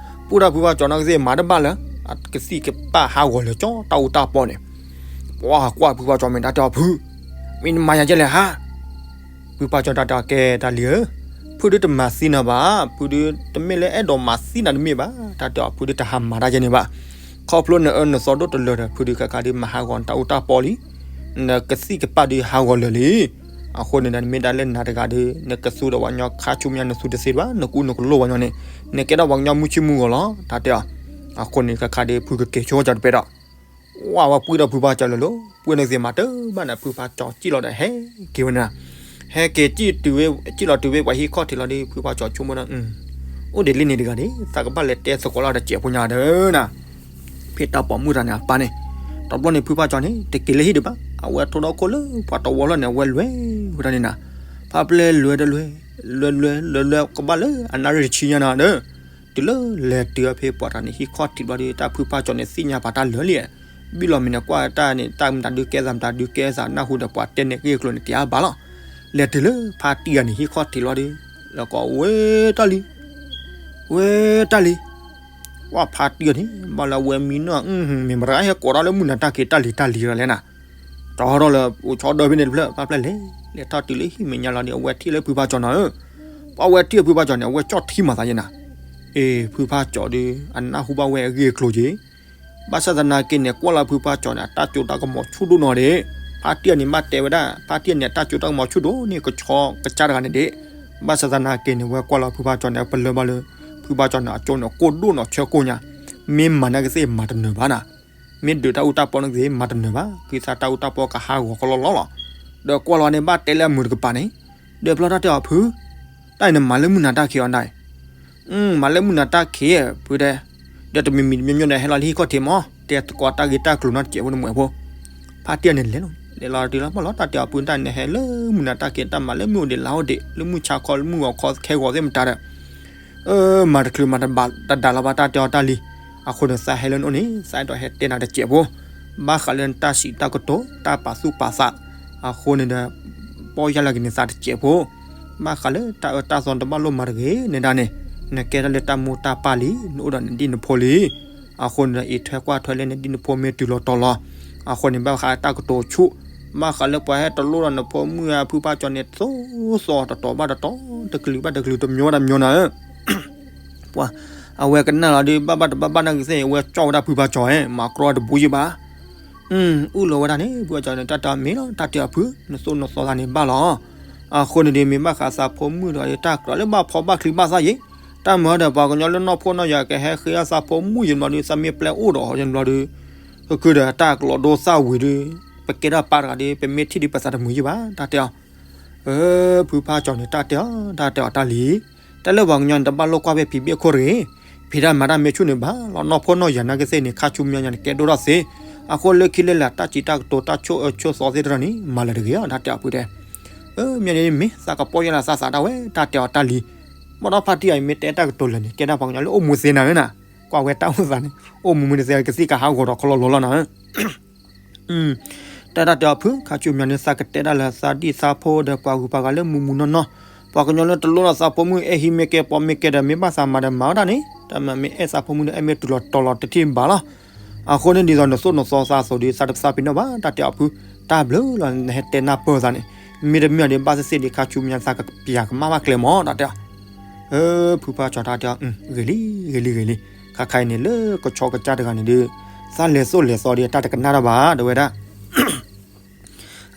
ပှၤတၢ်ဖုဖါကၠီၤန့ၣ်ကသ့ၣ်မၤတဘၣ်လၢ ကသံၣ်ကပၢ်ဟးဂီၤလၢာ်ကၠီ တၢ်အူတၢ်ပီန့ၣ်, ပှၤကွၢ်ဖုဖါကၠီၤမဲာ်တၢ်တဲအီၤ ဖု, မ့ၢ်နမၤယၤကဲလဲၣ်ဟါ ဖုဖါကၠီၤတၢ်တဲအီၤ ကဲတၢ်လံဧၢ, ဖုဒုတမၤသံနၤဘၣ်, ဖုဒုတမ့ၢ်လၢအဲၣ်ဒိးမၤသံနၤတမ့ၢ်ဘၣ်, တၢ်တဲအီၤ ဖုဒုတဟးမၤတၢ်ယဲန့ၣ်ဘၣ်, ခီဖျိနအၢနသီဒိၣ်တလၢာ်ဒီး ဖုဒုခါခါဒုးမၤဟးဂီၤနတၢ်အူတၢ်ပီလံ, နကသံၣ်ကပၢ်ဒုးဟးဂီၤလၢာ်လံ, အဃိန့ၣ်ဒီး နမ့ၢ်ဒၣ်လၢနၤတဂၤဒီး နကသူဒီးပှၤကညီခါဆူမဲာ်ညါ နသူတသ့ဘၣ်, နကူနကလိၢ်ပှၤကညီန့ၣ် နကဲထီၣ်ပှၤကညီမုၢ်ဆ့ၣ်မုၢ်ဂီၤလီၤ, တၢ်တဲအီၤ, အဃိန့ၣ် ခါခါဒုး ဖုကကဲၤဆိကၠီၤတပဲဒီး ဝဲပှ့ၤဒီးဖုဖါကၠီၤလၢာ်လီၤ, ပှ့ၤန့ၣ်သ့ၣ်မၤတဘၣ်န့ၣ် ဖုဖါကၠီၤစံၣ်လီၤဒီးဟဲက့ၤဝဲနၤ, ဟဲက့ၤစံၣ်တုၤဝဲ စံၣ်လီၤတုၤဝဲပှၤဟံၣ်ခီၣ်ထံးလီၤဒီး ဖုဖါကၠီၤဆိကမိၣ်ဒီး အိၣ်ဒ်လံန့ၣ်တဂၤန့ၣ် သးကဘၣ်လဲၤတဲသကိးလၢတစဲးဖိညါဒီးနၤ, ဖဲတၢ်ပိာ်မုၣ်တၢ်န့ၣ်အပၢ်န့ၣ်, တဘျီန့ၣ် ဖုဖါကၠီၤန့ၣ် တက့ၤလၢဟံၣ်ဒံးဘၣ်, အဝဲထိဒီခိၣ်လၢပှၤတဝီလီၤန့ၣ် အဝဲလဲၤဝဲဒၣ်န့ၣ်နၤ, ဖါပျဲၢ်လဲၤဒီးလဲၤ, လဲၤလဲၤလဲၤလဲၤကဘၣ်လၢအနၣ်ရံၣ်တဆံညါနၤဒီး, တုၤလၢလဲၤတုၤအဖဲပှၤတဂၤန့ၣ်ဟံၣ်ခီၣ်ထံးဘျီဒီး တၢ်ဖုဖါကၠီၤန့ၣ်သ့ၣ်ညါပာ်တၢ်လၢာ်လံ, ဘံၣ်လီၤမ့ၢ်န့ၣ်ကွၢ်တၢ်န့ၣ် တၢ်မတၤဒုးကဲသးမတၤဒုးကဲသးနၢ်ဟူဒီးပှၤတဲန့ၣ်ဂ့ၢ်ကျိၤန့ၣ် တယါဘၣ်လီၤ. လဲၤတုၤလၢဖါတံၢ်ဂၤန့ၣ် ဟံၣ်ခီၣ်ထံးလီၤဒီး, လၢကီးဝဲတၢ်လံ, ဝဲတၢ်လံ, ကွၢ်ဖါတံၢ်ဂၤန့ၣ် ဘၣ်လၢအဝဲမံနီၢ် မ့ၢ်မတၤဟဲကိးထီၣ်လၢမုၢ်နၤတၢ်ခံးတၢ်လံၤတၢ်လံၤလီၤလဲၣ်နၤ, တီထီၣ်လၢအိၣ်ဆီဒၢဖဲန့ၣ်တဖျၢၣ် ဖါပျဲၢ်လဲၤ, လဲၤထီၣ်တုၤလၢဟံၣ်မဲာ်ညါလီၤဒီး အဝဲထံၣ်လၢဖုဖါကၠီၤနၤဧၢ, ပှၤဝဲထံၣ်ဖုဖါကၠီၤန့ၣ် အဝဲကၠီၣ်ထံမၤသးယဲနၤ, အ့ ဖုဖါကၠီၤဒီး အနၢ်ဟူဘၣ်ဝဲအဂ့ၢ်အကျိၤက့ၤ ဘၣ်ဆၣ်သနာ်က့န့ၣ် ကွၢ်လီၤဖုဖါကၠီၤန့ၣ် အတၢ်စိတၢ်ကမီၤဆူၣ်ဒိၣ်နီၤဒံး, ဖါတံၢ်ဂၤန့ၣ် ဘၣ်တဲဝဲဒၣ် ဖါတံၢ်ဂၤန့ၣ် အတၢ်စိတၢ်ကမီၤဆူၣ်ဒိၣ်န့ၢ်ကဆီကစၢ်တဂၤန့ၣ်ဒံး, ဘၣ်ဆၣ်သနာ်က့န့ၣ် ဝဲကွၢ်လီၤဖုဖါကၠီၤန့ၣ် ပလၢၢ်ဘၣ်လၢ ဖုဖါကၠီၤန့ၣ် အစိန့ၣ် ကိၢ်ဒိၣ်နီၤဆၢကိၢ်ညါ, မ့ၢ်မၤနာ်ကသ့ၣ်မၤတနၢၤဘၣ်နၤ, မ့ၢ်ဒုးတၢ်အူတၢ်ပီနာ်ကသ့ၣ်မၤတနၢၤဘၣ်, ကသးတၢ်အူတၢ်ပီကဟးဂီၤကလီလီလီၤ, ဒီးကွၢ်လီၤန့ၣ် ဘၣ်တဲလၢအမုာ်တကပၤန့ၣ်, ဒီးဖျီတၢ်တဲအီၤဖု တၢ်အံၤနမၤလၢမုၢ်နၤတၢ်ခံးအီၤဒၣ်အံၤ, မၤလၢမုၢ်နၤတၢ်ခံး ဖုတဲ, ဒီးတမံၤမံၤတမံၤမံၤဒီး ဟဲလီၤလၢဟံၣ်ခီၣ်ထံးမး တဲသကိးတၢ်ဂ့ၢ်တၢ်ကျိၤနီတစဲးဖိနမဲာ်ဖိ, ဖါတံၢ်ဂၤန့ၣ်လဲၤလီၤ, လဲၤလီၤတုၤလီၤပှၢ်လီၤ တၢ်တဲအီၤဖု တၢ်နဟဲလၢမုၢ်နၤတၢ်ခံး တၢ်မၤလၢမုၢ်အိၣ်ဒံးလါအိၣ်ဒံး လၢမုၢ်ဆါခီလၢမုၢ်ဂီၤခီခဲဂီၤသ့ၣ်မတၤဒီး မၤတချုးမၤတဒါလီၤဘၣ် တၢ်တဲအီၤတၢ်လံၤ, အဃိန့ၣ် သးဟဲလၢနအိၣ်န့ၣ် သးအဲၣ်ဒိးဟဲတဲနၤတစဲးဖိ, ဘၣ်ဃးလၢနတၢ်စံးတၢ်ကတိၤ တၢ်ပာ်သူၣ်ပာ်သး, အဃိန့ၣ်ဒီး ပီၢ်ယၢ်လီၤက့ၤန့ၣ်သးတစဲးဖိ, ဘၣ်ဃးလၢတၢ်အၢတၢ်သီနတဘၣ်လိၣ်မၤတဂ့ၤန့ၣ်ဒၣ်န့ၣ်, နကဲထီၣ်လၢတၢ်မိၢ်တၢ်ပၢ်လံ နအိၣ်ဒီးနဒံၣ်နဖိလံ အဃိန့ၣ်ဒီး အံးထွဲကွၢ်ထွဲလၢနဒံၣ်နဖိမ့ၢ်တုၤလီၤတီၤလီၤ, အဃိန့ၣ် ဘၣ်ဃးတၢ်ကတိၤဆူၣ်, ဘၣ်ဃးလၢပှၤဟဲတလိၣ်ဒီးနဖိမုၣ်ဧါ ဖုဖါကၠီၤန့ၣ် သိသိတတီၤဘၣ်တတီၤ တကလုာ်ဘၣ်တကလုာ် တမျိုးဘၣ်တမျိုးနၤဧၢ, ပှၤ အဝဲကနၣ်လီၤဒီး ဘၣ်ဘၣ်တဘၣ်ဘၣ်နာ်ကသ့ၣ် အဝဲကၠီၣ်ဝဲဒၣ်ဖုဖါကၠီၤဧၢ မၤကြီတဘူးယံာ်ဘၣ်, အုၣ်လီၤဝဲဒၣ်န့ၣ် ဖုဖါကၠီၤန့ၣ် တၢ်တဲအီၤမ့ၢ်လီၤ တၢ်တဲအီၤဖု နသိၣ်နသီသးန့ၣ်ဘၣ်လီၤ, အဃိန့ၣ်ဒီး မ့ၢ်ဘၣ်ဃးသးဖိမုၣ်ဒီး တၢ်ကြၢးလၢဘၣ်ဖီဘၣ်ချံဘၣ်သၣ်ယံၤ, တၢ်မၤဒီးပှၤကညီလၢနီၢ်ဖိနီၢ်ယၤ ကဟဲဃ့အသးဖိမုၣ်ယံၤဘျီဒီး သးမ့ၢ်ပျဲအိၣ်ဒီးယံၤဘျီဒီး ကခုဒီးတၢ်ကလီၤဒိသၣ်ဝံၤဒီး ပကဲထီၣ်ပၢ်တဂၤဒီး ပမ့ၢ်ထံၣ်ဒီးပသးတမုာ်ယံၤဘၣ် တၢ်တဲအီၤ ဖုဖါကၠီၤန့ၣ် တၢ်တဲအီၤ တၢ်တဲအီၤတၢ်လံၤ, တၢ်လၢပှၤကညီန့ၣ် တဘၣ်လိၣ်ကွၢ်ဖဲဖံးဘ့ၣ်ခိၣ်တဂ့ၤ, ဖံးတၢ်မၤတၢ်မ့ၢ်ဆူၣ်န့ၣ်ဘၣ်လီၤ, နီၢ်ဖိနီၢ်ယၤနာ်ကသ့ၣ်န့ၣ် ခါဆူညါညါန့ၣ် ကဲဒိၣ်ထီၣ်သ့, အဃိလၢခံလၢလာ် တၢ်စံးတၢ်ကတိၤတၢ်ဆိၣ်အၢဆိၣ်သီသ့ၣ်တဖၣ်န့ၣ် မၤလၢၤတဂ့ၤအီၤ တၢ်တဲအီၤဖုတဲ, မ့ၢ်န့ၣ်မ့ၢ်သးကပီၢ်ယၢ်လီၤသးသးဒၣ်ဝဲ တၢ်တဲအီၤတၢ်လံၤ, ဘၣ်ဒီးဖါတံၢ်အံၤမ့ၢ်တဲတၢ်ကတိၤလၢာ်န့ၣ် ကဲဒၣ်ပှၤကညီလၢအိၣ်မူသ့နၤဧၢနၤ, ကွၢ်ဝဲတၢ်အိၣ်သးန့ၣ် အိၣ်မူမ့ၢ်တသ့ကသံၣ်ကဟးဂီၤဒီးခီလီၤလီၤလီၤနၤဧၢ တၢ်တၢ်တဲအီၤဖု ခါဆူညါန့ၣ် သးကတဲဒၣ်လၢသးဒံၣ်သးဖိဒီးပှၤဂုၤပှၤဂၤလၢမူမူနီၢ်နီၢ်, ပှၤကညီလၢတလိၣ်လီၤသးဖိမုၣ် အဲၣ်ဟံးမ့ၢ်ကဲပှၤမ့ၢ်ကဲဒီး မ့ၢ်ဘၣ်သးမၤဒီးမၤဝဲဒၣ်န့ၣ် တၢ်မၤမ့ၢ်အဲၣ်သးဖိမုၣ်ဒီး အဲၣ်မ့ၢ်တုၤလီၤတီၤလီၤတထံၣ်ဘၣ်လီၤ, အဃိန့ၣ်ဒ်သိးနသိၣ်နသီသးအသိးဒီး သးတသးပ့ၤနီၣ်ဘၣ် တၢ်တဲအီၤဖု, တၢ်ဘျုးလီၤ နဟဲတဲနၢ်ပၢၢ်သးန့ၣ်, မ့တမ့ၢ်ဒီးဘၣ်သ့ၣ်သ့ၣ်ဒီး ခါဆူညါသးကပျၢ်ကမၣ်ဘၣ်ကျဲမး တၢ်တဲအီၤ ဖုဖါကၠီၤတၢ်တဲအီၤ ဂ့ၤလံ ဂ့ၤလံ ဂ့ၤလံ, ခါခါအံၤန့ၣ် လၢကဆီကစၢ်တဂၤန့ၣ်ဒီး သးလဲၤသိၣ်လဲၤသီဒီး အတၢ်တကနၣ်တၢ်ဘၣ် တဲဝဲဒၣ်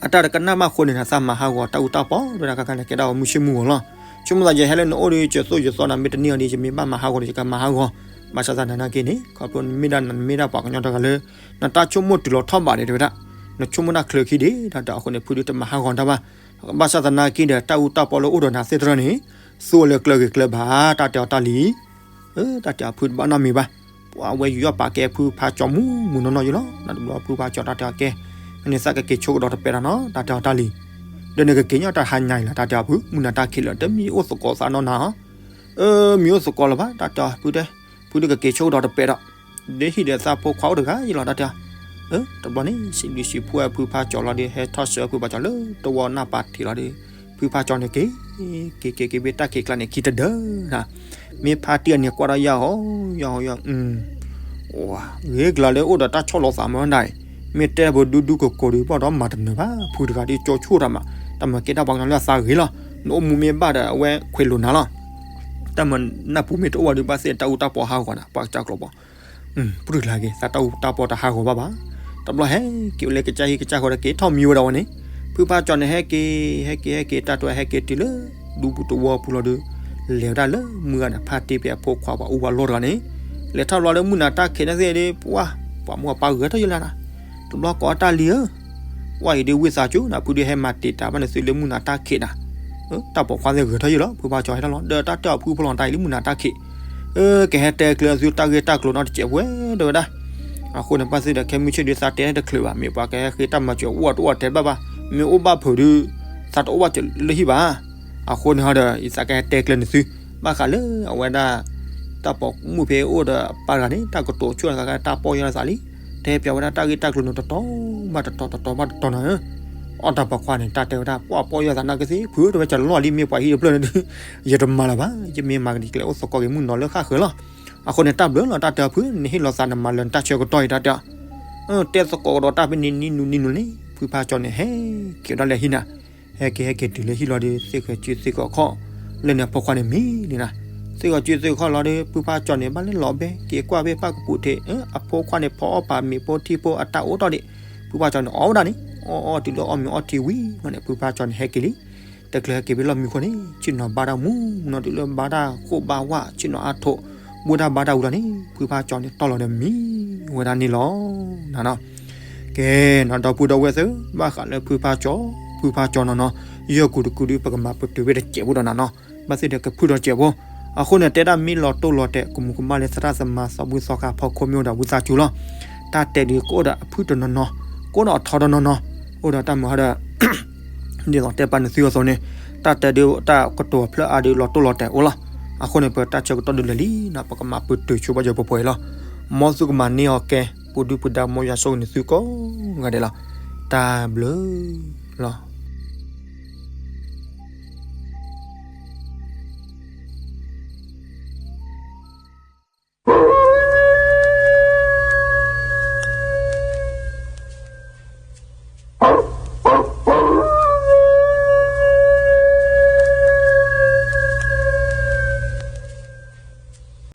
အတၢ်တကနၣ်ဘၣ်အဃိန့ၣ် သးမၤဟးဂီၤတၢ်အူတၢ်ပီ တဲဝဲဒၣ် ခါခါန့ၣ် ကဲဒၣ်ပှၤမုၢ်ဆ့ၣ်မုၢ်ဂီၤလီၤ, ဆိကမိၣ်သးယဟဲလၢနအိၣ်ဒီး ယသိၣ်ယသီနၤ မ့ၢ်တန့ၢ်အီၤဒီး ယမ့ၢ်ဘၣ်မၤဟးဂီၤဒီး ယကမၤဟးဂီၤ, ဘၣ်ဆၣ်သနာ်က့န့ၣ် ခီဖျိနမ့ၢ်ဒၣ်နမ့ၢ်ဒၣ်ပှၤကညီတဂၤလၢ နတၢ်ဆိကမိၣ်တုၤလီၤထီၣ်ဘးဒီး တဲဝဲဒၣ်, နဆိကမိၣ်တၢ်ချၢခံဒံး တၢ်တဲအီၤအဃိန့ၣ် ဖုဒုးတမၤဟးဂီၤတၢ်ဘၣ်, ဘၣ်ဆၣ်သနာ်က့ဒီး တၢ်အူတၢ်ပီလၢအိၣ်ဒီးနၤသ့ၣ်တဖၣ်န့ၣ် သူလၢကျၢၤဂ့ၤကျၢၤဘၣ် တၢ်တဲအီၤတၢ်လံၤ တၢ်တဲအီၤဖုတဘၣ်နီတမံၤဘၣ်, ပှၤဝဲယူးယီၣ်ပာ်ကဲဖုဖါကၠီၤမူမူနီၢ်နီၢ်ယံၤလီၤ, တဘျီဖုဖါကၠီၤတၢ်တဲအီၤကဲ, နသးကက့ၤဆိကဒီးတပဲာ်ဒီးနီၤ တၢ်တဲအီၤတၢ်လံၤ, ဒီးနကက့ၤညီတၢ်ဟါညါအံၤလီၤ တၢ်တဲအီၤဖု မုၢ်နၤတၢ်ခံးလၢာ် တမံၤအိၣ်သကိးသးနီၢ်နၤဧၢ, မံၤအိၣ်သကိးလၢၤဘၣ် တၢ်တဲအီၤဖုတဲ, ဖုဒုးကက့ၤဆိကဒီးတပဲာ်ဒီး ဒ်ဟံၣ်ဒီးသးဖိခွါအိၣ်တဂၤယံၤလီၤ တၢ်တဲအီၤ, တဘျီန့ၣ် စံးဘျုးစံးဖှိၣ်ဖုဖါကၠီၤလီၤဒီး ဟဲထီၣ်ဆှၢဖုဖါကၠီၤလၢတဝီနၢ်ပၤထံးလီၤဒီး ဖုဖါကၠီၤန့ၣ်က့ၤ က့ၤက့ၤက့ၤဘၣ်တၢ်ခံးကျါန့ၣ် ခံတဒၢ မ့ၢ်ဖါတံၢ်အန့ၣ်ကွၢ်ဒီးယၤဟီ ယၤဟီ ယၤ ဂ့ၤကျါလၢအိၣ်ဒီးတၢ်ဆီၣ်လီၤသးမ့ၢ်ဒၣ်အံၤ, မ့ၢ်တဲပဒူဒူကကိးဒီး ဘၣ်ဒီးမၤတနၢၤဘၣ် ဖုတဂၤဒ်ကၠီဆိၣ်တၢ်မး, တၢ်မၤကဲတၢ်ပှၤကညီလၢအသးဂ့ၤလီၤ, နအိၣ်မူမ့ၢ်ဘၣ်ဒီး အဝဲခွဲးလိာ်နၤလီၤ, တၢ်မၤနၢ်ပူၤမ့ၢ်တအိၣ်ဘၣ်ဒီး ဘၣ်သ့ၣ်တၢ်အူတၢ်ပီဟးဂီၤနၤ ပှၤကစၢ်ကျိာ်ဘီ ပှၢ်ကျါက့ၤ သးတၢ်အူတၢ်ပီတဟးဂီၤဘၣ်ဘၣ်, တဘျီဟဲက့ၤအိၣ်လၢကစၢ်ဟံၣ်ကစၢ်ဃီဒီး က့ၤထီၣ်မံဝဲဒၣ်ဝဲန့ၣ်, ဖုဖါကၠီၤန့ၣ် ဟဲက့ၤ ဟဲက့ၤ ဟဲက့ၤ တၢ်တဝဲဟဲက့ၤတုၤလၢ ဒူပူၤတဝီပူၤလီၤဒီး လဲၤဝဲဒၣ်လၢမုၢ်ဂၤန့ၣ် ဖါတံၢ်ဖဲအဖိခွါပှၤအူပှၤလီၢ်တဂၤန့ၣ်, လဲၤထီၣ်ဘျီလၢမုၢ်နၤတၢ်ခံးန့ၣ်သ့ၣ်ဒီး ပှၤ ပှၤမိၢ်ပှၤပၢ်ဂဲၤထီၣ်ယလၢနၤ, တဘျီကိးတၢ်လံၤဧၢ ဝဲအံၤဒ်ဝံသးစူၤနၤ ဖုဒုးဟဲမၤတံာ်တာ်ဘၣ်နသုလၢမုၢ်နၤတၢ်ခံးနၤ, တၢ်ပိာ်ခွါသ့ၣ်ဂဲၤထီၣ်ယလီၤ ဖုဖါကၠီၤဟဲထီၣ်လီၤ ဒီးတၢ်တဲအီၤဖုဖိလီၤတၢ်အံၤလၢမုၢ်နၤတၢ်ခံး, ကဟဲတဲကျၢၤသုတၢ်ဂ့ၢ်တၢ်ကျိၤနီတစဲးဖိ တဲဝဲဒၣ်, အဃိန့ၣ် ဘၣ်သ့ၣ်ဒီးခဲမုၢ်ဆ့ၣ်ဒုးသးတဲတချုးဘၣ်, မ့ၢ်ပှၤကဟဲဃ့တၢ်မၤစၢၤအိၣ်တအိၣ်တဲဘၣ်ဘၣ်, မ့ၢ်အိၣ်ဘၣ်ဖုးဒုး သးတအိၣ်ဘၣ်စၢၤလၢဟံၣ်ဘၣ်. အဃိန့ၣ်ဟီဒီး ယသးကဟဲတဲကျဲနသု, ဘၣ်ဃးလၢအဝဲဒၣ် တၢ်ပိာ်မုၣ်ဖဲအိၣ်ဒီးအပၢ်တဂၤန့ၣ် တၢ်ကတိၤဆူၣ်တဂၤတၢ်ပီၢ်ယၢ်သးလံ, တဲပၠးဝဲဒၣ်တၢ်ဂ့ၢ်တၢ်ကျိၤန့ၣ် တတီၤဘၣ်တတီၤ တတီၤဘၣ်တတီၤနၤဧၢ. အီၣ်တၢ်ပိာ်ခွါန့ၣ် တၢ်တဲဝဲဒၣ် ပှၢ်ပီၢ်ယၢ်သးနာ်က့သ့ၣ် ဖုတဝဲကလီၢ်လံ မ့ၢ်ပှၤဟံၣ်တဖျၢၣ်န့ၣ်ဒုး ယတမၤလၢၤဘၣ်, ယမ့ၢ်မၤကဒံးကျဲအိၣ်သကိးက့ၤမုၢ်နီၤလၢဃၣ်ဃၢၤလီၤ. အဃိန့ၣ် တၢ်ဘျုးလီၤ တၢ်တဲအီၤဖု နဟ့ၣ်လီၤသးနမၤလၢၤ နတၢ်ဆၢကတီၢ်အံၤ တၢ်တဲအီၤ တဲသကိးကဒီးတၢ်ဖဲန့ၣ်နံၣ်နူနံၣ်နူန့ၣ် ဖုဖါကၠီန့ၣ် ဟဲက့ၤဒၣ်လဲာ်ဟံၣ်နၤ, ဟဲက့ၤဟဲက့ၤတုၤလၢဟံၣ်လီၤဒီး သ့ၣ်ဃဲၤစုသ့ၣ်ဃဲၤခီၣ် လၢန့ၣ်အဖိခွါန့ၣ်မံလံနၤ, သ့ၣ်ဃဲၤစုသ့ၣ်ဃဲၤခီၣ်လီၤဒီး ဖုဖါကၠီန့ၣ် ဘၣ်လၢလီၤဘဲ က့ၤကွၢ်ဖဲပၢ်ကပူၤထံး အဖိခွါန့ၣ် ဖီအီၣ်ပာ်မ့ၤဖိထံဖိအတၢ်အိၣ်ထီၣ်ဒံး, ဖုဖါကၠီန့ၣ် အီၣ်ဝဲဒၣ်န့ၣ် အီၣ်အီၣ်တုၤလၢအီၣ်မ့ၤအီထံဝံၤလီၤန့ၣ် ဖုဖါကၠီန့ၣ် ဟဲက့ၤလံ. တချုးဟဲက့ၤဖဲလီၢ်မံခိၣ်န့ၣ် ဆ့ၣ်နီၤဘါတၢ်မူနီၤ တုၤလၢဘါတၢ်ဃိၣ်ဘါဝၣ် ဆ့ၣ်နီၤအါထိး ဘိၣ်တၢ်ဘါတၢ်ဝံၤလီၤန့ၣ် ဖုဖါကၠီန့ၣ် တီၢ်လီၤဒီးမံဝဲဒၣ်န့ၣ်လီၤနၤနီၤ. ကဲနီၤ ဒီပုၢ်ဒီဝဲၢ်သ့ၣ် ဘၣ်ဃးလၢဖုဖါကၠီ ဖုဖါကၠီနီၤနီၤ ယဲၢ်ကူတကူဒုး ပကမၤပတုာ်ဝဲတစဲးဖိဒီးနၤနီၤ, ဘၣ်သ့ၣ်ဒီးကဖုၣ်ဒီးစဲးဖိ. အဃိန့ၣ် တဲဒၣ်မ့ၢ်လီၤတိၢ်လီၤတဲာ် ကမူၤကမၣ်လၢသရၣ်သမါ သီဘူၣ်သီခါ ဖီခိၣ်မ့ၢ်အိၣ်ဒီးဝံသးစူၤလီၤ. တၢ်တဲဒုးကအိၣ်ဒီးအဖုၣ်တနီၤနီၤ ကအိၣ်ဒီးအထီတနီၤနီၤ အိၣ်ဒီးတၢ်မုာ်ဟီဒီး ဒ်သိးတဲပာ်နသုအသိးန့ၣ် တၢ်တဲဒုးတၢ်ကတိၤဖျၢၣ်အါဒုးလီၤတိၢ်လီၤတဲာ်အိၣ်လီၤ. အဃိန့ၣ် ပတၢ်ဆၢကတီၢ်ဒုးလၢာ်လံနီၤ ပကမၤပတုာ်ဆိပှၤယၢၤပှဲၤပှဲၤအံၤလီၤ. မ်သုကမၤန့ၢ်အီၤကဲ ပူၤဒုၣ်ပူၤဒါ မ်ယွၤဆိၣ်ဂ့ၤနသုကိးဂၤဒဲးလီၤ. တၢ်ဘျုးလီၤ.